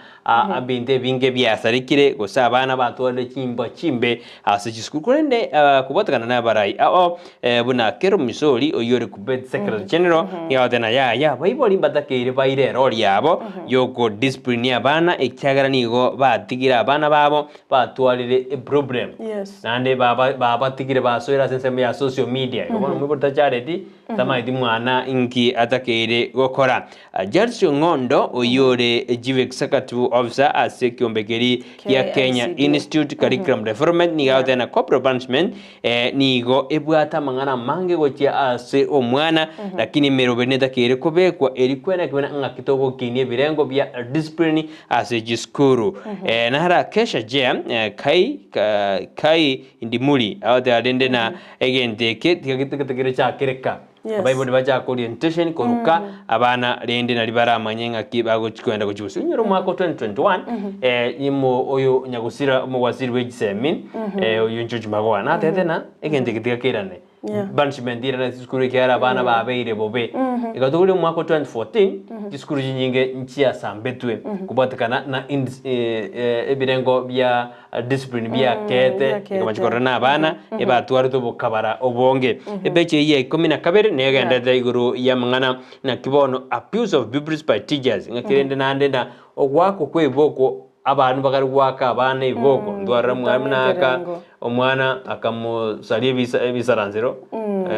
Speaker 1: Ebinto ebinge biasarekire, gose abana batwarire chimbwa chimbe ase chisukuru. Korende kobwatekana nabarai ao buna kera omisori oyio ore Kuppet Secretary General nigo agoteba ng'a yaya abaibori mbatakeire baire erori yabo yokodiscipline abana ekiagera nigo batigire abana babo batwarire eproblem
Speaker 2: Yes.
Speaker 1: naende baba babatigire basoire ase ensemo ya social media. Igo bono omoibori tachareti tamaeti mwana inki atakeire gokora. Charles Ong'ondo oyio ore Chief Executive Officer ase ekiombe keria gia Kenya
Speaker 2: KICD.
Speaker 1: Institute Curriculum Development nigo agoteba na corporal punishment eh, nigo ebwate amang'ana amange gochia ase omwana lakini emeroberi netakeire kobekwa eri kwene kebena ng'aki togokinia ebirengo bia discipline ase chisukuru. Eh, nara Kesha Jea eh, Kai, ka, Kai Indimuli agoteba rende na egento eke tiga getakeire chakereka
Speaker 2: Yes.
Speaker 1: Abaibori bachaka orientation koruka abana rende nari baramanye ng'aki bagochi kogenda gochi gose. Onyore omwaka o 2021 eh, imo oyo nyagusira omowaziri bwe chisemi eh, oyo George Magoha natete na egento eke tiga keirane.
Speaker 2: Yeah.
Speaker 1: Punishment ere nase chisukuru ekiagera abana babeire bobe. Igo tokori omwaka o 2014, chisukuru chinyinge nchiasambetwe kobwatekana na ins- eh, eh, ebirengo bia discipline biakete,
Speaker 2: biakete.
Speaker 1: igo bachikorora na abana ebatwarete obokabara obonge. Epeji eyio ya ikomi na kabere nigo egenderete igoro y'amang'ana naki bono abuse of pupils by teachers, ng'aki rende naende na ogoakwa kwa ebiboko Abandu bakare goaka abana ebiboko, ntwarora mwarimu naaka omwana akamosaria ebisa ebisaransero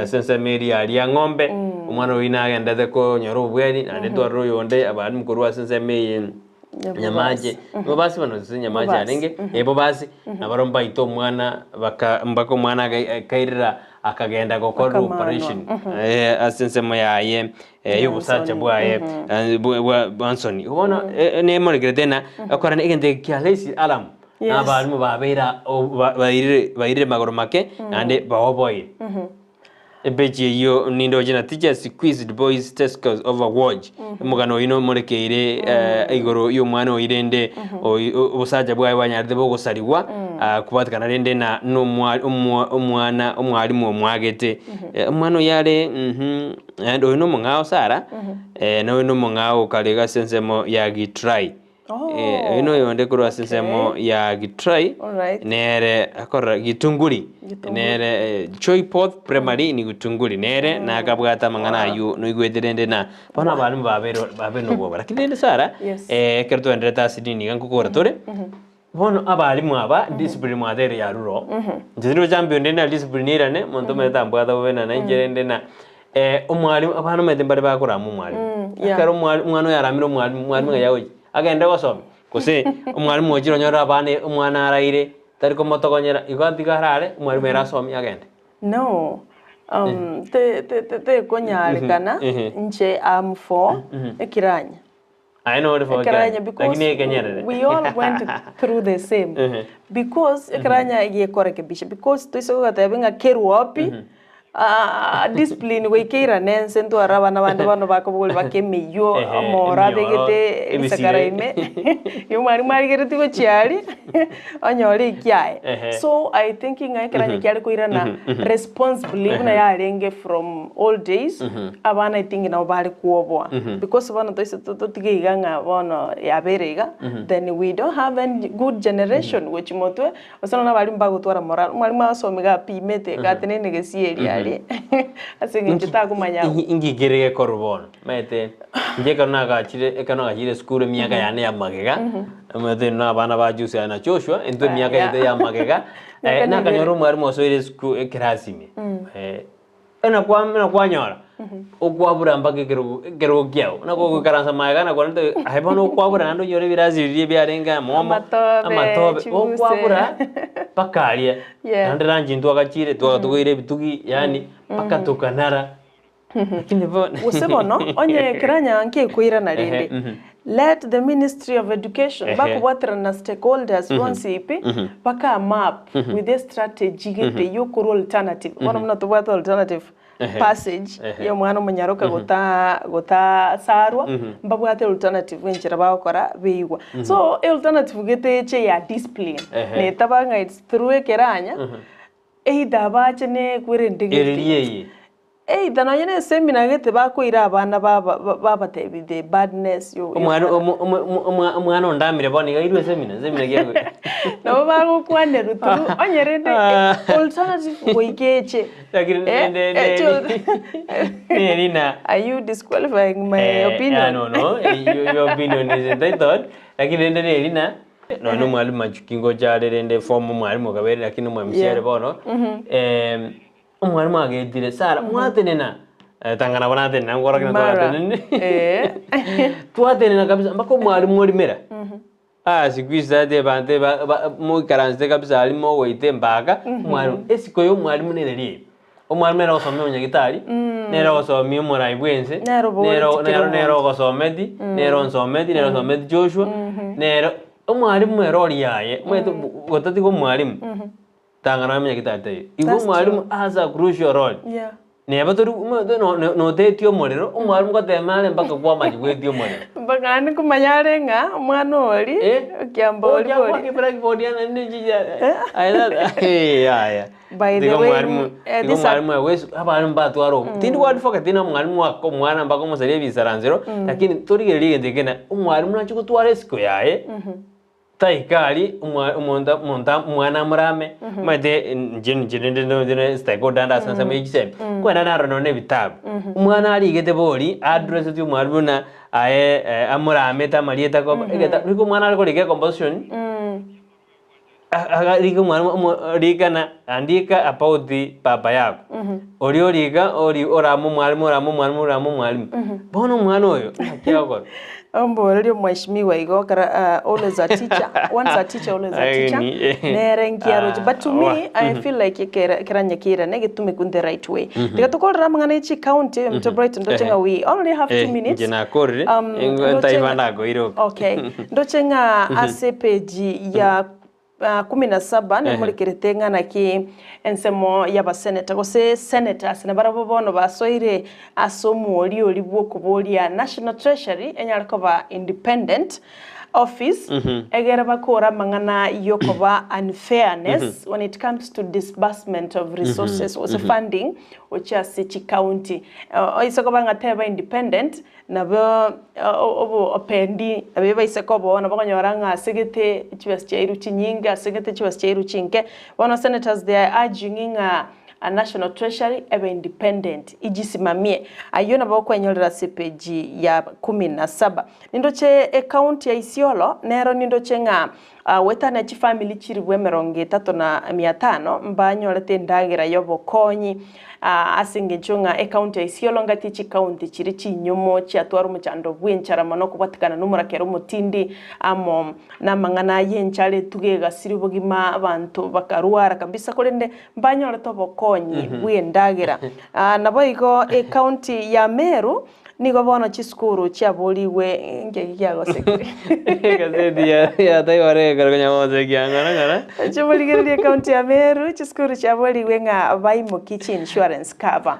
Speaker 1: ase ensemo eria aria ng'ombe, omwana oyio nagendete konyora obobweni, naende ntwarora oyonde abarimu korwa ase ensemo eye Nyamache, Bobasi bono gose Nyamache arenge, eh Bobasi, nabarobwo mbaite omwana baka mpaka omwana akairera akagenda gokorwa operation ase ensemo yaye y'obosacha bwaye bwa nsoni. Bono nemorekerete ng'a okorana egento eke kia raise alarm na abalimu babeire bairire bairire magoro make naende baoboire. Epeji eyio nindoche na teachers quizzed boys testicles over watch. Omogano oyio nomorekeire igoro y'omwana oyio rende obosacha bwaye bwanyarete bogosarigwa kobwatekana rende na omwana omwalimu omwagete. Omwana oyio are Naende oyo nomong'ao Sara, na oyo nomong'ao okare ase ensemo ya Gitrai. Oyo noyonde korwa ase ensemo ya Gitrai, nere akorora Gitunguri, nere Joyporth Primary in Gitunguri, nere nakabwate amang'ana ayio noigwete rende na bono abalimu babeire babeire nobwoba. Lakini rende Sara, ekero twaenderete ase dini iga nkokora tore. Bono abalimu aba discipline mwateire yarure oo. Inche tindi gochambia onde na discipline erane, monto omanyete tambwata bobe na nainche rende na omwalimu abana omanyete mbare bakorama omwalimu. Ekero omwalimu omwana oyo aramire omwalimu, omwalimu ng'ai agochia? Agende gosoma? Gose omwalimu ochire onyore abana omwana araire, tari komotogonyera, igo atiga arare, omwalimu ere asomie agende.
Speaker 2: No, te- te- te- tekonyarekana inche am for ekiranya.
Speaker 1: Aye nore for
Speaker 2: Ekeranya
Speaker 1: ekiranya,
Speaker 2: because
Speaker 1: lakini ekenyerere.
Speaker 2: we all went through the same because ekeranya gekorekebisha because toise gogateba ng'a kerwa pi discipline goika eirane ense ntware abana bande bono bakobogoria baka emeyio
Speaker 1: Ehe,
Speaker 2: omoro
Speaker 1: emioro,
Speaker 2: abegete
Speaker 1: ebisire.
Speaker 2: risakara ime igo mwarimu arigeretie gochia aria onyore ekiaye.
Speaker 1: Ehe.
Speaker 2: So I think ng'a ekeranya kiare koirana responsibly buna yarenge from old days, abana I think nabo bare kwoboa because bono toise totige iga ng'a bono yabeire iga, then we don't have any good generation gochia motwe, gose nonye abarimu bagotwara morale, omwarimu agosoma iga apimete iga atenene gesieri aria ase eng'encho takomanya.
Speaker 1: Inki kere gekorwa bono? Omanyete inche ekero nagachire ekero nagachire esukuru emiaka yane ya magega, omanyete na abana ba Jose na Joshua, intwe emiaka yaito ya magega, nakanyora omwarimu osoire esuku ekerasi ime, nakwanyora okwabura mpaka ekerogo ekerogo kiago, buna kogoikaransa magega nakwarente aye bono okwabura naende onyore ebirasi biria ebiarenge amomo,
Speaker 2: Amatobe,
Speaker 1: amatobe,
Speaker 2: chibuse.
Speaker 1: okwabura mpaka aria, naende lunch ntwagachire twagatogoire ebitugi yaani mpaka tokanara. Lakini bono
Speaker 2: Gose bono, onye ekeranya nkekoirana rende,
Speaker 1: Ehe, mhm.
Speaker 2: let the Ministry of Education
Speaker 1: Ehe.
Speaker 2: bakobwaterana na stakeholders bonsi pi, baka map with a strategy gete yokorwa alternative. Bono buna tobwate alternative
Speaker 1: Ehe.
Speaker 2: passage
Speaker 1: Ehe.
Speaker 2: ya omwana omonyaroka gota gotasarwa, mbabwate alternative enchera bagokora beigwa. So alternative gete eche ya discipline,
Speaker 1: Ehe.
Speaker 2: netaba ng'a it's through ekeranya, either abache ne ekwerende gete.
Speaker 1: Ereri eye.
Speaker 2: Either nonye ne eseminar gete bakoira abana baba babatebi the badness yo
Speaker 1: Omwana omo- omo- omo- omwa- omwana ondamire bono iga airwe esemina, esemina ki akoira?
Speaker 2: Nabo bagokwanerwa through onye rende alternative goika eche.
Speaker 1: Lakini
Speaker 2: Eh,
Speaker 1: nende-
Speaker 2: eche
Speaker 1: neri na
Speaker 2: Are you disqualifying my opinion?
Speaker 1: Yeah, no, no, your opinion is entitled. Lakini rende neri na nonya omwalimu Machuki ngocha are rende form omwalimu okabere lakini omwamisia
Speaker 2: Yeah.
Speaker 1: ere bono. Omwalimu agetire, Sara, mwatenena? Tang'ana bono atenena, nkorokia
Speaker 2: Mara.
Speaker 1: twatenenire.
Speaker 2: Eh.
Speaker 1: Twatenena kabisa mpaka omwalimu orimera. Ah, siku hizi tate abanto ba- ba- moikaransete kabisa aria mogoita embaka, omwalimu, esiko ya omwalimu nere riria. Omwalimu nere ogosomia omonyagitari, nere ogosomia omorai bwa ense,
Speaker 2: Nere obogoretie
Speaker 1: nere
Speaker 2: kera
Speaker 1: nere nere
Speaker 2: omonto.
Speaker 1: ogosometi, nere onsometi, nere osometi Joshua, nere omwalimu ere oria aye, omanyete gotatiga omwalimu, tang'ana omonyagitari taiyo. Igo
Speaker 2: That's
Speaker 1: omwalimu has a crucial role.
Speaker 2: Yeah.
Speaker 1: Neba tori omanyete no- no- notetie omorero, omwarimu ngotema are mpaka kwamanya gwetia omorero.
Speaker 2: Mpaka naende nkomanya are ng'a omwana oria,
Speaker 1: Eh,
Speaker 2: okiamba oria
Speaker 1: ocha
Speaker 2: bori.
Speaker 1: kwaka eblackboard naende aye tata yaya.
Speaker 2: By the
Speaker 1: Tiga
Speaker 2: way,
Speaker 1: omwarimu
Speaker 2: eh,
Speaker 1: tiga
Speaker 2: this are-
Speaker 1: omwarimu awe abarimu mbatware obo. Tindi go advocate ng'a omwarimu ake omwana mpaka omosaria ebisaransero, lakini torigereria egento eke ng'a omwarimu nache gotwara esiko yaye. Taika aria omwa omonto omonto omwana amorame, omanyete inche inche rende rende sitaki kodanda ase ensemo ya chisemi, kwenda naro nonye na ebitabu. Omwana arigete bori, addresseti omwarimu buna aye amoramete amarieta ko egeta rika omwana are korika ecomposition, arike omwarimu omo rika na andika about baba yako, oria orika ori orame omwarimu orame omwarimu orame omwarimu. Bono omwana oyo, naki agokora?
Speaker 2: Omborerie omweshimiwa igo ekero always a teacher, once a teacher always a teacher, nere nkiaroche but to me I feel like ekere ekeranya kiairana egetumeku in the right way. Tiga tokorere amang'ana ya chicounty omonto Bright ndoche ng'a we only have two minutes,
Speaker 1: Inche nakorire,
Speaker 2: ndoche
Speaker 1: ntaiba
Speaker 2: ng'a
Speaker 1: ndakoire oka.
Speaker 2: okay, ndoche ng'a ase epage ya kumi na saba nemorekerete ng'a naki ensemo y'abaseneta gose senators nabarabwo bono basoire ase omwori oria bw'okoboria National Treasury enyare koba independent office egere bakore amang'ana y'okoba unfairness when it comes to disbursement of resources gose funding gochia ase chicounty. Oise koba ng'a teba independent Nabo obopendi nabo ebaise koba nabo okonyora ng'a ase gete chibesa chiairwe chinyinge, ase gete chibesa chiairwe chinke. Bono senators they are urging ng'a National Treasury ebe independent, ijisimamie. Ayio nabo okwenyorera ase epage ya kumi na saba. Nindoche ecounty ya Isiolo nero nindoche ng'a goetania chifamiri chilifu emerongo etato na mia tano mbanyorete endagera y'obokonyi ase engencho ng'a ecounty ya Isiolo ngati chicounty chiria chinyumo chiatwara omochando bw'enchara mono kobwatikana nomorakera omotindi amo namang'ana y'enchara etugo egasira obogima abanto bakarwara kabisa korende mbanyorete obokonyi bw'endagera. Naboigo ecounty ya Meru Nigo bono chisukuru chiaborigwe nki kiagosekire.
Speaker 1: Egazeti ya ya Taifa Leo ekero konya gosekia ng'ora ng'ora.
Speaker 2: Chimorigererie ekaunti ya Meru, chisukuru chiaborigwe ng'a baimokie chi insurance cover.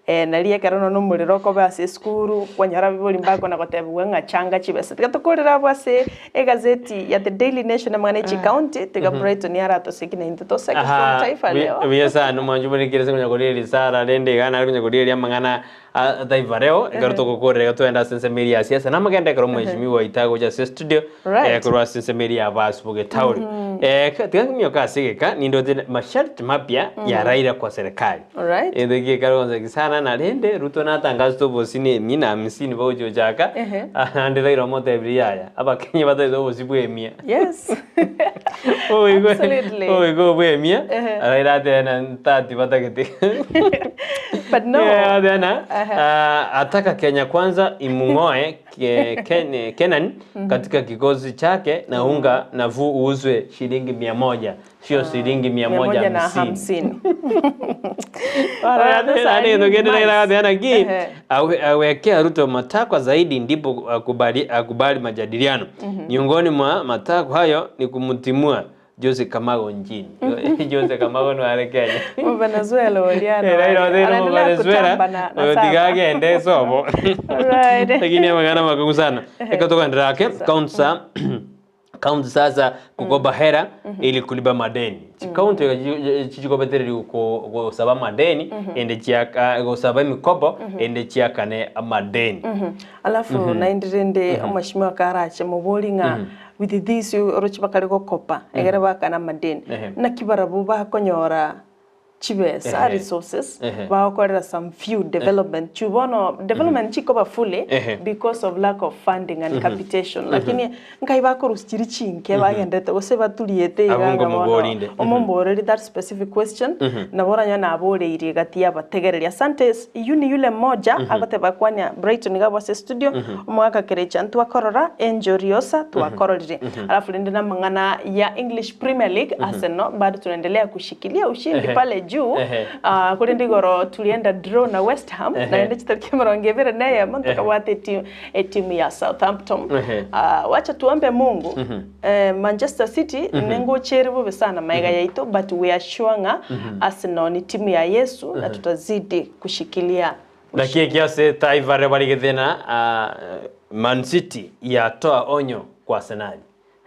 Speaker 2: Eh, nari ekero nonya omorero okoba ase esukuru, kwanyora abaibori mbakona gotebigwa ng'a changa chibesa. Tiga tokorere abwo ase egazeti ya The Daily Nation amang'ana ya chikaunti, tiga Brighton aratosekie naintwe toseke from Taifa Leo.
Speaker 1: Buya sana omwanchi omorikire ase konya koria risara rende iga nare konya koria amang'ana a Taifa Leo ekero togokorera iga twende ase ensemo eria ya siasa namagenda ekero omweshimiwa oito agocha ase studio
Speaker 2: Right.
Speaker 1: korwa ase ensemo eria ya Basubu Getauri. Tiga ng'imioke ase egeka nindoche masharti mapya ya Raila kwa serikali.
Speaker 2: Alright.
Speaker 1: Egento eki gekare gonseki sana na rende Ruto natangasete obosi na emia na hamsini bagochi gochaka naende Raila omotebirie yaya abakenya bataete obosi bwa emia.
Speaker 2: Yes.
Speaker 1: Oboigwe
Speaker 2: Absolutely.
Speaker 1: oboigwe obwa emia
Speaker 2: Ehe.
Speaker 1: Raila atebe na ntati batagete.
Speaker 2: But no.
Speaker 1: Yeah, atebe
Speaker 2: Ehe.
Speaker 1: ataka Kenya Kwanza imung'oe ke, Ken, Kenan katika kikosi chake na unga nafuu uuzwe shilingi 100 sio shilingi mia
Speaker 2: Mia
Speaker 1: moja
Speaker 2: moja na
Speaker 1: hamsini.
Speaker 2: hamsini. Well, those are new demands.
Speaker 1: Naki
Speaker 2: Ehe.
Speaker 1: awekea Ruto matakwa zaidi ndipo akubali, akubali majadiliano. Miongoni mwa matakwa hayo ni kumtimua Jose Kamago nchini. Jose Kamago ni wale Kenya.
Speaker 2: Venezuela oria
Speaker 1: Eh, Raila Odinga
Speaker 2: anaendelea
Speaker 1: Venezuela,
Speaker 2: kutamba na, na
Speaker 1: oyo
Speaker 2: saba.
Speaker 1: tiga agende sobo.
Speaker 2: Alright.
Speaker 1: Lakini amang'ana makongu sana. Eka togenderera ake kaunti sa kaunti sasa kukoba hera ili kulipa madeni. Chikaunti chichikobetereri gosaba amadeni ende chiaka gosaba emikopo ende chiakane amadeni.
Speaker 2: Alafu naende rende omweshimiwa karache mobori ng'a with this oroche bakare gokopa egere bakana amadeni naki barabwo bakonyora chibesa resources bagokorera some few development chu bono development chikoba fully because of lack of funding and capitation lakini nkai bakorusia chiri chinke bagendete gose baturiete iga
Speaker 1: Abwo
Speaker 2: ng'a bono
Speaker 1: ngomobori-inde.
Speaker 2: omomboreri that specific question nabo oranyore naboreirie gati ya abategereri asante yu ni yule mmoja agoteba kwania Brighton iga abwo ase studio omogaka Kerecha ntwakorora Angel Riosa twakororire alafu rende na amang'ana ya English Premier League Arsenal bado tunaendelea kushikilia ushindi pale juu
Speaker 1: Ehe.
Speaker 2: ah, korende igoro tulienda draw na West Ham
Speaker 1: Ehe.
Speaker 2: naende chitariki emerongo ebere na eyemo ntokabwate eti- etimu ya Southampton.
Speaker 1: Ehe.
Speaker 2: Ah, wacha tuombe Mungu eh, Manchester City nengocha ere bobe sana maega yaito but we are sure ng'a Arsenal ni timu ya Yesu na tutazidi kushikilia
Speaker 1: Naki eki ase Taifa Reo barigete na ah, Man City yatoa onyo kwa Arsenal.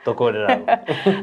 Speaker 1: Tokorera abwo.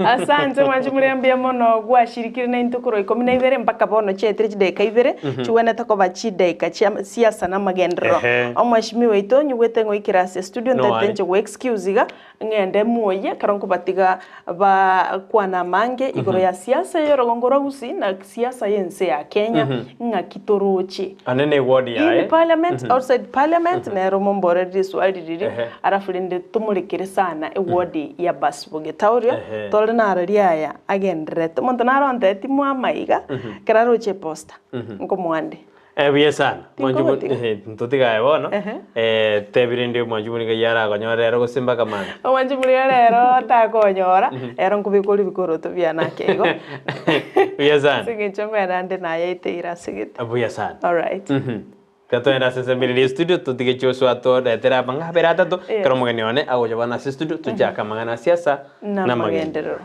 Speaker 2: Asante mwanchi more mbuya mono gwashirikire naintwe korwa ikomi na ibere mpaka bono chiaetire chidaeka ibere chigwenerete koba chidaeka chia siasa na amagenderero.
Speaker 1: Ehe.
Speaker 2: Omweshimiwa oito nyigwete ng'oikere ase estudio
Speaker 1: No
Speaker 2: ntete
Speaker 1: worry.
Speaker 2: inche go excuse iga ng'ende moyie ekero nkobatiga bakwane amange igoro ya siasa ya orogongo rwa Gusii na siasa ya ense ya Kenya ng'aki toroche.
Speaker 1: Ane ne ward yaye.
Speaker 2: In parliament, outside parliament, nero momborere riswali riria,
Speaker 1: Ehe.
Speaker 2: alafu rende tomorekere sana eward ya Basbo Getaorio,
Speaker 1: Ehe.
Speaker 2: tore naro riaya agendererete. Omonto naro ontebeti mwama iga, ekero aroche eposta, nkomoa nde.
Speaker 1: Eh, buya sana. Mwanchi bo-
Speaker 2: Tinkogotiga.
Speaker 1: ehe, ntotigae bono.
Speaker 2: Ehe.
Speaker 1: Eh, tebi rende mwanchi buna iga yarakonyora ero gose mpaka mambia.
Speaker 2: Omwanchi buna rero takonyora, ero nkobeka ore ebikoroto biane ake igo.
Speaker 1: Buya sana.
Speaker 2: Ase eng'encho ngwena nde nayaeteire ase gete.
Speaker 1: Buya sana.
Speaker 2: Alright.
Speaker 1: Tiga toende ase ensemo studio totige chioso atoretere amang'ana abere atato
Speaker 2: Yes.
Speaker 1: ekero omogeni one agocha bono ase studio tochake amang'ana a siasa
Speaker 2: Na
Speaker 1: na amagenderero.
Speaker 2: amagenderero.